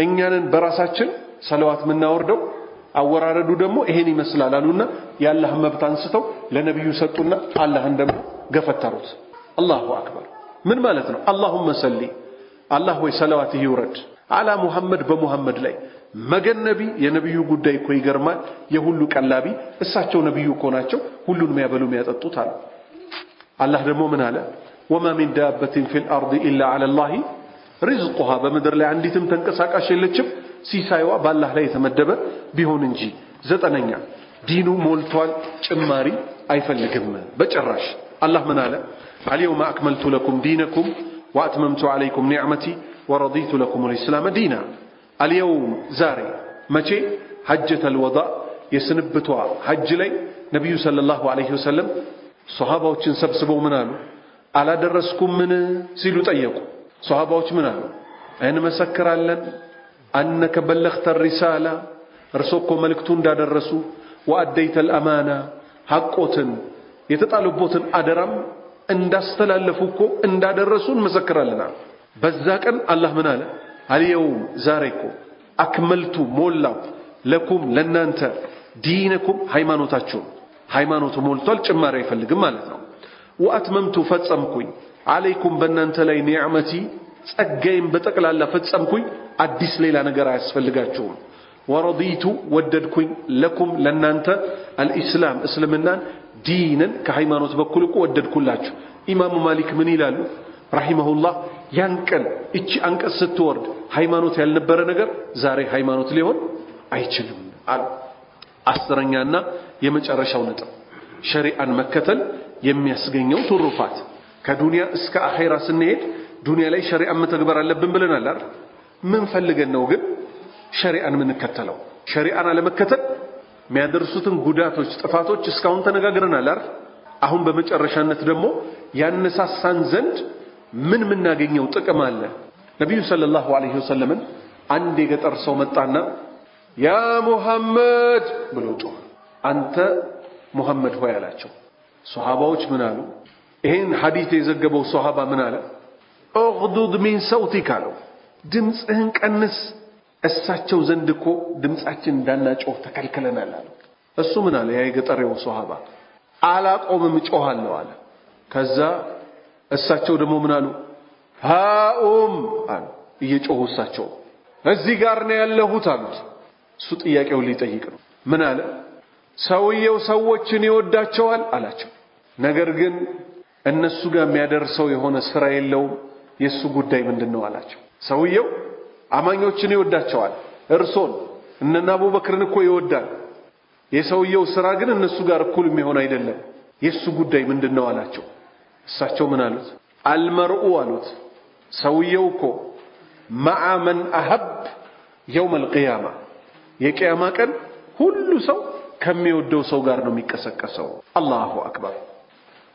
እኛንን በራሳችን ሰለዋት የምናወርደው አወራረዱ ደግሞ ይሄን ይመስላል አሉና የአላህን መብት አንስተው ለነብዩ ሰጡና አላህን ደግሞ ገፈተሩት። الله أكبر። ምን ማለት ነው? اللهم صل አላህ ሆይ ሰለዋት ይውረድ على محمد በሙሐመድ ላይ መገነቢ የነብዩ ጉዳይ እኮ ይገርማል። የሁሉ ቀላቢ እሳቸው ነብዩ እኮ ናቸው፣ ሁሉን የሚያበሉ የሚያጠጡት አሉ። አላህ ደግሞ ምን አለ? وما من دابة في الأرض إلا على الله رزقها በምድር ላይ አንዲትም ተንቀሳቃሽ የለችም ሲሳይዋ በአላህ ላይ የተመደበ ቢሆን እንጂ። ዘጠነኛ ዲኑ ሞልቷል፣ ጭማሪ አይፈልግም በጭራሽ። አላህ ምን አለ? اليوم أكملت لكم دينكم وأتممت عليكم نعمتي ورضيت لكم الإسلام دينا። اليوم ዛሬ መቼ? حجة الوداع የስንብቷ ሐጅ ላይ ነቢዩ صلى الله عليه وسلم ሶሃባዎችን ሰብስበው ምን አሉ? አላደረስኩም ምን ሲሉ ጠየቁ። ሶሃባዎች ምን አሉ? እንመሰክራለን أنك بلغت الرسالة እርሶ እኮ መልእክቱ እንዳደረሱ፣ وأديت الأمانة ሐቆትን የተጣሉቦትን አደራም እንዳስተላለፉ እኮ እንዳደረሱ እንመሰክራለን። በዛ ቀን አላህ ምን አለ? اليوم ዛሬ እኮ أكملت ሞላው لكم ለናንተ دينكم ሃይማኖታችሁን፣ ሃይማኖቱ ሞልቷል ጭማሪ አይፈልግም ማለት ነው። وأتممت ፈጸምኩኝ عليكم በእናንተ ላይ نعمتي ጸጋዬን በጠቅላላ ፈጸምኩኝ፣ አዲስ ሌላ ነገር አያስፈልጋችሁም። ورضيت ወደድኩኝ لكم ለናንተ الإسلام እስልምናን دينا ከሃይማኖት በኩል እኮ ወደድኩላችሁ። ኢማሙ ማሊክ ምን ይላሉ رحمه الله? ያን ቀን እቺ አንቀጽ ስትወርድ ሃይማኖት ያልነበረ ነገር ዛሬ ሃይማኖት ሊሆን አይችልም አሉ። አስረኛና የመጨረሻው ነጥብ ሸሪዓን መከተል የሚያስገኘው ትሩፋት። ከዱንያ እስከ አኼራ ስንሄድ ዱንያ ላይ ሸሪዓን መተግበር አለብን ብለናል አይደል? ምን ፈልገን ነው ግን ሸሪዓን የምንከተለው? ሸሪዓን አለመከተል የሚያደርሱትን ጉዳቶች፣ ጥፋቶች እስካሁን ተነጋግረናል አይደል? አሁን በመጨረሻነት ደግሞ ያነሳሳን ዘንድ ምን ምናገኘው ጥቅም አለ? ነቢዩ صلى الله عليه وسلم ን አንድ የገጠር ሰው መጣና يا محمد ብሎ ጮኸ። አንተ ሙሐመድ ሆይ አላቸው። ሶሃባዎች ምን አሉ? ይሄን ሐዲት የዘገበው ሶሃባ ምን አለ? اغضض من صوتك አለው። ድምፅህን ቀንስ፣ እሳቸው ዘንድ እኮ ድምፃችን እንዳናጮህ ተከልክለናል አለው። እሱ ምን አለ? ያ የገጠሬው ሶሃባ አላቆምም እጮሃለሁ አለ። ከዛ እሳቸው ደግሞ ምን አሉ? ሃኡም አሉ እየጮሁ እሳቸው እዚህ ጋር ነው ያለሁት አሉት። እሱ ጥያቄውን ሊጠይቅ ነው። ምን አለ? ሰውየው ሰዎችን ይወዳቸዋል አላቸው። ነገር ግን እነሱ ጋር የሚያደርሰው የሆነ ስራ የለውም። የሱ ጉዳይ ምንድነው አላቸው። ሰውየው አማኞችን ይወዳቸዋል፣ እርሶን እነ አቡበክርን እኮ ይወዳል። የሰውየው ስራ ግን እነሱ ጋር እኩል የሚሆን አይደለም። የሱ ጉዳይ ምንድነው አላቸው። እሳቸው ምን አሉት? አልመርኡ አሉት ሰውየው እኮ መዓ መን አሀብ የውም አልቅያማ የቅያማ ቀን ሁሉ ሰው ከሚወደው ሰው ጋር ነው የሚቀሰቀሰው። አላሁ አክበር።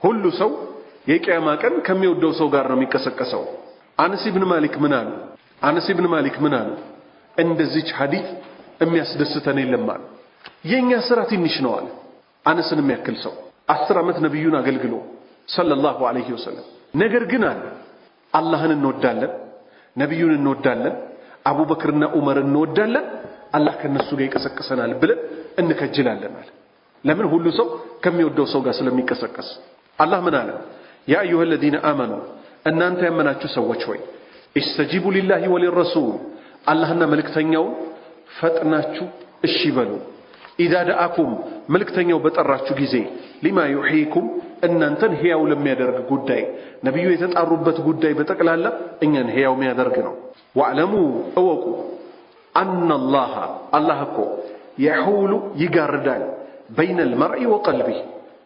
ሁሉ ሰው የቅያማ ቀን ከሚወደው ሰው ጋር ነው የሚቀሰቀሰው። አነስ ኢብን ማሊክ ምን አሉ? አነስ ኢብን ማሊክ ምን አሉ? እንደዚች ሐዲስ የሚያስደስተን የለም አሉ። የኛ ስራ ትንሽ ነው አለ። አነስን የሚያክል ሰው 10 ዓመት ነብዩን አገልግሎ صلى الله عليه وسلم። ነገር ግን አለ አላህን እንወዳለን፣ ነብዩን እንወዳለን፣ አቡበክርና ዑመር እንወዳለን፣ አላህ ከነሱ ጋር ይቀሰቅሰናል ብለን እንከጅላለን አለ። ለምን? ሁሉ ሰው ከሚወደው ሰው ጋር ስለሚቀሰቀስ። አላህ ምን አለ? يا أيها الذين آمنوا እናንተ ያመናችሁ ሰዎች ሆይ استجيبوا لله وللرسول አላህና መልእክተኛውን ፈጥናችሁ እሺ በሉ። إذا دعاكم መልእክተኛው በጠራችሁ ጊዜ لما يحييكم እናንተን ሕያው ለሚያደርግ ጉዳይ፣ ነብዩ የተጣሩበት ጉዳይ በጠቅላላ እኛን ሕያው የሚያደርግ ነው። واعلموا እወቁ أن الله አላህ እኮ يحول ይጋርዳል بين المرء وقلبه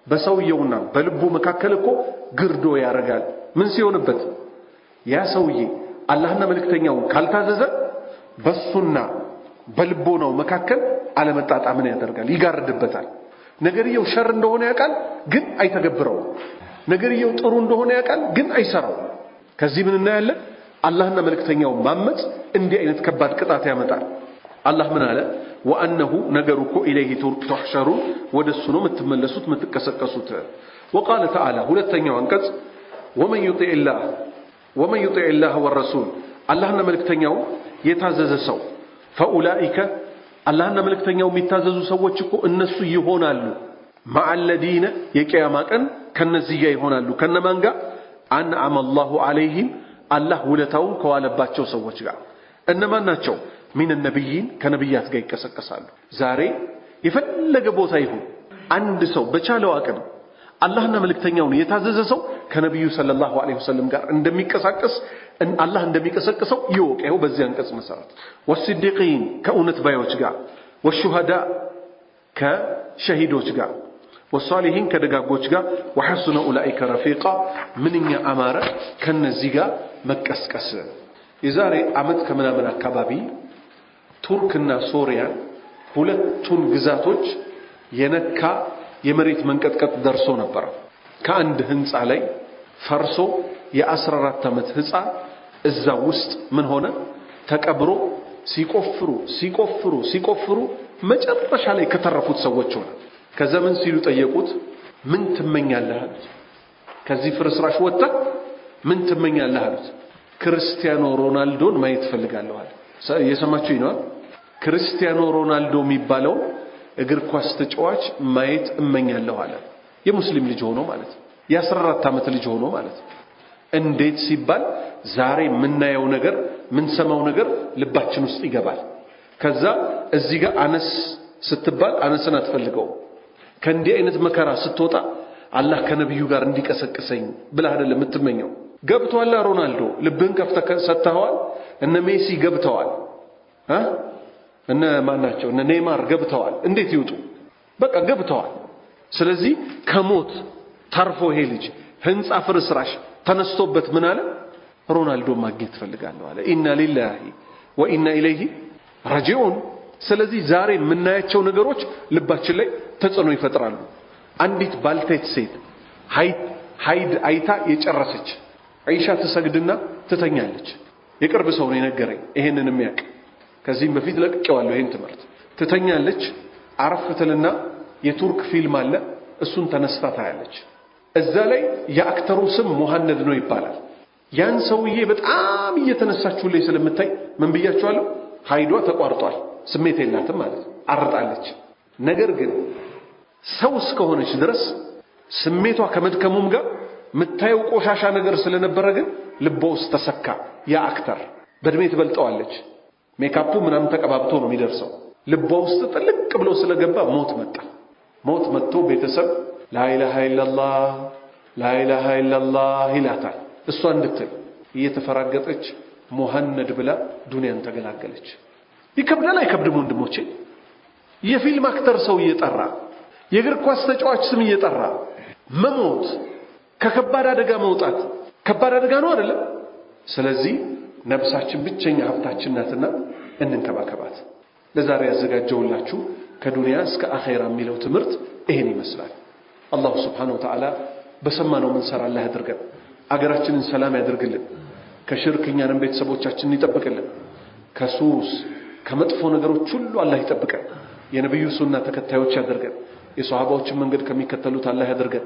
በሰውየውና በልቡ መካከል እኮ ግርዶ ያደርጋል። ምን ሲሆንበት? ያ ሰውዬ አላህና መልእክተኛውን ካልታዘዘ በሱና በልቦናው መካከል አለመጣጣምን ያደርጋል፣ ይጋርድበታል። ነገርየው ሸር እንደሆነ ያውቃል፣ ግን አይተገብረውም። ነገርየው ጥሩ እንደሆነ ያውቃል፣ ግን አይሰራውም። ከዚህ ምን እናያለን? አላህና መልእክተኛውን ማመጽ እንዲህ አይነት ከባድ ቅጣት ያመጣል። አላህ ምን አለ? وأنه ነገሩ እኮ إليه تحشرون ወደሱ ነው የምትመለሱት የምትቀሰቀሱት። وقال تعالى ሁለተኛው አንቀጽ ومن يطع الله والرسول አላህና መልእክተኛው የታዘዘ ሰው فأولئك አላህና መልእክተኛው የሚታዘዙ ሰዎች እኮ እነሱ ይሆናሉ مع الذين የቂያማ ቀን ከነዚህ ጋር ይሆናሉ። ከነማን ጋር? أنعم الله عليهم አላህ ውለታውን ከዋለባቸው ሰዎች ጋር። እነማን ናቸው? من النبيين ከነብያት ጋር ይቀሰቀሳሉ። ዛሬ የፈለገ ቦታ ይሁን አንድ ሰው በቻለው አቅም አላህና መልእክተኛውን የታዘዘ ሰው ከነብዩ صلى الله عليه وسلم ጋር እንደሚቀሳቀስ አላህ እንደሚቀሰቅሰው ይወቅ። ይኸው በዚህ አንቀጽ መሰረት والصديقين ከእውነት ባዮች ጋር፣ والشهداء ከሸሂዶች ጋር፣ والصالحين ከደጋጎች ጋር፣ وحسن أولئك رفيقا ምንኛ አማረ ከነዚህ ጋር መቀስቀስ። የዛሬ ዓመት ከምናምን አካባቢ ቱርክና ሶሪያ ሁለቱን ግዛቶች የነካ የመሬት መንቀጥቀጥ ደርሶ ነበር። ከአንድ ህንፃ ላይ ፈርሶ የ14 ዓመት ህፃን እዛ ውስጥ ምን ሆነ? ተቀብሮ ሲቆፍሩ ሲቆፍሩ ሲቆፍሩ መጨረሻ ላይ ከተረፉት ሰዎች ሆነ። ከዛ ምን ሲሉ ጠየቁት? ምን ትመኛለህ አሉት። ከዚህ ፍርስራሽ ወጥተህ ምን ትመኛለህ አሉት። ክርስቲያኖ ሮናልዶን ማየት ፈልጋለሁ አለ። እየሰማችሁኝ ነው? ክርስቲያኖ ሮናልዶ የሚባለው እግር ኳስ ተጫዋች ማየት እመኛለሁ አለ። የሙስሊም ልጅ ሆኖ ማለት የ14 ዓመት ልጅ ሆኖ ማለት። እንዴት ሲባል ዛሬ የምናየው ነገር ምንሰማው ነገር ልባችን ውስጥ ይገባል። ከዛ እዚህ ጋር አነስ ስትባል አነስን አትፈልገው። ከእንዲህ አይነት መከራ ስትወጣ አላህ ከነብዩ ጋር እንዲቀሰቅሰኝ ብለህ አይደለም የምትመኘው። ገብቷል ሮናልዶ፣ ልብህን ከፍተህ ሰጥተኸዋል። እነ ሜሲ ገብተዋል፣ እነ ማናቸው እነ ኔይማር ገብተዋል። እንዴት ይውጡ? በቃ ገብተዋል። ስለዚህ ከሞት ተርፎ ይሄ ልጅ ህንፃ ፍርስራሽ ተነስቶበት ምን አለ? ሮናልዶ ማግኘት ፈልጋለሁ አለ። إنا لله وإنا إليه راجعون። ስለዚህ ዛሬ የምናያቸው ነገሮች ልባችን ላይ ተጽዕኖ ይፈጥራሉ። አንዲት ባልቴት ሴት ሀይድ አይታ የጨረሰች ዒሻ ትሰግድና ትተኛለች። የቅርብ ሰው ነው የነገረኝ ይሄንን የሚያውቅ፣ ከዚህም በፊት ለቅቄዋለሁ ይሄን ትምህርት። ትተኛለች፣ አረፍ ትልና የቱርክ ፊልም አለ፣ እሱን ተነስታ ታያለች። እዛ ላይ የ actor ኡ ስም ሙሐነድ ነው ይባላል። ያን ሰውዬ በጣም እየተነሳችሁልኝ ስለምታይ ምን ብያችኋለሁ? ሀይዷ ተቋርጧል፣ ስሜት የላትም ማለት አርጣለች። ነገር ግን ሰው እስከሆነች ድረስ ስሜቷ ከመድከሙም ጋር የምታየው ቆሻሻ ነገር ስለነበረ ግን ልቧ ውስጥ ተሰካ። ያ actor በእድሜ ትበልጠዋለች፣ ሜካፑ ምናምን ተቀባብቶ ነው የሚደርሰው። ልቧ ውስጥ ጥልቅ ብሎ ስለገባ ሞት መጣ። ሞት መጥቶ ቤተሰብ ላኢላሃ ኢለላህ ላኢላሃ ኢለላህ ይላታል። እሷ እንድትል እየተፈራገጠች ሙሀነድ ብላ ዱንያን ተገላገለች። ይከብዳል አይከብድም? ወንድሞቼ የፊልም actor ሰው እየጠራ፣ የእግር ኳስ ተጫዋች ስም እየጠራ መሞት፣ ከከባድ አደጋ መውጣት ከባድ አደጋ ነው አይደለም? ስለዚህ ነፍሳችን ብቸኛ ሀብታችን ናትና እንንከባከባት። ለዛሬ ያዘጋጀውላችሁ ከዱንያ እስከ አኼራ የሚለው ትምህርት ይሄን ይመስላል። አላሁ ስብሓነሁ ወተዓላ በሰማነው ምንሰራ አላህ ያድርገን። አገራችንን ሰላም ያድርግልን። ከሽርክ እኛንም ቤተሰቦቻችንን ይጠብቅልን። ከሱስ ከመጥፎ ነገሮች ሁሉ አላህ ይጠብቀን። የነብዩ ሱና ተከታዮች ያደርገን። የሰሃባዎችን መንገድ ከሚከተሉት አላህ ያደርገን።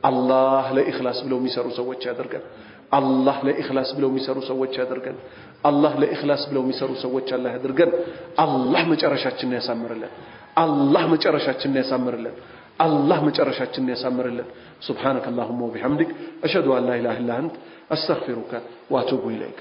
አላህ ለኢኽላስ ብለው የሚሰሩ ሰዎች ያደርገን። አላህ ለኢኽላስ ብለው የሚሰሩ ሰዎች ያደርገን። አላህ ለኢኽላስ ብለው የሚሰሩ ሰዎች አላህ ያደርገን። አላህ መጨረሻችንን ያሳምርልን። አላህ መጨረሻችንን ያሳምርልን። አላህ መጨረሻችንን ያሳምርልን። ሱብሓነከ አላሁመ ወቢሐምዲክ አሽሀዱ አን ላ ኢላሃ ኢላ አንት አስተግፊሩከ ወአቱቡ ኢለይክ።